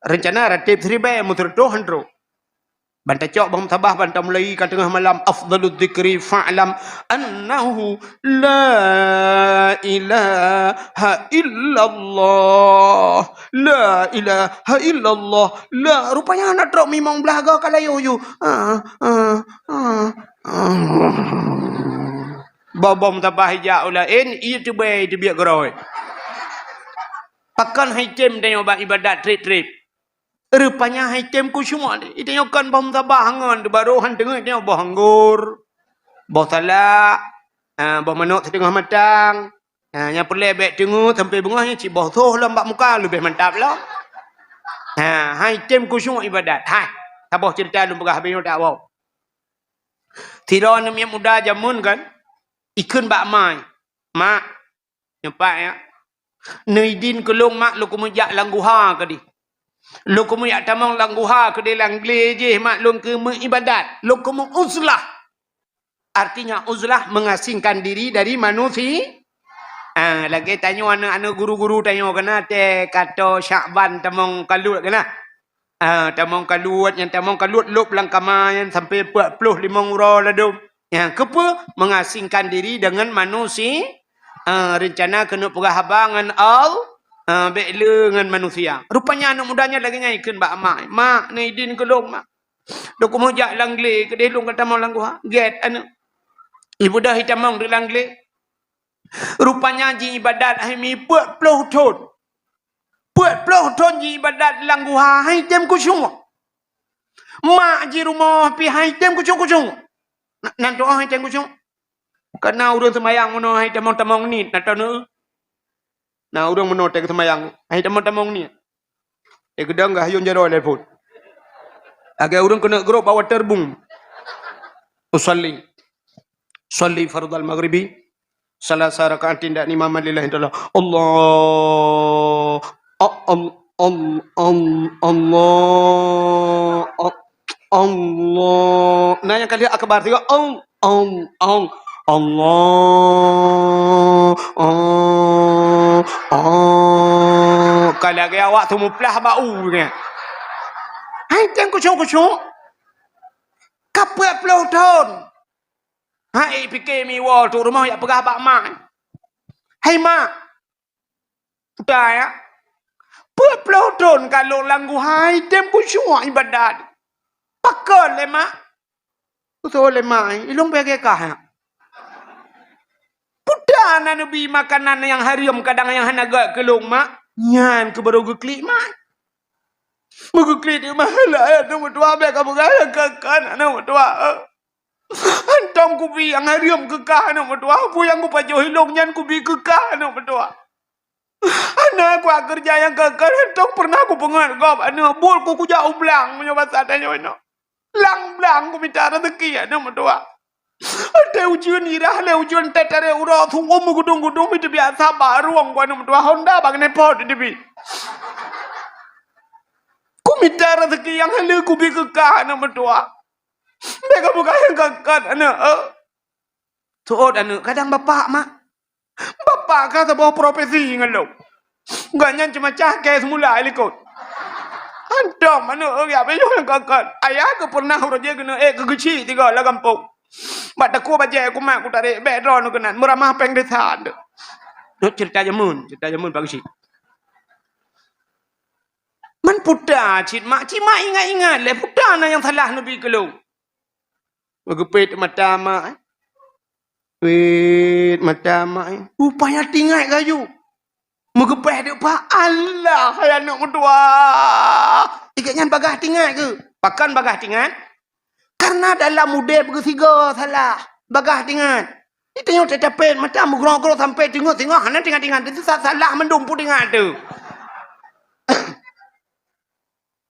Reuncana ratib siribèe, meuseureutoh han trok. Ban tacok boh musabah, ban tamulai ka teungoh malam, afdhaludz dzikri fa'lam annahu la ilaha illallah. La ilaha illallah. La, rupanya na trok mimong blaih goe ka layu ju. Ah, ah, ah, ah. Boh-boh musabah ijak u laén, ie teubèe teubiet keudroe. Pakon hai tem tanyoe bak ibadat trép-trép. Rupanya hai tem khusyuk lé. Tanyoe kon boh musabah ngon, baru han teungoh tanyoe boh anggor, boh salak, ah, boh manok siteungoh matang. Ah, nyang peureulèe bèk teungoh sampoe beungoh nyan cit boh soh lom bak muka leubèh mantap lom. Ha, hai tem khusyuk ibadat. Hai, saboh ceurita lôn peugah habéh nyoe dak woe. Sidroe aneuk miet muda jameun kan, ikheun bak ma, "Mak, nyoe pat ya. Neuidin keu lôn, Mak, lôn keumeujak lam guha keudéh. Lôn keumeujak tamong lam guha keudéh, lam glé jih, Mak, lôn keumeuibadat. Lôn keumeuuzlah." Artinya uzlah mengasingkan diri dari manusia. Ah, lagèe tanyoe aneuk-aneuk guru-guru tanyoe keunan teuh ka toe Syakban tamong kaluet keunan. Ah, tamong kaluet, nyang tamong kaluet lôb lam kama nyan sampoe peuet ploh limong uroe ladôm. Nyang keupeue? Mengasingkan diri dengan manusia. Ah, reuncana keuneuk peugah haba ngon Al-, ah, bèk le ngon manusia. Rupanya aneuk muda nyan lagèe nyan ikheun bak mak, "Mak, neuidin keu lôn, Mak. Lôn keumeujak lam glé keudéh, lôn ka tamong lam guha." Gèt aneuk. Ibeudôh itamong di lam glé. Rupanya jiibadat hai mi peuet ploh thon. Peuet ploh thon jiibadat lam guha hai tem khusyuk. Mak jih rumoh pih hai tem khusyuk-khusyuk. Na, nan tu'oh hai tem khusyuk. Kana ureueng seumayang meunoe hai tamong-tamong niet, na taneuk. Na ureueng meunoe teuh seumayang hai tamong-tamong niet. Eh, geudong geuhayôn jaroe lé phon. Lagèe ureueng keuneuk grob bak waterboom. Usalli. Usalli fardhal maghribi. Salasa rakaatin dan imaman lillahi ta'ala. Allah. A-, al-, al-, al-, Allah. A-, Allah. Nah, nyang kali akbar tiga. Al-, al-, al-, Allah. Ah, ah. Ka lagèe awak tu muplah bak u nyan. Hai, teuh khusyuk-khusyuk. Ka peuet ploh thon. Hai, pike miwoe tu rumoh jak peugah bak mak. Hai mak. Utai ya. Peuet ploh thon ka lôn lam guha, hai, teuh khusyuk ibadat. Pakon lé mak? Utoe lé mak, ilôn pih kah ya. Peue na neubi makanan nyang hareuem kadang nyang hana gèt keu lôn mak. Nyan keuh baru geuklik mak. Meugeuklik di mahala aneuk meutuah, bèk kapeugah nyang kakon aneuk meutuah. Hantom kubi nyang hareuem keu kah aneuk meutuah, peue nyang kupajoh ilôn nyan kubi keu kah aneuk meutuah. Hana kuat keureuja nyang kakon, hantom peureunah kupeungeut gob aneuk, buet ku kujak u blang meunyoe basa tanyoe inoe. Lam blang kumita raseuki aneuk meutuah. Watèe ujeuen irah lé ujeuen teutarek uroe su'um meugudong-gudong, biteubiet saba rueng ku aneuk meutuah, honda bak keuneuk pot teubiet. Kumita raseuki nyang haleue kubi keu kah aneuk meutuah. Bèk kapeugah nyang kakon aneuk, eh. Seuôt aneuk, kadang bapak mak. Bapak ka saboh profesi ngon lôn. Gobnyan ceumacah kèe seumula i likot. Hantom aneuk, eh, jak bayeue nyang kakon. Ayah keuh peureunah uroe jih keuneuk ék keu geuchik tiga lam gampông. Bak takue bajèe kumat kutarek, bèk droeneuh keunan, meuramah péng desa teuh. Nyoe ceurita jameun, ceurita jameun Pak Geuchik. Man peue ta cit mak, cit mak ingat-ingat lé peue ta na nyang salah neubi keu lôn. Meugeupét mata mak, eh. Pét mata mak, eh. Rupanya teuingat laju. Meugeupéh deuk pat, Allah, hai aneuk meutuah. Ikeu nyan bagaih teuingat keuh. Pakon bagaih teuingat? Karena dalam udép geusigoe salah, bagaih teuingat. Di tanyoe teutapét mata meugroe-groe sampai teungeut singoh hana teuingat-ingat. Itu sa-, salah mandum peue teuingat teuh.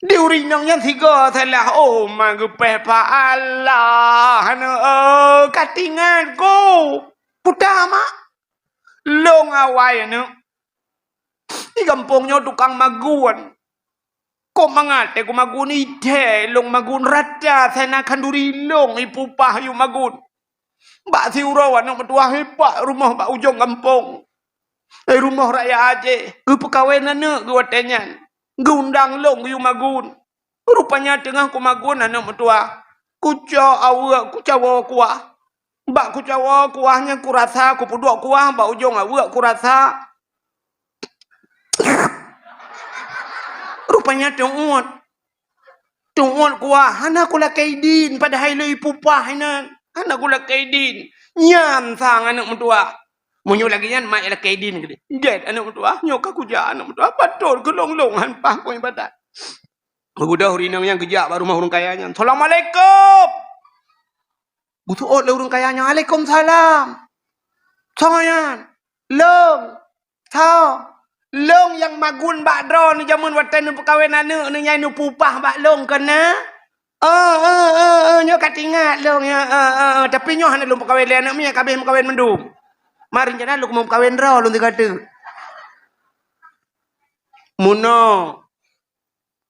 Di ureueng inong nyan sigoe salah, oh, ma geupéh pat Allah, aneuk, eh, ka teuingat ku. Peue ta mak? Lôn awai aneuk. Di gampông nyoe tukang magun. Kok mangat teuh kumagun, idéh lôn magun rata sana khanduri lôn ipupah yue magun. Bak siuroe aneuk meutuah ipak rumoh bak ujong gampông. Eh, rumoh raya Aceh, geupeukawen aneuk geuh watèe nyan. Geuundang lôn geuyue magun. Rupanya teungoh kumagun aneuk meutuah, kucok aweuek kucawoe kuah. Bak kucawoe kuah nyan kurasa kupeuduek kuah bak ujong aweuek kurasa. Rupanya teuôt. Teuôt kuah, hana kulakèe idin, padahai lôn ipupah inan. Hana kulakèe idin. Nyan sang aneuk meutuah. Meunyoe lagèe nyan, mak lakèe idin keudéh. Gèt aneuk meutuah, nyoe ka kujak aneuk meutuah. Patôt keu lôn-lôn han paih kon ibadat. Geubeudôh ureueng inong nyan geujak bak rumoh ureueng kaya nyan. "Assalamualaikum." Geuseuôt lé ureueng kaya nyan, "Waalaikumsalam." "Soe nyan?" "Lôn." "Soe?" "Lôn nyang magun bak droeneuh jameun watèe neupeukawen aneuk neuh nyang neupupah bak lôn kon na?" "Oh, oh, oh, oh, nyoe ka teuingat lôn, ya, oh, oh, oh. Tapi nyoe hana lôn peukawen lé aneuk miet, ka abéh meukawen mandum. Ma rencana lôn meukawen droe lôn sigoe teuk." Meunoe.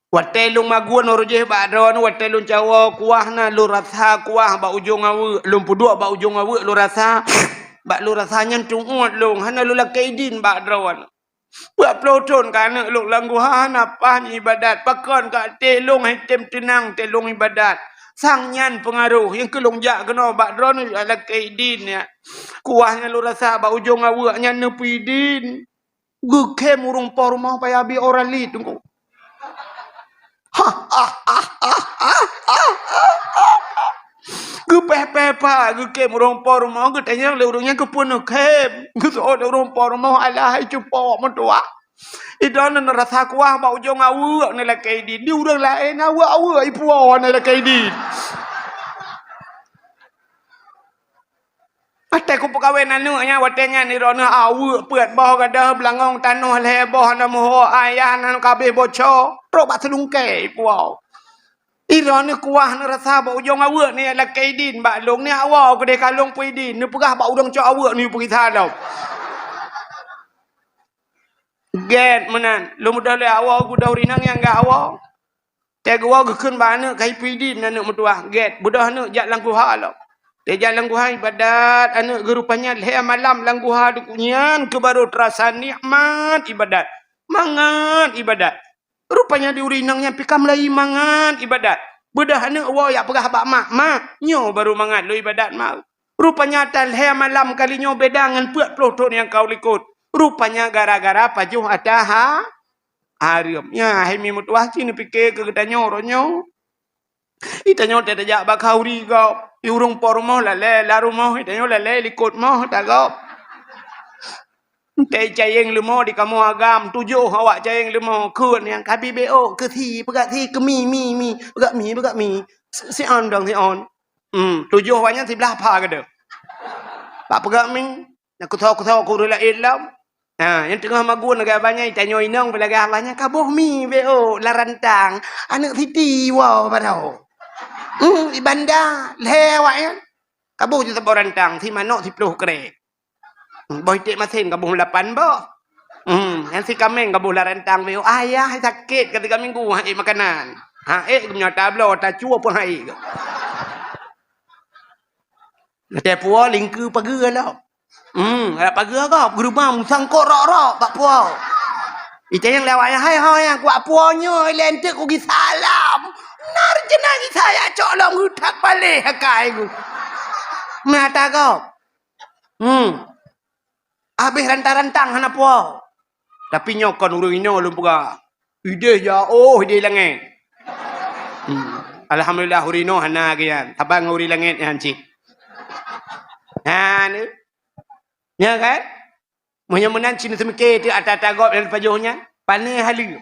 Watèe lôn magun uroe jih bak droeneuh, watèe lôn cawoe kuah na, lôn rasa kuah bak ujong aweuek, lôn peuduek bak ujong aweuek, lôn rasa, bak lôn rasa nyan teuôt lôn, hana lôn lakèe idin bak droeneuh. Peuet ploh thon ka aneuk lôn lam guha hana paih ibadat, pakon ka até lôn han tem teunang teuh lôn ibadat. Sang nyan peungaroh, nyang keu lôn jak keunoe bak droeneuh lakèe idin nyan. Kuah nyang lôn rasa bak ujong aweuek nyan neupeuidin. Geukhém ureueng po rumoh payah bi Oralit teungku. Geupéh-péh pat geukhém ureueng po rumoh, geutanyong lé ureueng nyan keupeue neukhém. Geuseuôt lé ureueng po rumoh, "Alah hai cupo meutuah. Idroeneuh neurasa kuah bak ujong aweuek neulakèe idin. Di ureueng laén aweuek-aweuek ipuwoe neulakèe idin." Watèe kupeukawen aneuk nyan, watèe nyan droeneuh aweuek peuet boh gadôh beulangong tanoh lhèe boh na meuho ayah nan ka abéh boco, trok bak seulungkèe ipuwoe. Droeneuh kuah neurasa bak ujong aweuek nyan lakée idin bak lông nyan, awoe keudeh ka lông peue idin, neupeugah bak ureueng cok aweuek nyoe peugisa lom. Gét meunan, lôn beudôh lé awoe geudoh ureueng inong nyang gét awoe. Teuh geuwoe geukheun bak aneuk ka ipeue idin aneuk meutuwah, gét, beudôh aneuk jak lam guha lom. Teuh jak lam guha ibadat aneuk geuh rupanya lhée malam lam guha nyan keuh barô teurasa nikmat ibadat. Mangat ibadat. Rupanya di ureueng inong nyan pih ka meulayeue mangat ibadat. Beudôh aneuk woe jak peugah bak mak, "Mak, nyoe barô mangat lôn ibadat, Mak." Rupanya ata lhée malam kali nyoe beda ngon peuet ploh thon nyang ka u likot. Rupanya gara-gara pajoh ata ha-, hareuem. Nyan, hai mi meutuwah cit neupike keu geutanyoe uroe nyoe. Geutanyoe teuh tajak bak khauri gob. Di ureueng po rumoh lalée lam rumoh, geutanyoe lalée likot moh ata gob. Teuh cayeng leumo di kamoe agam, tujoh awak cayeng leumo, kheun nyang ka bi B O, keu si, peugah si, keu mi, mi, mi, peugah mi, peugah mi. Si, si on dong, si on. Hmm, tujoh awak nyan siblah pha keudeh. Bak peugah mi, na kuso-kuso keu ureueng laén lom. Ha, nyang teungoh magun lagée abah nyan, tanyoe inong lagée abah nyan, ka boh mi B O lam rantang. Aneuk siti woe baroe. Hmm, di banda, lhée awak nyan. Ka boh ju saboh rantang, si manok siploh krek. Hmm, boh iték masen ka boh lapan boh. Hmm, nyang si kaméng ka boh lam rantang B O. Ayah sakét ka tiga minggu han ék makanan. Han ék geumeunyoe tabloe, tacue pun han ék. Watée puwoe lingkeu pageue lom. Hmm, rab pageue gob, geureubang meusangkot rok-rok bak puwoe. Itanyong lé awak nyan, "Hai ho nyang kuat puwoe nyoe, ilée eunteuk kugisa lom." Na reuncana gisa jak cok lom, geuthat paléh akai geuh. Meuata gob. Hmm. Habéh rantang-rantang hana puwoe. Tapi nyoe kon ureueng inoe lôn peugah. Idéh jak, oh, idéh langét. Hmm. Alhamdulillah, ureueng inoe hana lagée nyan. Saban ngon ureueng langét nyan cit. Ha, ni. Nya kan? Meunyoe meunan cit neuseumiké teuk ata-ata gob nyang pajoh nyan. Pané haleue.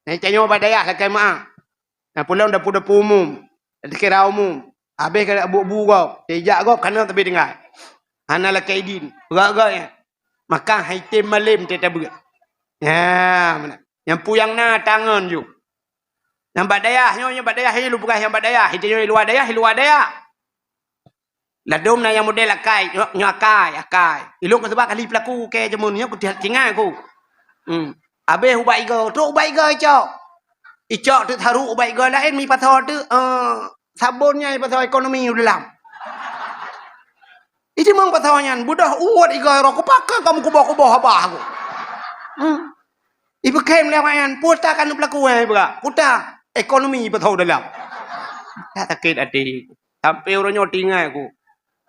Nyang tanyoe bak dayah lakée meu'ah. Na pulang dapu-dapu umum, dikira umum. Habéh ka bu-bu gob, teuh jak gob kana teubiet tinggai. Hana lakée idin, peugah-peugah nyan. Maka hai tem malem teuh tabeuet. Nya, meunan. Nyang peue nyang na tangon ju. Nyang bak dayah nyoe, nyang bak dayah nyoe, lôn peugah nyang bak dayah, hai tanyoe luwa dayah, luwa dayah. Ladôm na nyang model akai, nyoe, nyoe akai, akai. Ilôn ka seubab kali peulaku kée jameun nyoe, kutingat ku. Hmm. Habéh ubak igoe, trok ubak igoe icok. Icok teuk saru ubak igoe laén, mi pasoe teuk, eh, sabon nyan pasoe ekonomi u dalam. Itimong pasoe nyan, beudôh uwot igoe roh, kupaka kamu kuboh-kuboh abah ku. Hmm. Ipeukém lé awak nyan, puta ka neupeulaku hai beurak. Puta ekonomi pasoe u dalam. Tak sakét até. Sampai uroe nyoe teuingat ku.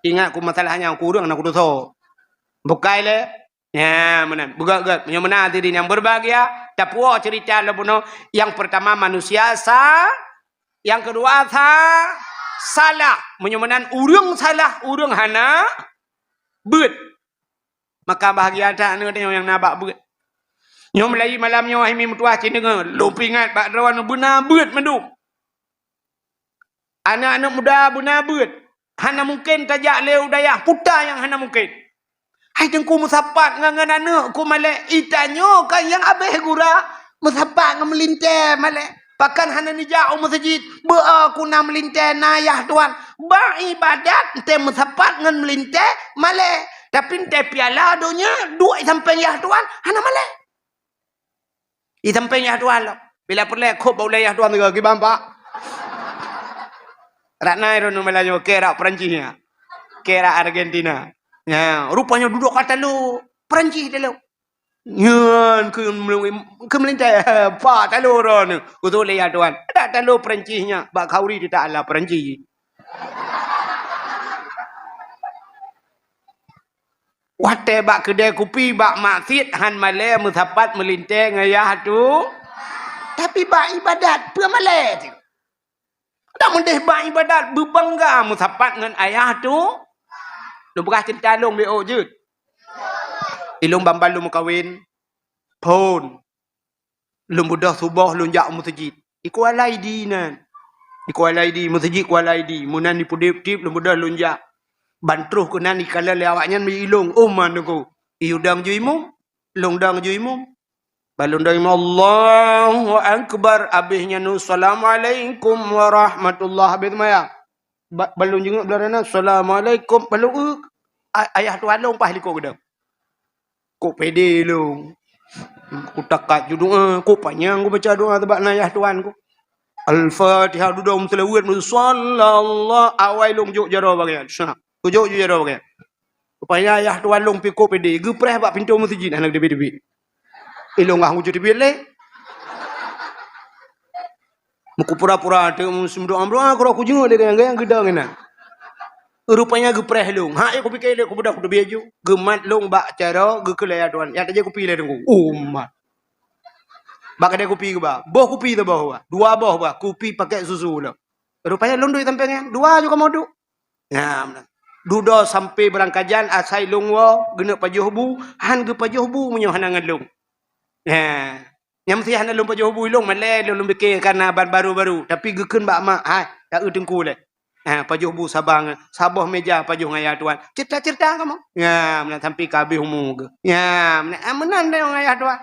Teuingat ku masalah nyan, ku ureueng na kutusoe. Bukai lé. Nya, meunan. Beugét-gét. Meunyoe meunan hadirin yang berbahagia, tapuwoe cerita lom bunoe. Yang pertama manusia sa-, yang kedua sa-, salah. Meunyoe meunan ureueng salah, ureueng hana beuet. Maka bahagia that aneuk tanyoe nyang na bak beuet. Nyoe meulayeue malam nyoe hai mi meutuwah cit deungoe, lôn peuingat bak droeneuh beuna beuet mandum. Aneuk-aneuk muda beuna beuet. Hana mungken tajak lé u dayah, puta nyang hana mungken. Hai teungku meusapat ngon, ngon aneuk ku malée, itanyoe kan nyang abéh gura, meusapat ngon meulintée malée. Pakon hana neujak u meuseujid, beu-o ku na meulintée na yah tuan. Bak ibadat teuh meusapat ngon meulintée malée. Tapi teuh piala donya duek i sampéng yah tuan, hana malée. I sampéng yah tuan lom. Bila peureulée khôb bak ulée yah tuan sigoe, kiban pak. Rak nai droeneuh malam nyoe, keu rak Perancis nyan. Keu rak Argentina. Nya, rupanya dudoe ka talo Perancis talo. Nyan keu meulintée, pak talo droeneuh. Utoe lé yah tuan. Dak talo Perancis nyan, bak khauri teutak ala Perancis. Watée bak keudée kupi, bak maksiet, han malée meusapat meulintée ngon yah tu. Tapi bak ibadat, peue malée tu? Dak meudeh bak ibadat, beubangga meusapat ngon ayah tu. Lôn peugah ceurita lôn B O jeuet. Ilôn ban-ban lôn meukawen, phon. Lôn beudôh suboh lôn jak u meuseujid. I Kuala Idi nan. I Kuala Idi, meuseujid Kuala Idi. Meunan i Pudip-Pudip lôn beudôh lôn jak. Ban troh keunan ikalon lé awaknyan mi ilôn, "Oh, man Teungku, i udang ju imum, lôn dang ju imum." Balon dong imam, "Allahu Akbar." Abéh nyan, "Assalamualaikum warahmatullah." Abéh seumayang. Ba-, balon jingok blah na, "Assalamualaikum." Balon, eh, a-, ayah tuan lôn paih likot keudong. Kok pede lôn. Kutakat ju doa, kok panyang kubaca doa sabab na ayah tuan ku. Al-Fatihah dudoe meuseulaweuet, meusallallahu, awai lôn jok jaroe bagian. Sa, kujok ju jaroe bagian. Rupanya ayah tuan lôn pih kok pede, geupreh bak pintoe meuseujid hana geuteubiet-teubiet. Ilôn gah wujud teubiet lé. Meukupura-pura teuk meudoa-doa, kura kujeuet lé gayang-gayang geudong inan. Rupanya geupreh lôn. Hak kupiké lé kubeudôh kuteubiet ju. Geumat lôn bak jaroe, geukheun lé ayah tuan. Nyan tajak kupi lé teungku. Oh, mat. Bak keudè kupi geuba. Boh kupi saboh bah. Dua boh bah. Kupi pakèt susu lom. Rupanya lôn duek sampéng nyan. Dua ju kamoe duek. Nyan, meunan. Dudoe sampoe beurangkajan asai lôn woe geuneuk pajoh bu, han geupajoh bu meunyoe hana ngon lôn. Nyan. Nyang meusti hana lôn pajoh bu ilôn, malèe lôn, lôn piké kareuna ban barô-barô. Tapi geukheun bak mak, "Hai, ta eu teungku lé." Ha, pajoh bu saban, saboh meuja pajoh ngon ayah tuan. Cerita-cerita kamoe. Nyan, meunan sampoe ka habéh umu geuh. Nyan, meunan, ah, meunan tanyoe ngon ayah tuan.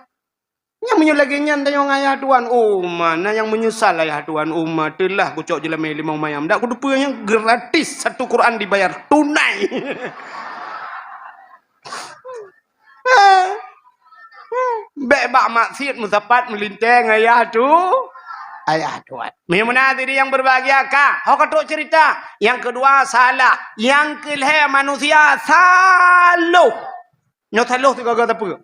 Nyang meunyoe lagèe nyan tanyoe ngon ayah tuan, oh ma, na nyang meunyeusal ayah tuan, oh ma, teulah kucok jeulamèe limong mayam. Dak kuteupeue nyang gratis, satu Quran dibayar tunai. Bèk bak maksiet meusapat meulintèe ngon ayah tu, ayah tuan. Meunyoe meunan hadirin yang berbahagia ka, ho ka trok cerita. Yang kedua salah, yang keulhèe manusia saloh. Nyoe saloh sigoe-goe sapeue?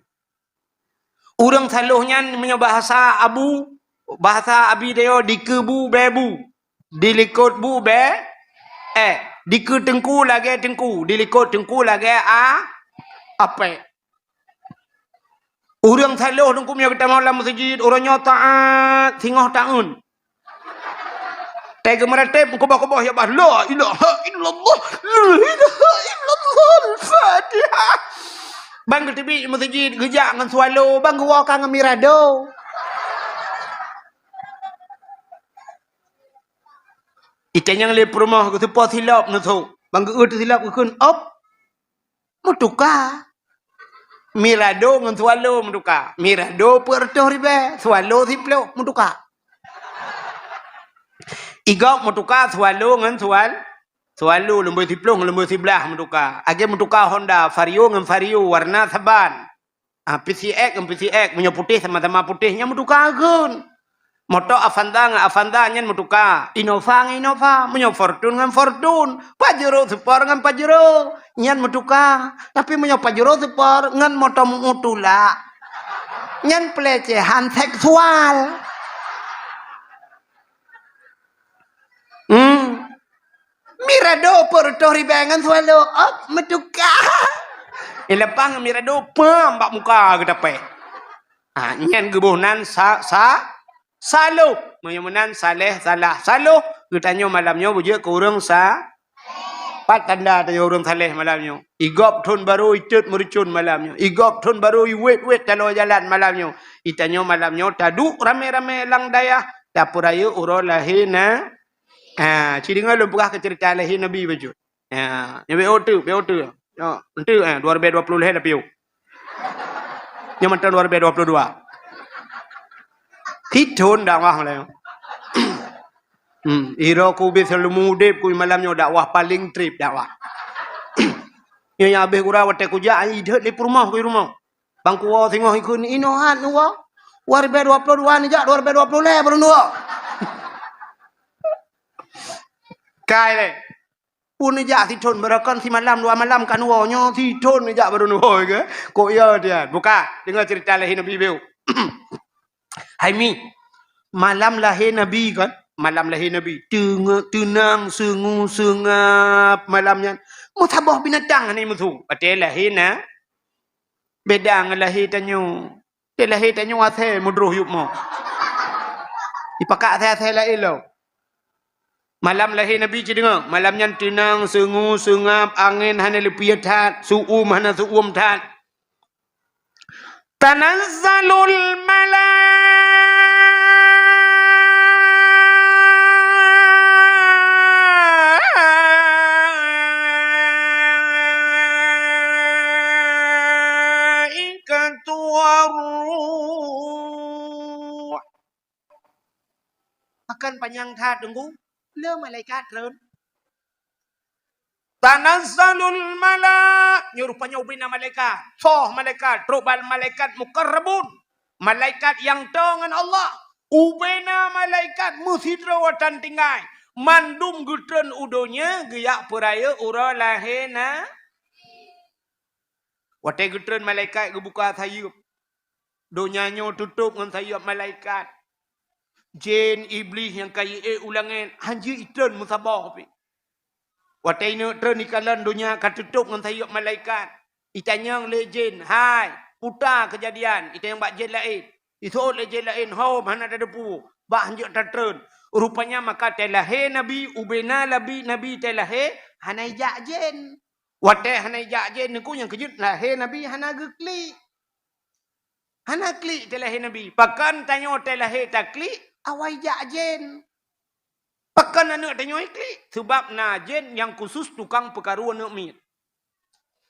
Ureueng saloh nyan meunyoe bahasa Abu, bahasa Abi tanyoe dikeue bu, bèe bu. Dilikot bu, bèe, eh, dikeue teungku lagèe teungku, dilikot teungku lagèe a, apèe. Ureueng saloh teungku meunyoe geutamong lam meuseujid, uroe nyoe taat, singoh taeun. Teuka meuratéb meukeubah-keubah ya bah, "La ilaha illallah, la ilaha illallah, Al-Fatihah." Ban geuteubiet meuseujid, geujak ngon swallow, ban geuwoe ka ngon mirado. Itanyong lé peurumoh geuseupôt silop neusok, ban geu-, geuseupôt silop geukheun, "Op." Meutuka. Mirado ngon swallow meutuka. Mirado peuet reutôh ribèe, swallow siploh meutuka. Igob meutuka swallow ngon swal-, swallow lumbôi siploh ngon lumbôi siblaih meutuka. Lagèe meutuka Honda Vario ngon Vario warna saban. Ah, P C X ngon P C X, meunyoe putéh sama-sama putéh, nyan meutuka kheun. Moto Avanza ngon Avanza nyan meutuka, Innova ngon Innova, meunyoe Fortuner ngon Fortuner, Pajero Sport ngon Pajero, nyan meutuka. Tapi meunyoe Pajero Sport ngon moto meu tulak, nyan pelecehan seksual. Hmm. Mirado peuet reutôh ribèe ngon swallow, op, meutuka. Ileupah ngon mirado, pam, bak muka geutapèe. Ha, nyan geuboh nan sa-, sa-, saloh. Meunyoe meunan saleh, salah. Saloh, geutanyoe malam nyoe beujeuet keu ureueng sa-, pat tanda tanyoe ureueng saleh malam nyoe. Igob thon barô itot meureucon malam nyoe. Igob thon barô iwèt-wèt taloe jalan malam nyoe. Itanyoe malam nyoe taduek ramè-ramè lam dayah, tapeurayeuk uroe lahé na-, Ah, ci deungoe lôn peugah keu ceurita lahé Nabi bacut. Ya, nyoe B O T, B O T. Nyoe, enteuk, eh, dua ribèe dua ploh lhèe na piôh. Nyoe mantong dua ribèe dua ploh dua. Sithon dakwah lé. Hmm, iro ku bit seuleumu udép ku malam nyoe dakwah paléng trép dakwah. Nyoe nyang habéh gura watèe kujak, ai idhôt lé peurumoh ku rumoh. Bang kuwoe singoh ikheun inoe hat neuwoe. Dua ribèe dua ploh dua neujak, dua ribèe dua ploh lhèe baru neuwoe. Kai lé. Pun neujak sithon, barokon simalam dua malam ka neuwoe, nyoe sithon neujak baru neuwoe ke? Kok iya tian? Buka, deungoe ceurita lahé Nabi beu. Hai Mi, malam lahé Nabi kan? Malam lahé Nabi. Teunge-, teunang, seungue, seungab malam nyan. Meusaboh binatang hana meusu. Watèe lahé na-, beda ngon lahé tanyoe. Watèe lahé tanyoe asèe meudroh yup mo. Ipakak asèe-asèe laén lom. Malam lahé Nabi ci deungoe, malam nyan teunang, seungue, seungab, angén hana leupie that, seuuem hana seuuem that. Tanazzalul malaikatu warruh. panyang that, Teungku. Le malaikat treun. Tanazzalul mala-, nyoe rupanya ubena malaikat. Soh malaikat, trok bak malaikat muqarrabun. Malaikat nyang toe ngon Allah. Ubena malaikat meusidroe watèe tinggai. Mandum geutreun u donya, geujak peurayeuk uroe lahé na-, Watèe geutreun malaikat geubuka sayeuep. Donya nyoe tutôp ngon sayeuep malaikat. Jén, iblih nyang ka jiék u langèt, hanjeuet itreun meusaboh pih. Watèe ineuk treun ikalon donya ka tutôp ngon sayeuep malaikat. Itanyong lé jén, "Hai, peue keujadian?" Itanyong bak jén laén. Iseuôt lé jén laén, "Hom, hana tateupeue, bah hanjeuet tatreun." Rupanya maka watèe lahé nabi, ubena nabi, nabi watèe lahé, hana ijak jén. Watèe hana ijak jén, Teungku, nyang keujeuet lahé nabi hana geuklik. Hana klik watèe lahé nabi. Pakon tanyoe watèe lahé taklik, awai jak jén. Pakon aneuk tanyoe klik? Sabab na jén nyang khusus tukang peukaru aneuk miet.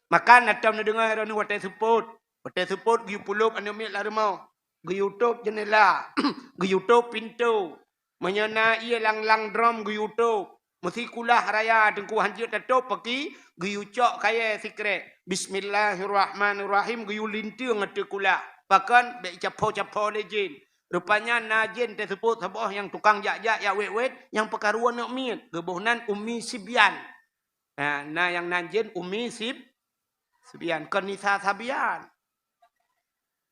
Maka na tom neudeungoe droeneuh watèe seupôt. Watèe seupôt geuyue peulôp aneuk miet lam rumoh. Geuyue tôp jeundela, geuyue tôp pintoe. Meunyoe na ié lang-lang drom geuyue tôp. Meusikula raya Teungku hanjeuet tatôp paki, geuyue cok kayèe sikrek. Bismillahirrahmanirrahim, geuyue linteueng ateueh kulah. Pakon? Bèk icapho-capho lé jén. Rupanya na jén teuseupôt saboh nyang tukang jak-jak jak wét-wét, nyang peukaru aneuk miet. Geuboh nan Ummi Sibyan. Na, na nyang nan jén Ummi Sib-, Sibyan, kon Nisa Sabian.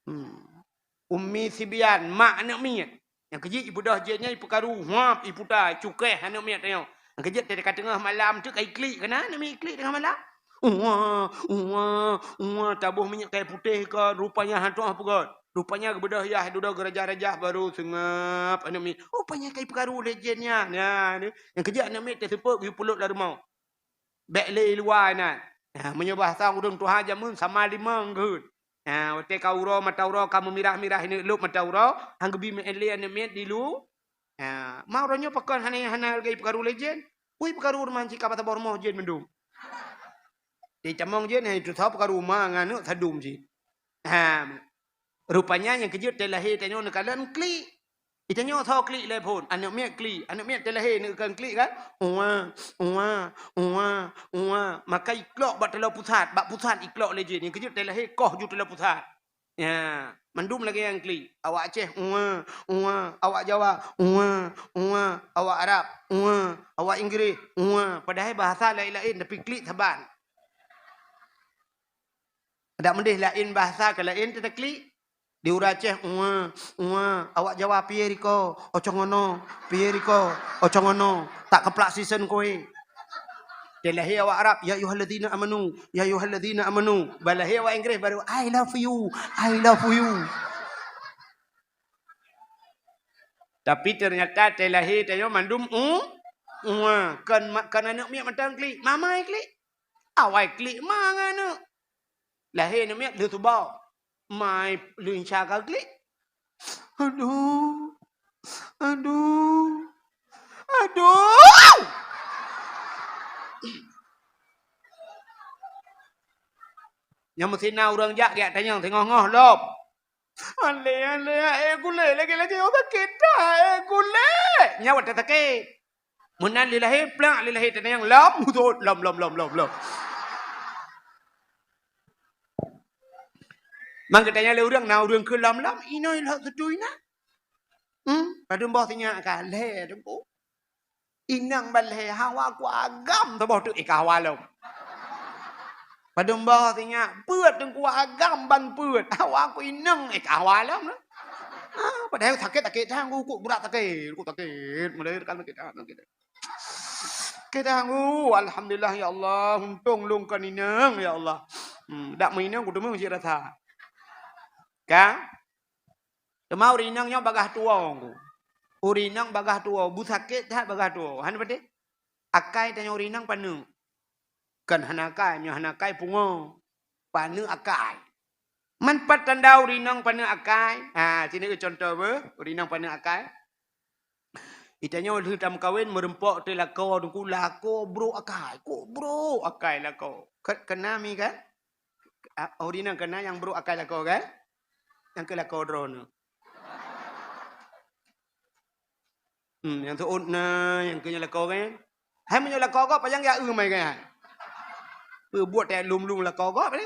Hmm. Ummi Sibyan, mak aneuk miet. Nyang keujeuet ibeudôh jén nyan ipeukaru, huap, iputa, cukéh aneuk miet nyoe. Nyang keujeuet teuka teungoh malam teuk ka iklik keunan aneuk miet iklik teungoh malam. Uwa, uwa, uwa, taboh minyeuk kayèe putéh kon, rupanya hana tu'oh peugöt. Rupanya geubeudôh yah dudoe geurajah-rajah baru seungab aneuk miet. Rupanya ka ipeukaru lé jén nyan. Nyan, nyang keujeuet aneuk miet teuseupôt geuyue peulôp lam rumoh. Bèk lé i luwa inan. Ha, meunyoe bahasa ureueng tuha jameun sama limong geuh. Ha, watèe ka uroe, mata uroe ka meumirah-mirah ineuk lôb mata uroe, han geubi meu'en lé aneuk miet di lu-, ha, ma uroe nyoe pakon hana, hana lagèe peukaru lé jén. Ui, peukaru rumoh cit ka bak saboh rumoh jén mandum. Di tamong jén, ha, itu tho peukaru ma ngon aneuk sadum cit. Ha, rupanya nyang keujeuet watèe lahé tanyoe neukalon klik. Itanyoe soe klik lé phôn, aneuk miet klik, aneuk miet watèe lahé neukon klik kan? Uwa, uwa, uwa, uwa. Maka iklok bak taloe pusat, bak pusat iklok lé jén. Nyang keujeuet watèe lahé koh ju taloe pusat. Ya, mandum lagèe nyang klik. Awak Aceh, uwa, uwa. Awak Jawa, uwa, uwa. Awak Arab, uwa. Awak Inggréh, uwa. Padahai bahasa laén-laén, tapi klik saban. Adak meudéh laén bahasa keu laén teutaklik. Di ureueng Aceh, "Uwa, uwa." Awak Jawa, "Piye riko?" "Ocong ono." "Piye riko?" "Ocong ono." Tak keuplak sisen kue. Watèe lahé awak Arab, "Ya ayyuhalladzina amanu, ya ayyuhalladzina amanu." Bah lahé awak Inggréh baru, "I love you, I love you." Tapi ternyata watèe lahé tanyoe mandum u-, uwa. Kon ma-, kon aneuk miet mantong klik, mama klik. Awai klik ma ngon aneuk. Lahé aneuk miet lheueh tuboh. Mai leunsha ka klik. Aduh. Aduh. Aduh. Nyang meusinan ureueng jak geujak tanyong teungoh-ngoh lom. Alé, alé, eh, gulé, lagèe-lagèe nyang sakét that, eh, gulé. Nyan watèe sakét. Meunan lé lahé, plak lé lahé, teungoh lom, lom, lom, lom, lom, lom. Mang geutanyong lé ureueng, na ureueng keu lom-lom, inoe lhok seutui na. Hmm, padum boh sinyak ka, lhèe teungku. Inong ban lhèe, hawa ku agam saboh teuk, eh, ka hawa lom. Padum boh sinyak, peuet teungku agam ban peuet, hawa ku inong, eh, ka hawa lom. Ah, padahai sakét-sakét that, ku, ku brat sakét, ku sakét, mulai kan sakét, ah, sakét. Sakét that, ku, alhamdulillah ya Allah, untông lôn kon inong ya Allah. Hmm, dak meuinong ku teumé masih rasa. Ka? Teuma ureueng inong nyoe bagaih tuwoe, Teungku. Ureueng inong bagaih tuwoe, beusakét that bagaih tuwoe. Hana patéh? Akai tanyoe ureueng inong paneuk. Kon hana akai, meunyoe hana akai pungo. Paneuk akai. Man pat tanda ureueng inong paneuk akai? Ha, sinoe contoh beuh, ureueng inong paneuk akai. Itanyoe lheueh tameukawen meureumpok teuh lakoe, Teungku, lakoe brok akai. Kok brok akai lakoe? Ke-, keuna mi kan? A, ureueng inong keuna nyang brok akai lakoe kan? Nyang keu lakoe droeneuh. Hmm, nyang seuôt na, nyang keu nyan lakoe kan. Hai meunyoe lakoe gob, pajan jak eu mai kan. Peubuet tak lom-lom lakoe gob ni.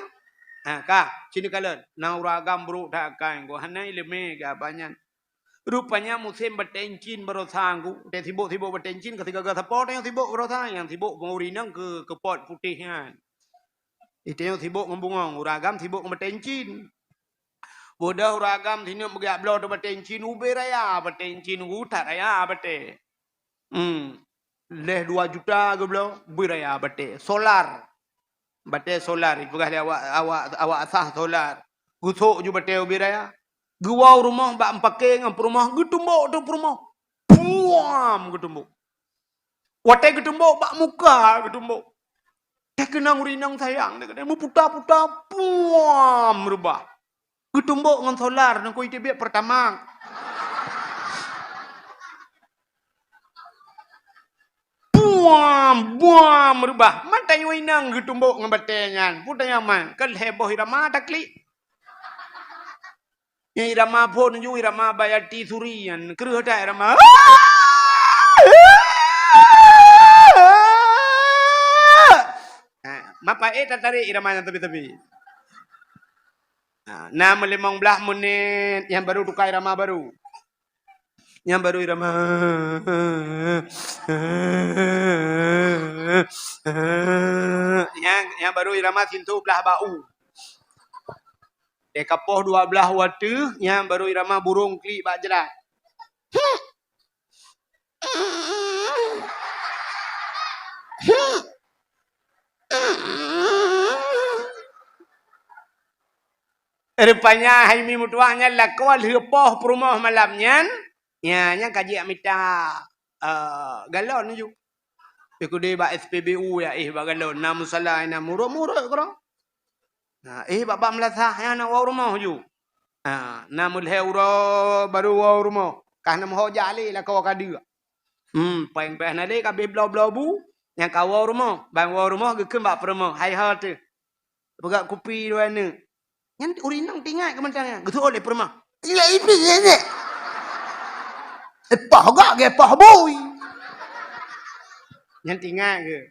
Ha, ka, sini kalon. Na ureueng agam brok that kan. Gob hana ileumé geuh banyan. Rupanya musém bateng cin baroesa ku. Teuh sibok-sibok bateng cin, ka sigaga sapo teuh nyang sibok baroesa. Nyang sibok ureueng inong keu, keu pot putéh nyan. Itanyong sibok ngon bungong, ureueng agam sibok ngon bateng cin. Bodoh ureueng agam sineuk meugeuyak bloe teuh bateng cin, ubé raya bateng cin, utat raya batée. Hmm. Lheuh dua juta geubloe, ubé raya batée. Solar. Batée solar, ipeugah lé awak, awak, awak asah solar. Geusok ju batée ubé raya. Geuwoe u rumoh bak meupaké ngon peurumoh, geutumbok teuh peurumoh. Puam geutumbok. Watée geutumbok bak muka geutumbok. Teuh keunong ureueng inong sayang, teuh keunong meuputa-puta, puam reubah. Geutumbok ngon solar, nangko iteubiet Pertamax. Puam, buam reubah. Man tanyoe inong geutumbok ngon batée nyan. Peue tanyoe man, ka lhée boh irama taklik. Nyang irama phon ju, irama Bayati Suri nyan. Kreueh that irama. Ha, mapa ék tatarék irama nyan teubit-teubit. Ha, na meulimong blaih menit, nyan baru tuka irama baru. Nyan baru irama. Nyan, nyan baru irama sintoh blaih bak u. Teuh ka poh dua blaih u ateueh, nyan baru irama burông klik bak jrat. Rupanya hai mi meutuah nyan lakoe lheueh poh peurumoh malam nyan, nyan, nyan ka jijak mita, eh, galon ju. Ikudi bak S P B U ya, eh, bak galon, na musala, na murot-murot keudroe. Na, eh, bak, bak meulasah, nyan na woe u rumoh ju. Ha, na meulhée uroe baru woe u rumoh. Kah na meuho jak lé lakoe ka deuek. Hmm, péng pih na lé ka abéh bloe-bloe bu, nyang ka woe u rumoh. Ban woe u rumoh geukheun bak peurumoh, "Hai ho teuh. Peugah kupi dua neuk." Nyan ureueng inong teuingat keu mantong nyan. Geuseuôt lé peurumoh. Iya ipi nyan. Eh, poh gak ge poh bui. Nyan teuingat keu.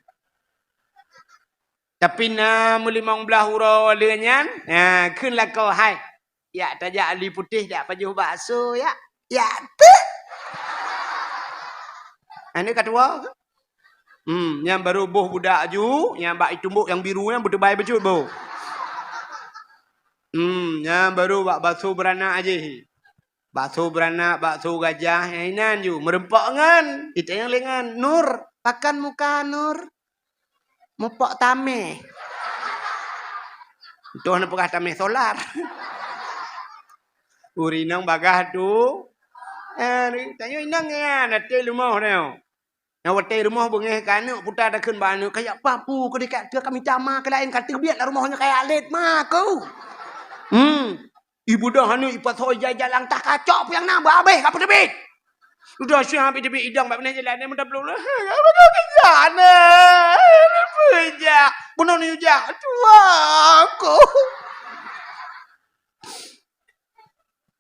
Tapi na meulimong blaih uroe lheueh nyan, ha, kheun lakoe, "Hai, jak tajak li putéh jak pajoh bakso, jak." Jak teuk. Aneuk ka tuwoe. Hmm, nyan baru boh budak ju, nyang bak itumbok nyang biru nyan beuteubai bacut boh. Hmm, nyan baru bak bakso beuranak jih. Bakso beuranak, bakso gajah, nyan inan ju, meureumpok ngon, itanyong lé ngon, "Nur, pakan muka Nur?" Mupok tameh. Toh na peugah tameh solar. Ureueng inong bagah tu. Eh, tanyoe inong nyan, até rumoh nyoe. Nyang watée rumoh beungéh keu aneuk, puta takheun bak aneuk, "Kajak papu keu dekat keu ka mita ma keu laén, ka teubiet lam rumoh nyoe kajak lét ma keu." Hmm. Ibeudôh aneuk ipasoe ija-ija lam tah kacok peue nyang na beuhabéh ka peuteubiet. Udah siang habéh teubiet idong bak binéh jalan, dia meutabloe, "Apa kau kerja, aneuk? Apa kerja? Bunoe ni ujak, tuha aku."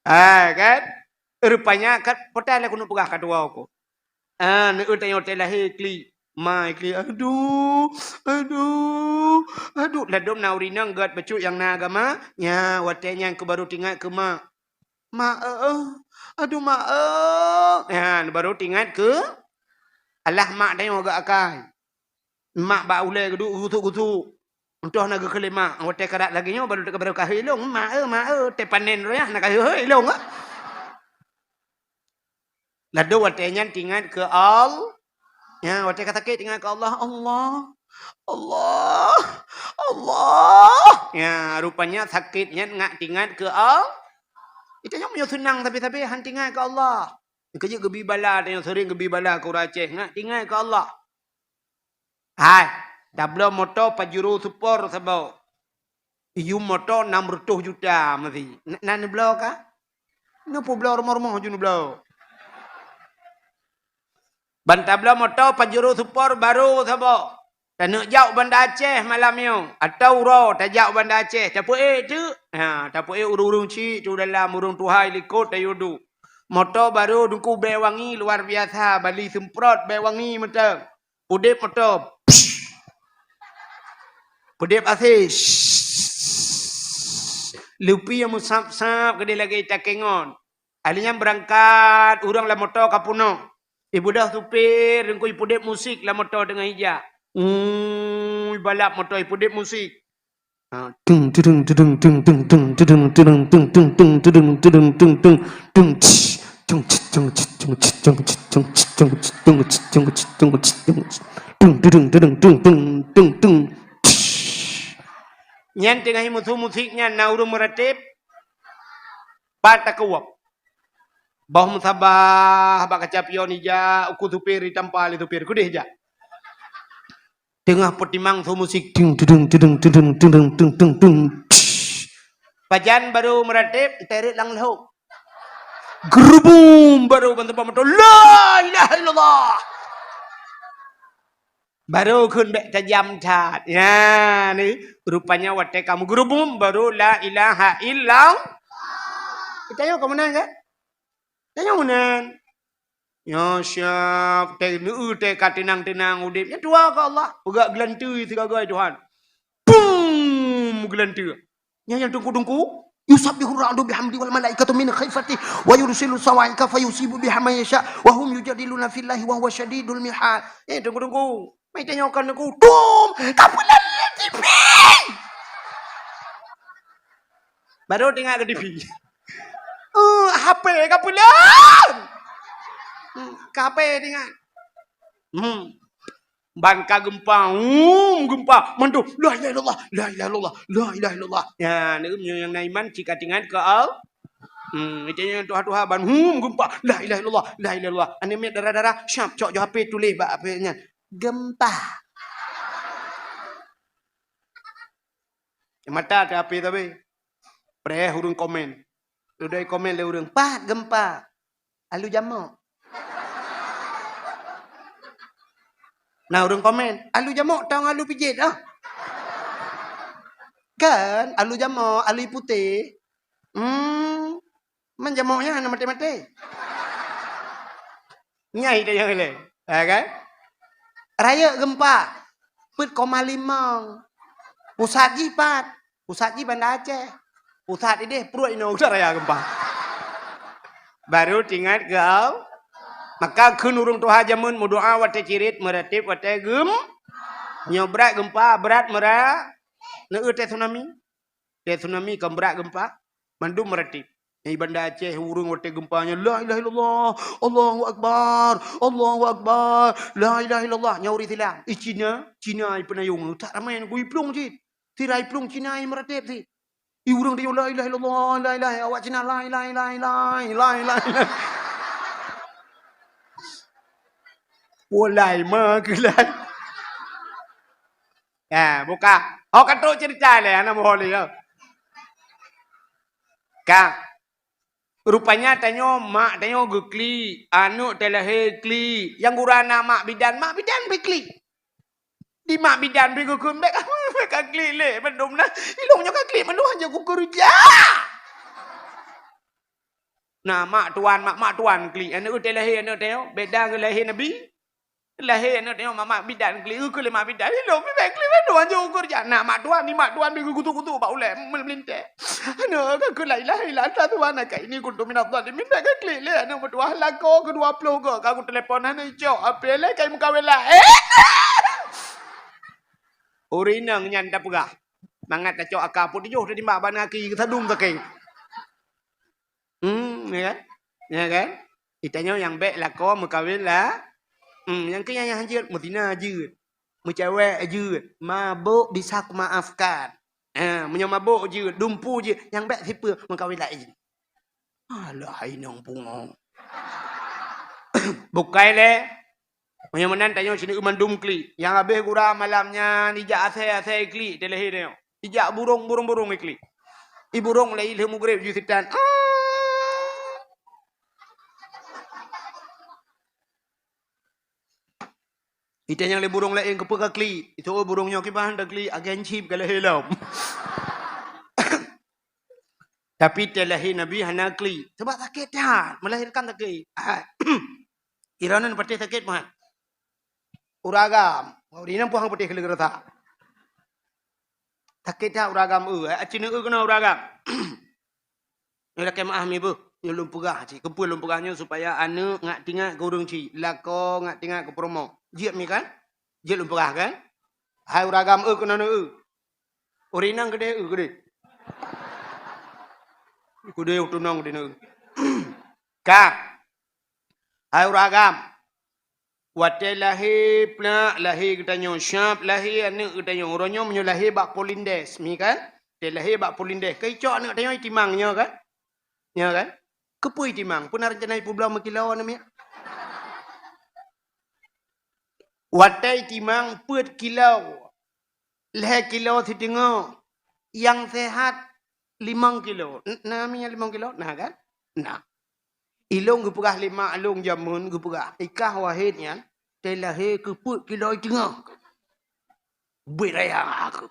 Ah, kan? Rupanya kan, peue lé keuneuk peugah ka tuha aku. Ah, neueu tanyoe watée lahé klik. Ma klik, "Aduh, aduh, aduh." Ladôm na ureueng inong gét bacut nyang na agama, nya watée nyan keu baru teuingat keu mak. "Mak, eh, eh, aduh, mak, eh." Nya, baru teuingat keu alah mak tanyoe gét akai. Mak bak ulée geuduek gusuk-gusuk. Entah na geukheun lé mak, watée karab lagée nyoe baru teuka baru kahé lôn, "Mak, eh, mak, eh." Teupanen roh nyan na kahé lôn, eh. Ladôm watée nyan teuingat keu Al-, nya, watée ka sakét teuingat keu Allah, "Allah, Allah, Allah." Nya, rupanya sakét nyan ngat teuingat keu Al-, tanyoe meunyoe seunang sabe-sabe han teuingat keu Allah. Keujeuet geubi bala, tanyoe seuring geubi bala keu ureueng Aceh, ngat teuingat keu Allah. Hai, tabloe moto Pajero Sport saboh. Iyum moto nam reutôh juta meusi. Na, na neubloe ka? Neupubloe rumoh-rumoh ju neubloe. Ban tabloe moto Pajero Sport baru saboh. Taneuk jak u Banda Aceh malam nyoe. Atawa uroe tajak u Banda Aceh. Tapeuék teuk? Ha, tapeuék ureueng-ureueng chik tu dalam, ureueng tuha i likot tayue duek. Moto barô Teungku bèe wangi luar biasa, bali seumprot bèe wangi mantong. Udép moto. Udép asèe. Lupi nyang meusab-sab keudéh lagèe takèe ngon. Ahli nyan beurangkat, ureueng lam moto ka peunoh. Ibeudôh supir, Teungku ipeudép musik lam moto teungoh ijak. Ui, balap moto ipeudép musik. Ha, tung, tudung, tudung, tung, tung, tung, tudung, tudung, tung, tung, tung, tudung, tudung, tung, tung, tung, tsh, tung, tsh, tung, tsh, tung, tsh, tung, tsh, tung, tsh, tung, tsh, tung, tsh, tung, tsh, tung, tsh, tung, tsh, tung, tudung, tudung, tung, tung, tung, tung, tsh. Nyan teungoh imusu musik nyan na ureueng meuratéb, pat takeuwab. Boh meusabah bak kaca pion ijak, uku supir itampa lé supir, keudéh jak. Teungoh peutimang su musik, ting, tudung, tudung, tudung, tudung, tung, tung, tung, tsh. Pajan barô meuratéb, teuret lam lhok. Geurubum, barô ban teumpat moto, "La ilaha illallah." Barô kheun bèk tajam that. Ya, ni, rupanya watèe kamoe geurubum, barô la ilaha illallah. Tanyoe ka meunan, kan? Tanyoe meunan. Nyoe siap, teuh neueu teuh ka teunang-teunang udép. Nyan tuha keu Allah. Peugah geulanteue sigoe-goe Tuhan. Pum! Geulanteue. Nyan nyang teungku-teungku. Yusabbihu ra'du bihamdi wal malaikatu min khifati wa yursilu sawa'iqa fayusibu biha man yasha wa hum yujadiluna fillahi wa huwa syadidul mihal. Eh, teungku-teungku. Mai tanyoe keu teungku. Tum! Ka peuleueh T V! Barô teuingat keu T V. Eh, H P ka peuleueh. Hmm, ka H P teuingat. Hmm. Ban ka geumpa, hum, geumpa. Mandum, la ilaha illallah, la ilaha illallah, la ilaha illallah. Ya, nyoe nyang na iman cit ka teuingat keu Allah. Hmm, itu nyang tuha-tuha ban, hum, geumpa. La ilaha illallah, la ilaha illallah. Aneuk miet dara-dara, siap cok jo H P tuléh bak H P nyan. Geumpa. Mata teuh H P tapi. Preh ureueng komen. Dudoe komen lé ureueng, "Pat geumpa?" "Alu jamok." Na ureueng komen, "Alu jamok tong alu pijet ah." Kan, alu jamok, alu putéh. Hmm. Man jamok nyan hana maté-maté. Nyai dah nyang ilée. Ha, kan? Rayeuk geumpa. Peuet koma limong. Pusat jih pat. Pusat jih Banda Aceh. Pusat idéh pruet inoe udah raya geumpa. Baru teuingat keu Allah. Maka kheun ureueng tuha jameun meudoa watée cirit, meuratéb watée geum-, nyoe brat geumpa, brat meura-, neueu teuh tsunami. Teuh tsunami kon brat geumpa, mandum meuratéb. Nyang di Banda Aceh ureueng watée geumpa nyan, "La ilaha illallah, Allahu akbar, Allahu akbar, la ilaha illallah." Nyan ureueng Islam. I Cina, Cina i peunayong, tak ramai nyan, i plueng cit. Sira i plueng Cina i meuratéb sit. I ureueng tanyoe, "La ilaha illallah, la ilaha," awak Cina, "La ilaha, la ilaha, la ilaha, la ilaha." Walai ma keulan. Ya, buka. Oh, ka trok cerita lé, hana boh lé, ya. Ka. Rupanya tanyoe, mak tanyoe geuklik, aneuk teulahé klik. Nyang gura na mak bidan, mak bidan pih klik. Di mak bidan pih geukheun, "Bèk ka, bèk ka klik lé, bandum na. Ilong nyoe ka klik, bandum hanjeuet kukeureuja." Na mak tuan, mak, mak tuan klik. Aneuk teulahé, aneuk tanyoe, beda ngon lahé Nabi. Lahé aneuk tanyoe, mak, mak bidan klik. Geukheun lé mak bidan, "Ilong pih bèk klik, bandum hanjeuet kukeureuja." Na mak tuan, di mak tuan pih geugutuk-gutuk bak ulèe, meulintèe. Aneuk, ka kheun, "La ilaha illa anta subhanaka inni kuntu minadh dhalimin." Bèk ka klik lé aneuk meutuah, lakoe keudua ploh goe ka kutelepon hana icok, api lé kai meukawen laén. Ureueng inong nyan tapeugah, mangat tacok aka peuet tujoh tatimbak bak gaki geusadum sakét. Hmm, ya kan? Ya kan? Di tanyoe nyang bèk lakoe meukawen la-, hmm, nyang keu nyang hanjeuet meuzina jeuet. Meucewek jeuet, mabök bisa kumaafkan. Ha, meunyoe mabök jeuet, dumpeue jeuet, nyang bèk sipeue meukawen laén. Alah, hai inong pungo. Bukai lé. Meunyoe meunan tanyoe sineuk mandum klik. Nyang habéh gura malam nyan ijak asèe-asèe klik teulahé tanyoe. Ijak burông, burông-burông iklik. I burông lé ilheueh mugreb ju sitan. Ah. Itanyong lé burông laén keupeue ka klik. Itu, "Oh, burông nyoe kiban taklik, agen chip ka lahé lom." Tapi teuh lahé Nabi hana klik. Sebab sakét that, melahirkan sakét. Ah. Ironan patéh sakét, Muhammad. Uragam. Ureueng inong puhang patéh keu rasa. Sakét that uragam eu. Eh, cina eu keunoe uragam. Nyoe lakée meu'ah mi beuh. Nyoe lôn peugah cit. Keupeue lôn peugah nyoe supaya aneuk ngat tingat keu ureueng cit. Lakoe ngat tingat keu peurumoh. Jeuet mi kan? Jeuet lôn peugah kan? Hai uragam eu keunoe eu. Ureueng inong keudeh eu keudeh. Keudeh tunong keudeh eu. Ka. Hai uragam. Watée lahé plak, lahé geutanyoe syab, lahé aneuk geutanyoe. Uroe nyoe meunyoe lahé bak Polindes, mi kan? Watée lahé bak Polindes, ka icok aneuk tanyoe itimang nyoe kan? Nyoe kan? Keupeue itimang? Peue na rencana ipeubloe meukilo aneuk miet? Watée itimang peuet kilo, lhée kilo siteungoh, nyang sehat limong kilo. N-, na mi nyang limong kilo? Na kan? Na. Ilôn geupeugah lé mak lôn jameun geupeugah, ikah Wahid nyan, teuh lahé keu peuet kilo iteungoh. Bit raya aku.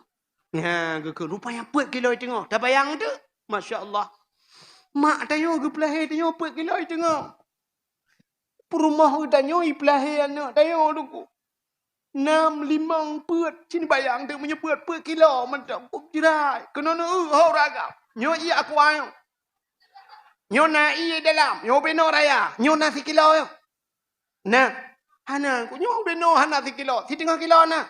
Nya, geukheun, rupanya peuet kilo iteungoh. Tabayang teuh? Masya Allah. Mak tanyoe geupeulahé tanyoe peuet kilo iteungoh. Peurumoh geutanyoe ipeulahé aneuk tanyoe Teungku. Nam, limong, peuet. Cit bayang teuh meunyoe peuet, peuet kilo mantong. Peuet jirai. Keunoe neu ho uragam. Nyoe ie aqua nyoe. Nyoe na ie dalam. Nyoe ubé noe raya. Nyoe na sikilo nyoe. Na. Hana, nyoe ubé noe hana sikilo. Siteungoh kilo na.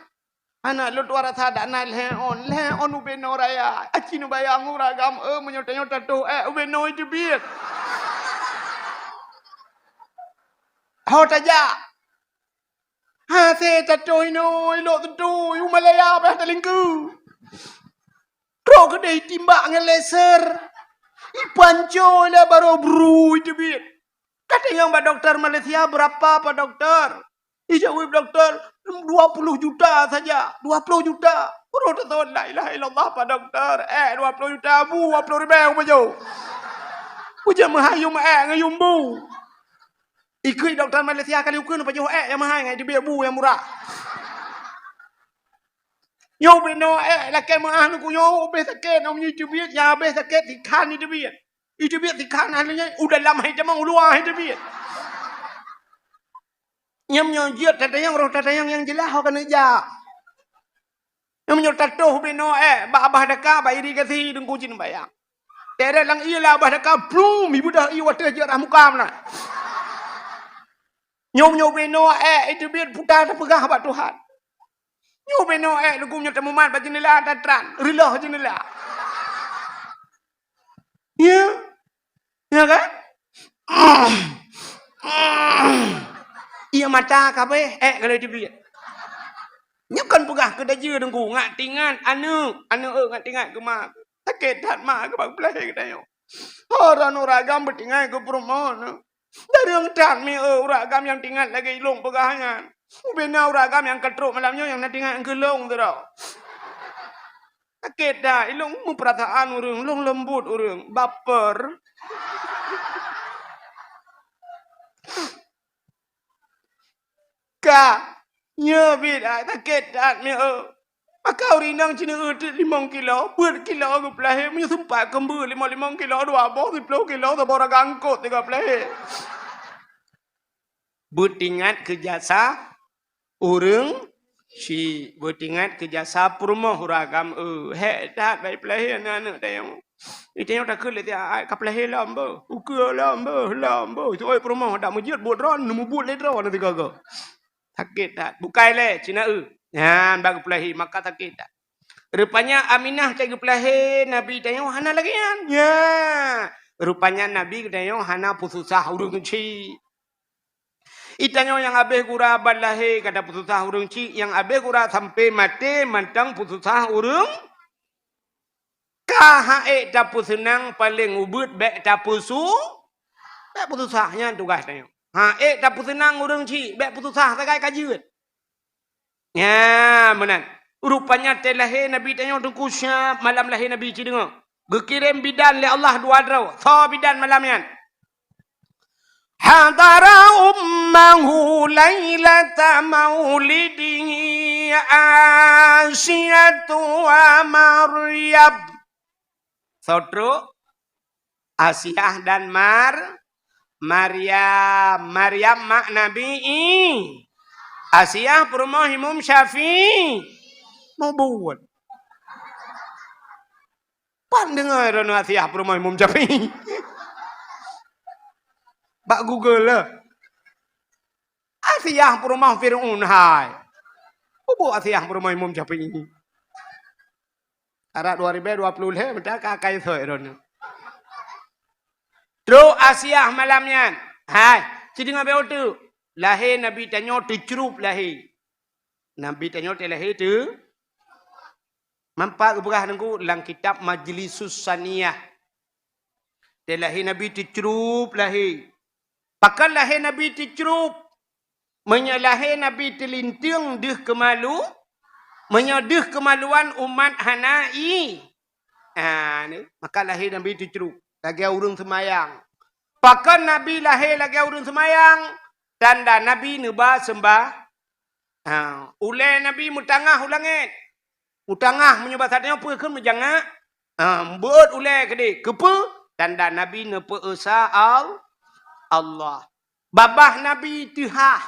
Hana lôn tuan rasa dak na lhée ôn. Lhée ôn ubé noe raya. Aci neubayang uragam, eh, meunyoe tanyoe tatoh, eh, ubé noe teubiet. Ho tajak. Hase tatoh inoe, ilok teutui, u Malaya bah talingkeue. Trok keudeh timbak ngon laser. Ipanco lé baroe brui teubiet. Katanyong bak doktor Malaysia, "Berapa, Pak Doktor?" Ijaweueb doktor, "Dua puluh juta saja." "Dua puluh juta?" Baroe tasot, "La ilaha illallah, Pak Doktor. Eh, dua puluh juta, bu dua puluh ribée upajoh." Ujeut meuhayum eh ngon yum bu. Ikheun doktor Malaysia kali ukeue neupajoh ék nyang meuhai ngon teubiet bu nyang murah. Nyoe ubé noe ék lakée meu'ah Teungku nyoe ubé sakét, nyoe meunyoe teubiet nyang habéh sakét sikhan teubiet. Iteubiet sikhan hana nyoe u dalam hai tamong u luwa hai teubiet. Nyam nyoe jeuet tatanyong roh tatanyong nyang jeulaih ho keuneuk jak. Nyang meunyoe tatoh ubé noe ék bak abah daka bak irigasi Teungku cit neubayang. Teret lam ie lam abah daka, blum, ibeudôh ie watée jeuet rah muka meunan. Nyoe meunyoe ubé noe ék, iteubiet puta tapeugah bak Tuhan. Nyoe ubé noe ék, Teungku meunyoe tamumat bak jeundela tatran, reuloh jeundela. Ya. Ya kan? Ie mata ka abéh, ék ka lheueh teubiet. Nyoe kon peugah keu dajeue Teungku, ngat tingat aneuk, aneuk eu ngat tingat keu ma. Sakét that ma keu bak peulahé geutanyoe. Ho droeneuh uragam beutingat keu peurumoh neuh. Dareueng that mi eu uragam nyang tingat lagée ilôn peugah nyan. Ubé na uragam nyang ka trok malam nyoe nyang na tingat keu lôn sidroe. Sakét that, ilôn meupeurasaan ureueng, lôn leumbot ureueng, baper. Ka, nyoe bit, ah, sakét that mi eu. Maka ureueng inong cit neu eu teuk limong kilo, peuet kilo geupeulahé, meunyoe seumpat keumbeu limong-limong kilo, dua boh, siplôh kilo, saboh raga eungkot teuga peulahé. Beutingat keu jasa ureueng chik, beutingat keu jasa peurumoh ureueng agam, eh, hék that bak ipeulahé aneuk-aneuk tanyoe. Itanyoe takheun lé tieb, "Ai, ka peulahé lom beuh, ukeue lom beuh, lom beuh." Itu oi peurumoh dak meujeuet buet droe, neumubuet lé droe na sigoe-goe. Sakét that. Bukai lé, cina eu. Nyan bak geupeulahé, maka sakét that. Rupanya Aminah cit geupeulahé Nabi tanyoe hana lagée nyan. Nya. Rupanya Nabi geutanyoe hana peususah ureueng chik. Itanyoe nyang habéh gura ban lahé ka tapeususah ureueng chik, nyang habéh gura sampoe maté mantong peususah ureueng. Ka han ék tapeuseunang paleng ubit bék tapeusu-, bék peususah, nyan tugaih tanyoe. Han ék tapeuseunang ureueng chik, bék peususah sagai ka jeuet. Nya, meunan. Rupanya teuh lahé Nabi tanyoe Teungku Syab, malam lahé Nabi cit deungoe. Geukirém bidan lé Allah dua droe. Soe bidan malam nyan? Hadara ummahu lailata maulidihi Asiyatu wa Maryam. Soe trok? Asiah dan Mar-, Maryam. Maryam mak Nabi I-, Asiah peurumoh Imam Syafi'i. Mubuet. Pan deungoe droeneuh Asiah peurumoh Imam Syafi'i. Bak Google lah. Asiah peurumoh Fir'aun hai. Mubuet Asiah peurumoh Imam Syafi'i. Arak dua ribu dua puluh lhèe meuta ka akai sot droeneuh. Trok Asiah malam nyan. Hai, ci deungoe beu teuk. Lahé Nabi tanyoe teucrup lahé. Nabi tanyoe teuh lahé teu-, manfaat geupeugah Teungku lam kitab Majlisus Saniyah. Teuh lahé Nabi teucrup lahé. Pakon lahé Nabi teucrup? Meunyoe lahé Nabi teulinteung deuh keumalu, meunyoe deuh keumaluan umat hana i-, ha, ni, maka lahé Nabi teucrup lagèe ureueng seumayang. Pakon Nabi lahé lagèe ureueng seumayang? Tanda Nabi neuba seumbah-, ha, ulèe Nabi meutangah u langèt. Meutangah meunyoe basa tanyoe peue kheun meujangak, ha, beuet ulèe keudéh. Keupeue? Tanda Nabi neupeu-esa Al-, Allah. Babah Nabi teuhah.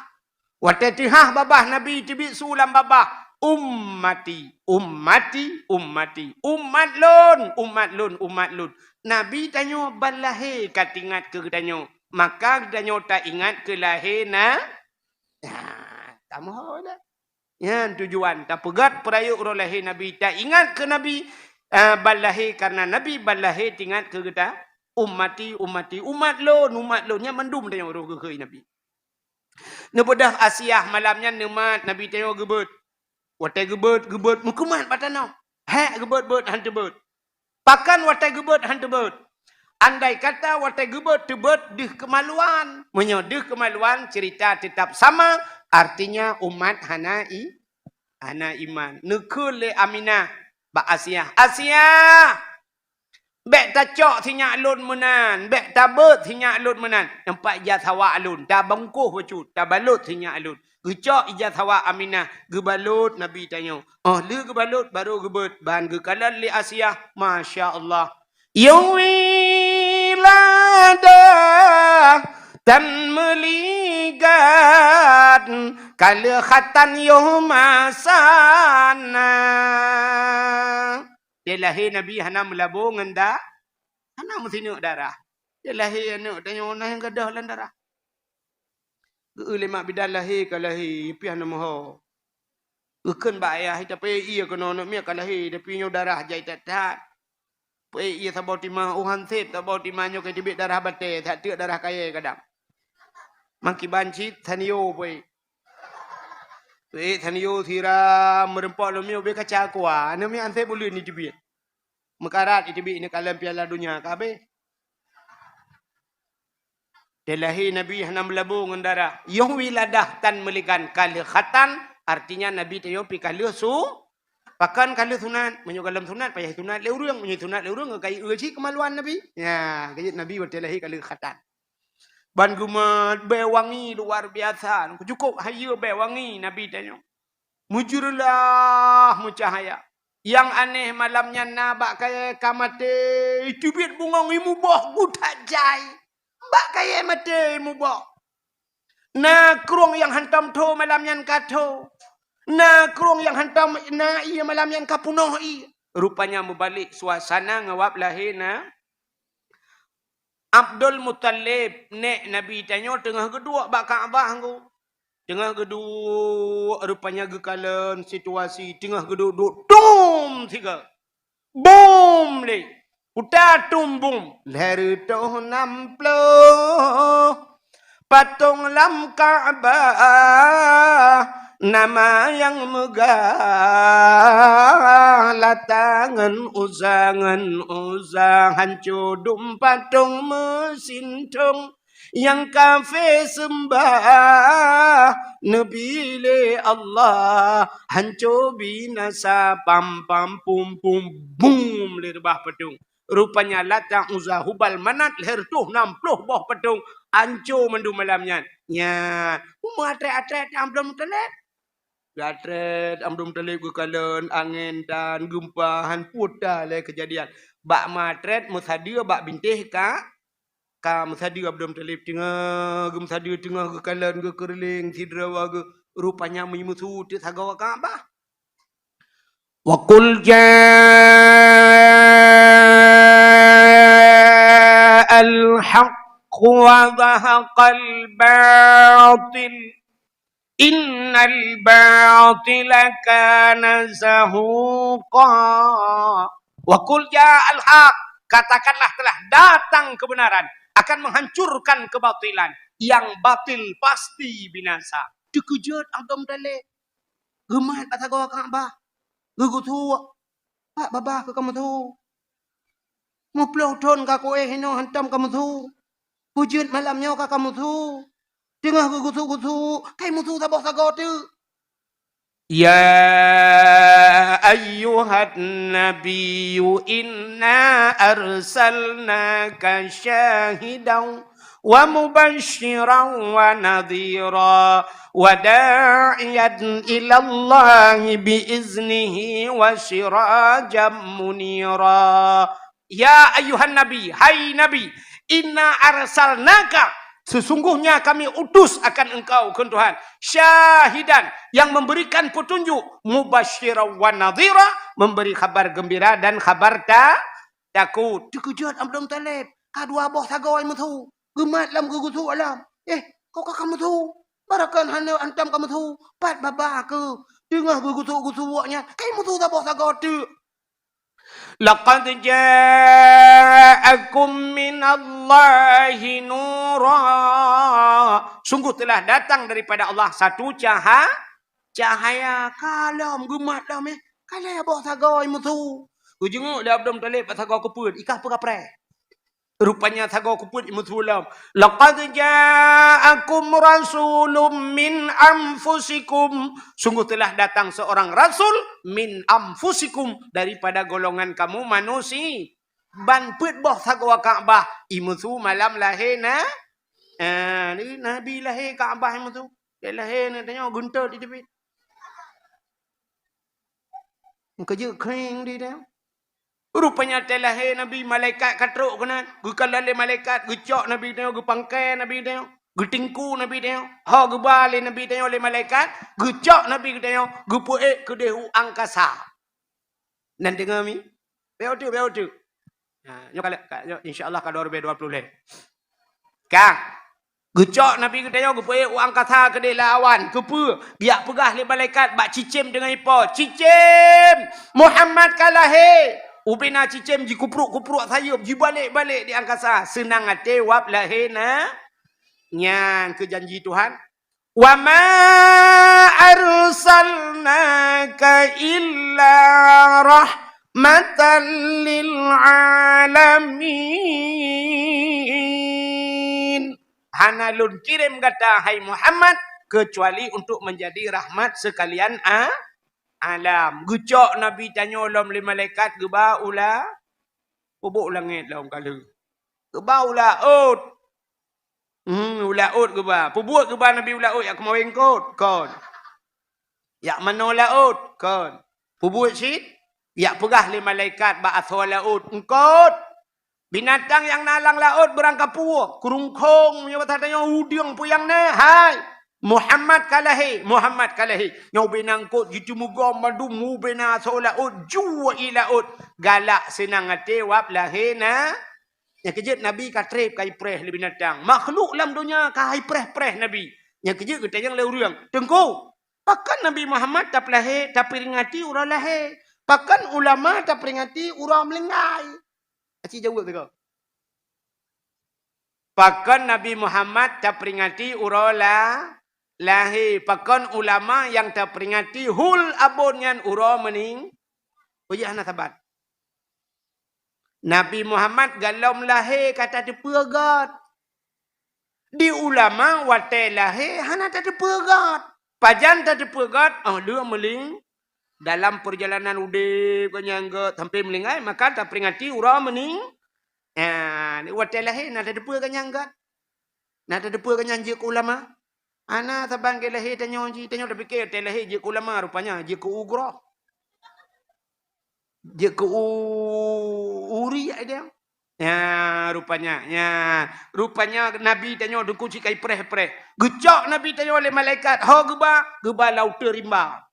Watèe teuhah babah Nabi teubiet su lam babah, "Ummati, ummati, ummati." Umat lôn, umat lôn, umat lôn. Nabi tanyoe ban lahé ka teuingat keu geutanyoe. Maka geutanyoe taingat keu lahé na-, ha, tamoe dah. Nyan tujuan tapeugöt peurayeuk uroe lahé Nabi, taingat keu Nabi, eh, ban lahé, kareuna Nabi ban lahé teuingat keu geuta, "Ummati, ummati, umat lôn, umat lôn." Nyan mandum tanyoe roh geukheun Nabi. Neubeudôh Asiah malam nyan neumat Nabi tanyoe geubeuet. Watèe geubeuet, geubeuet meukumat bak tanoh. Hèk geubeuet-beuet han teubeuet. Pakon watèe geubeuet han teubeuet? Andai kata watèe geubeuet teubeuet deuh keumaluan. Meunyoe deuh keumaluan, ceurita teutap sama, artinya umat hana i-, hana iman. Neukheun lé Aminah bak Asiah, "Asiah, bèk tacok sinyak lôn meunan, bèk tabeuet sinyak lôn meunan. Nampak ija sawa lôn, tabungkôh bacut, tabalot sinyak lôn." Geucok ija sawa Aminah, geubalot Nabi tanyoe. Óh lheueh geubalot, barô geubeuet, ban geukalon lé Asiah. Masya Allah. Yoh wiladah tan meuligat, ka lheueh khatan yoh masa na. Di lahé Nabi hana meulabô ngon da-, hana meusineuk darah. Di lahé aneuk tanyoe na nyang gadôh lam darah. Geu-eu lé mak bidan lahé ka lahé, piah na meuho. Geukheun bak ayah, "Ita peuék ié keunoe aneuk miet ka lahé, tapi nyoe darah jai that-that." Peuék ié saboh timah, u han sép saboh timah nyoe ka teubiet darah batèe, that teuk darah kayèe kadang. Mangkiban cit, sanio peuék. Peuék sanio siram, meureumpok lom nyoe bèk kaca kua, aneuk miet han sép buleuen jiteubiet. Meukarat jiteubiet neukalon Piala Donya ka habéh. Di lahé Nabi hana meulabô ngon darah. Yoh wiladah tan meuligan ka lheueh khatan, artinya Nabi tanyoe pih ka lheueh su-, pakon ka lheueh sunat. Meunyoe gohlom sunat, payah sunat lé ureueng. Meunyoe sunat lé ureueng, ka i-, eu cit keumaluan Nabi. Nya, ka jeuet Nabi watèe lahé ka lheueh khatan. Ban geumat bèe wangi luar biasa. Cukôp hayeue bèe wangi Nabi tanyoe. Meujeureulah meucahya. Nyang aneh malam nyan na bak kayèe ka maté, teubiet bungöng ié muboh geuh that jai. Bak kayèe maté ié muboh. Na krueng nyang hantom tho malam nyan ka tho. Na krueng nyang hantom na ié malam nyan ka peunoh ié. Rupanya meubalek suasana ngon wab lahé na. Abdul Muthalib, nèk Nabi tanyoe teungoh geuduek bak Ka'bah ngku. Teungoh geuduek, rupanya geukalon situasi, teungoh geuduek-duek, tum sigoe. Bum lé. Uta tum bum. Lhèe reutôh nam ploh. Patong lam Ka'bah, nama nyang meugah, Lata ngon Uzza, ngon Uzza, hanco dum patong meusintong, nyang kafé seumbah neubi lé Allah, hanco binasa, pam, pam, pum, pum, bum, lé reubah patong. Rupanya Lata, Uzza, Hubal, Manat, lhèe reutôh nam ploh boh patong, anco mandum malam nyan. Nyan, umur atrét-atrét nyang Abdul Muthalib. Geutrét Abdul Muthalib geukalon, angén tan, geumpa, han peue lé keujadian. Bak ma trét meusadeue bak bintéh ka, ka meusadeue Abdul Muthalib teungoh geumeusadeue, teungoh geukalon, geukeureuléng sidroe geu-, rupanya meusu teuk sagoe Ka'bah. Wa qul ja'al haqq wa zahaqal batil, innal batila kana zahuqa. Wa qul ja'al haq, katakanlah telah datang kebenaran, akan menghancurkan kebatilan. Yang batil pasti binasa. Teukeujot Abdul Muthalib. Geumat bak sagoe Ka'bah. Geugeusuek. Pat babah keu kameusu. Meuploh thon ka kuéh inoe hantom kameusu. Peue jeuet malam nyoe ka kameusu. Teungoh geugeusu-geusu, kai meusu saboh sagoe teuk. Ya ayyuhan nabiyyu inna arsalnaka syahidan wa mubasysyiran wa nadhira wa da'iyan ilallahi bi iznihi wa sirajan munira. Ya ayyuhan nabi, hai Nabi, inna arsalnaka, sesungguhnya kami utus akan engkau, kheun Tuhan, syahidan, yang memberikan petunjuk, mubasysyiran wa nadhira, memberi khabar gembira dan khabar ta-, takut. Teukeujot Abdul Muthalib, ka dua boh sagoe meusu, geumat lam geugeusu alam. Eh, kok ka kameusu? Barakon hana hantom kameusu, pat babah keu. Teungoh geugeusu-geusu awak nyan, kai meusu saboh sagoe teuk. Laqad ja'akum minallahi nura. Sungguh telah datang daripada Allah satu caha-, cahaya. Ka lom geumat lom, eh. Ka lhèe boh sagoe meusu. Geujenguk lé Abdul Muthalib bak sagoe keupeuet, i kah peue kapreh. Rupanya sagoe keupeuet i meusu lom. Laqad ja'akum rasulun min anfusikum. Sungguh telah datang seorang rasul min anfusikum, daripada golongan kamu manusia. Ban peuet boh sagoe Ka'bah i meusu malam lahé na-, eh, ni Nabi lahé Ka'bah i meusu. Dia lahé na tanyoe geuntot di tepi. Keujeuet kring di tanyoe. Rupanya watèe lahé Nabi, malaikat ka trok keunan. Geukalon lé malaikat, geucok Nabi geutanyoe, geupangkai Nabi geutanyoe, geutingku Nabi geutanyoe. Ho geuba lé Nabi geutanyoe lé malaikat, geucok Nabi geutanyoe, geupeuék keudéh u angkasa. Nan deungoe mi? Bèk uteuk, bèk uteuk. Ha, nyoe ka lheueh, ka, nyoe insya Allah ka dua ribèe dua ploh lhèe. Ka. Geucok Nabi geutanyoe geupeuék u angkasa keudéh lam awan. Keupeue? Geujak peugah lé malaikat bak cicém deungon ipo, "Cicém, Muhammad ka lahé!" Ubena cicém jikupruek-kupruek sayeuep, jibalek-balek di angkasa. Seunang até wab lahé na-, nyan keu janji Tuhan. "Wa ma arsalnaka illa rahmatan lil alamin." Hana lôn kirém gata, hai Muhammad, keucuali untuk menjadi rahmat sekalian a-, alam. Geucok Nabi tanyoe lom lé malaikat geuba u la-, peubuet u langét lom ka lheueh. Geuba u laôt. Hmm, u laôt geuba. Peubuet geuba Nabi u laôt, jak keumawén eungkôt? Kon. Jak manoe laôt? Kon. Peubuet cit? Jak peugah lé malaikat bak asoe laôt, "Eungkôt! Binatang nyang na lam laôt beurangkapeue, keurungkông, meunyoe basa tanyoe udeueng peue nyang na, hai! Muhammad ka lahé, Muhammad ka lahé." Nyoe ubena eungkôt jiteumugom mandum, ubena asoe laôt, jue i laôt. Galak seunang até wab lahé na-, Nyang keujeuet Nabi ka trép, ka ipreh lé binatang. Makhluk lam donya ka ipreh-preh Nabi. Nyang keujeuet geutanyong lé ureueng, "Teungku, pakon Nabi Muhammad tapeulahé, taperingati uroe lahé? Pakon ulama taperingati uroe meuninggai?" Aci jaweueb teuka. Pakon Nabi Muhammad taperingati uroe la-, lahé? Pakon ulama nyang taperingati hul abon nyan uroe meuning-, peue jeuet hana sabat? Nabi Muhammad golom lahé ka tateupeue göt. Di ulama watèe lahé hana tateupeue göt. Pajan tateupeue göt? Oh, lheueh meuling-, dalam peurjalanan udép geuh nyang göt sampoe meuninggai, maka taperingati uroe meuning-, ah, watèe lahé na tateupeue geuh nyang göt. Na tateupeue geuh nyang jeuet keu ulama. Hana saban keu lahé tanyoe jih, tanyoe tapike teu lahé jeuet keu ulama, rupanya jeuet keu ugroe. Jeuet keu u-, uri ai dia. Nya, rupanya, nya. Rupanya Nabi tanyoe Teungku cit ka ipreh-preh. Geucok Nabi tanyoe lé malaikat, ho geuba, geuba lam uteuen rimba.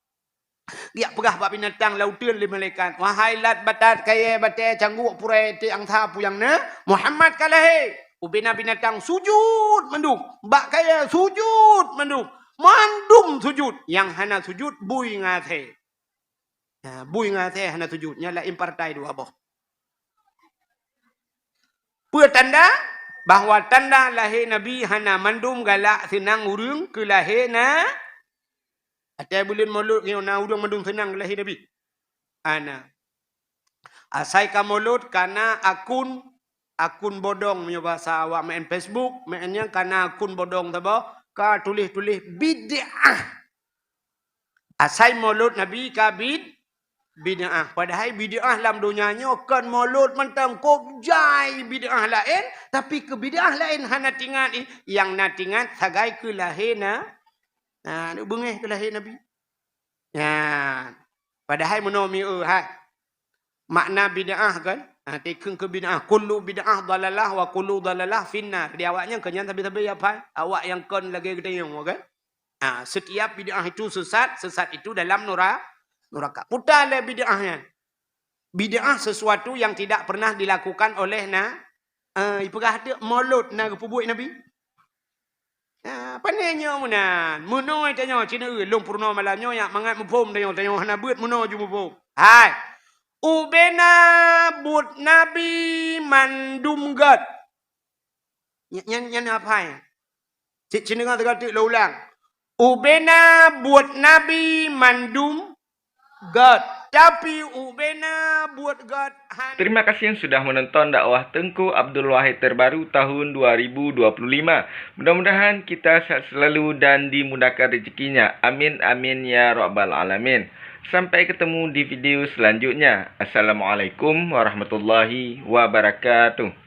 Geujak peugah bak binatang lam uteuen lé malaikat, "Wahai lat batat, kayée, batée, cangguek, purée, tiek angsa, peue nyang na, Muhammad ka lahé." Ubena binatang sujut mandum, bak kayée sujut mandum, mandum sujut. Nyang hana sujut bui ngon asée. Ha, bui ngon asée hana sujut, nyan laén partai dua boh. Peue tanda? Bahwa tanda lahé Nabi hana mandum galak seunang ureuëng keu lahé na. Até buleuen Molot nyoe na ureuëng mandum seunang keu lahé Nabi? Hana. Asai ka Molot kana akun, akun bodong meunyoe bahasa awak meu'en Facebook, meu'en nyang kana akun bodong saboh, ka tuléh-tuléh bid'ah. Asai Molot Nabi ka bid-, bid'ah. Padahai bid'ah lam donya nyoe kon Molot mantong, kok jai bid'ah laén, tapi keu bid'ah laén hana tingat ih, nyang na tingat sagai keu lahé na, na, beungéh keu lahé Nabi. Nyan. Padahai meunoe mieu hai. Makna bid'ah kan? Ha, tikheun keu bid'ah, kullu bid'ah dhalalah wa kullu dhalalah finnar. Di awak nyan keu nyan sabe-sabe ya phai. Awak nyang kon lagée geutanyoe kan? Ha, setiap bid'ah itu sesat, sesat itu dalam nura-, neraka. Puta lé bid'ah nyan. Bid'ah sesuatu yang tidak pernah dilakukan oleh na-, eh, ipeugah teuk Molot na geupeubuet Nabi. Ha, pane nyoe meunan. Meunoe tanyoe, cina lôn peurunoe malam nyoe, yak mangat muphom tanyoe, tanyoe hana beuet meunoe ju muphom. Hai. Ubena buet Nabi mandum gét. Nya-, nyan, nyan apa hai? Cit, cit deungoe teuka teuk lôn ulang. Ubena buet Nabi mandum gét, tapi ubena buet gét han- Terima kasih yang sudah menonton dakwah Teungku Abdul Wahid terbaru tahun dua ribu dua puluh lima. Mudah-mudahan kita sehat selalu dan dimudahkan rezekinya. Amin, amin, ya rabbal alamin. Sampai ketemu di video selanjutnya. Assalamualaikum warahmatullahi wabarakatuh.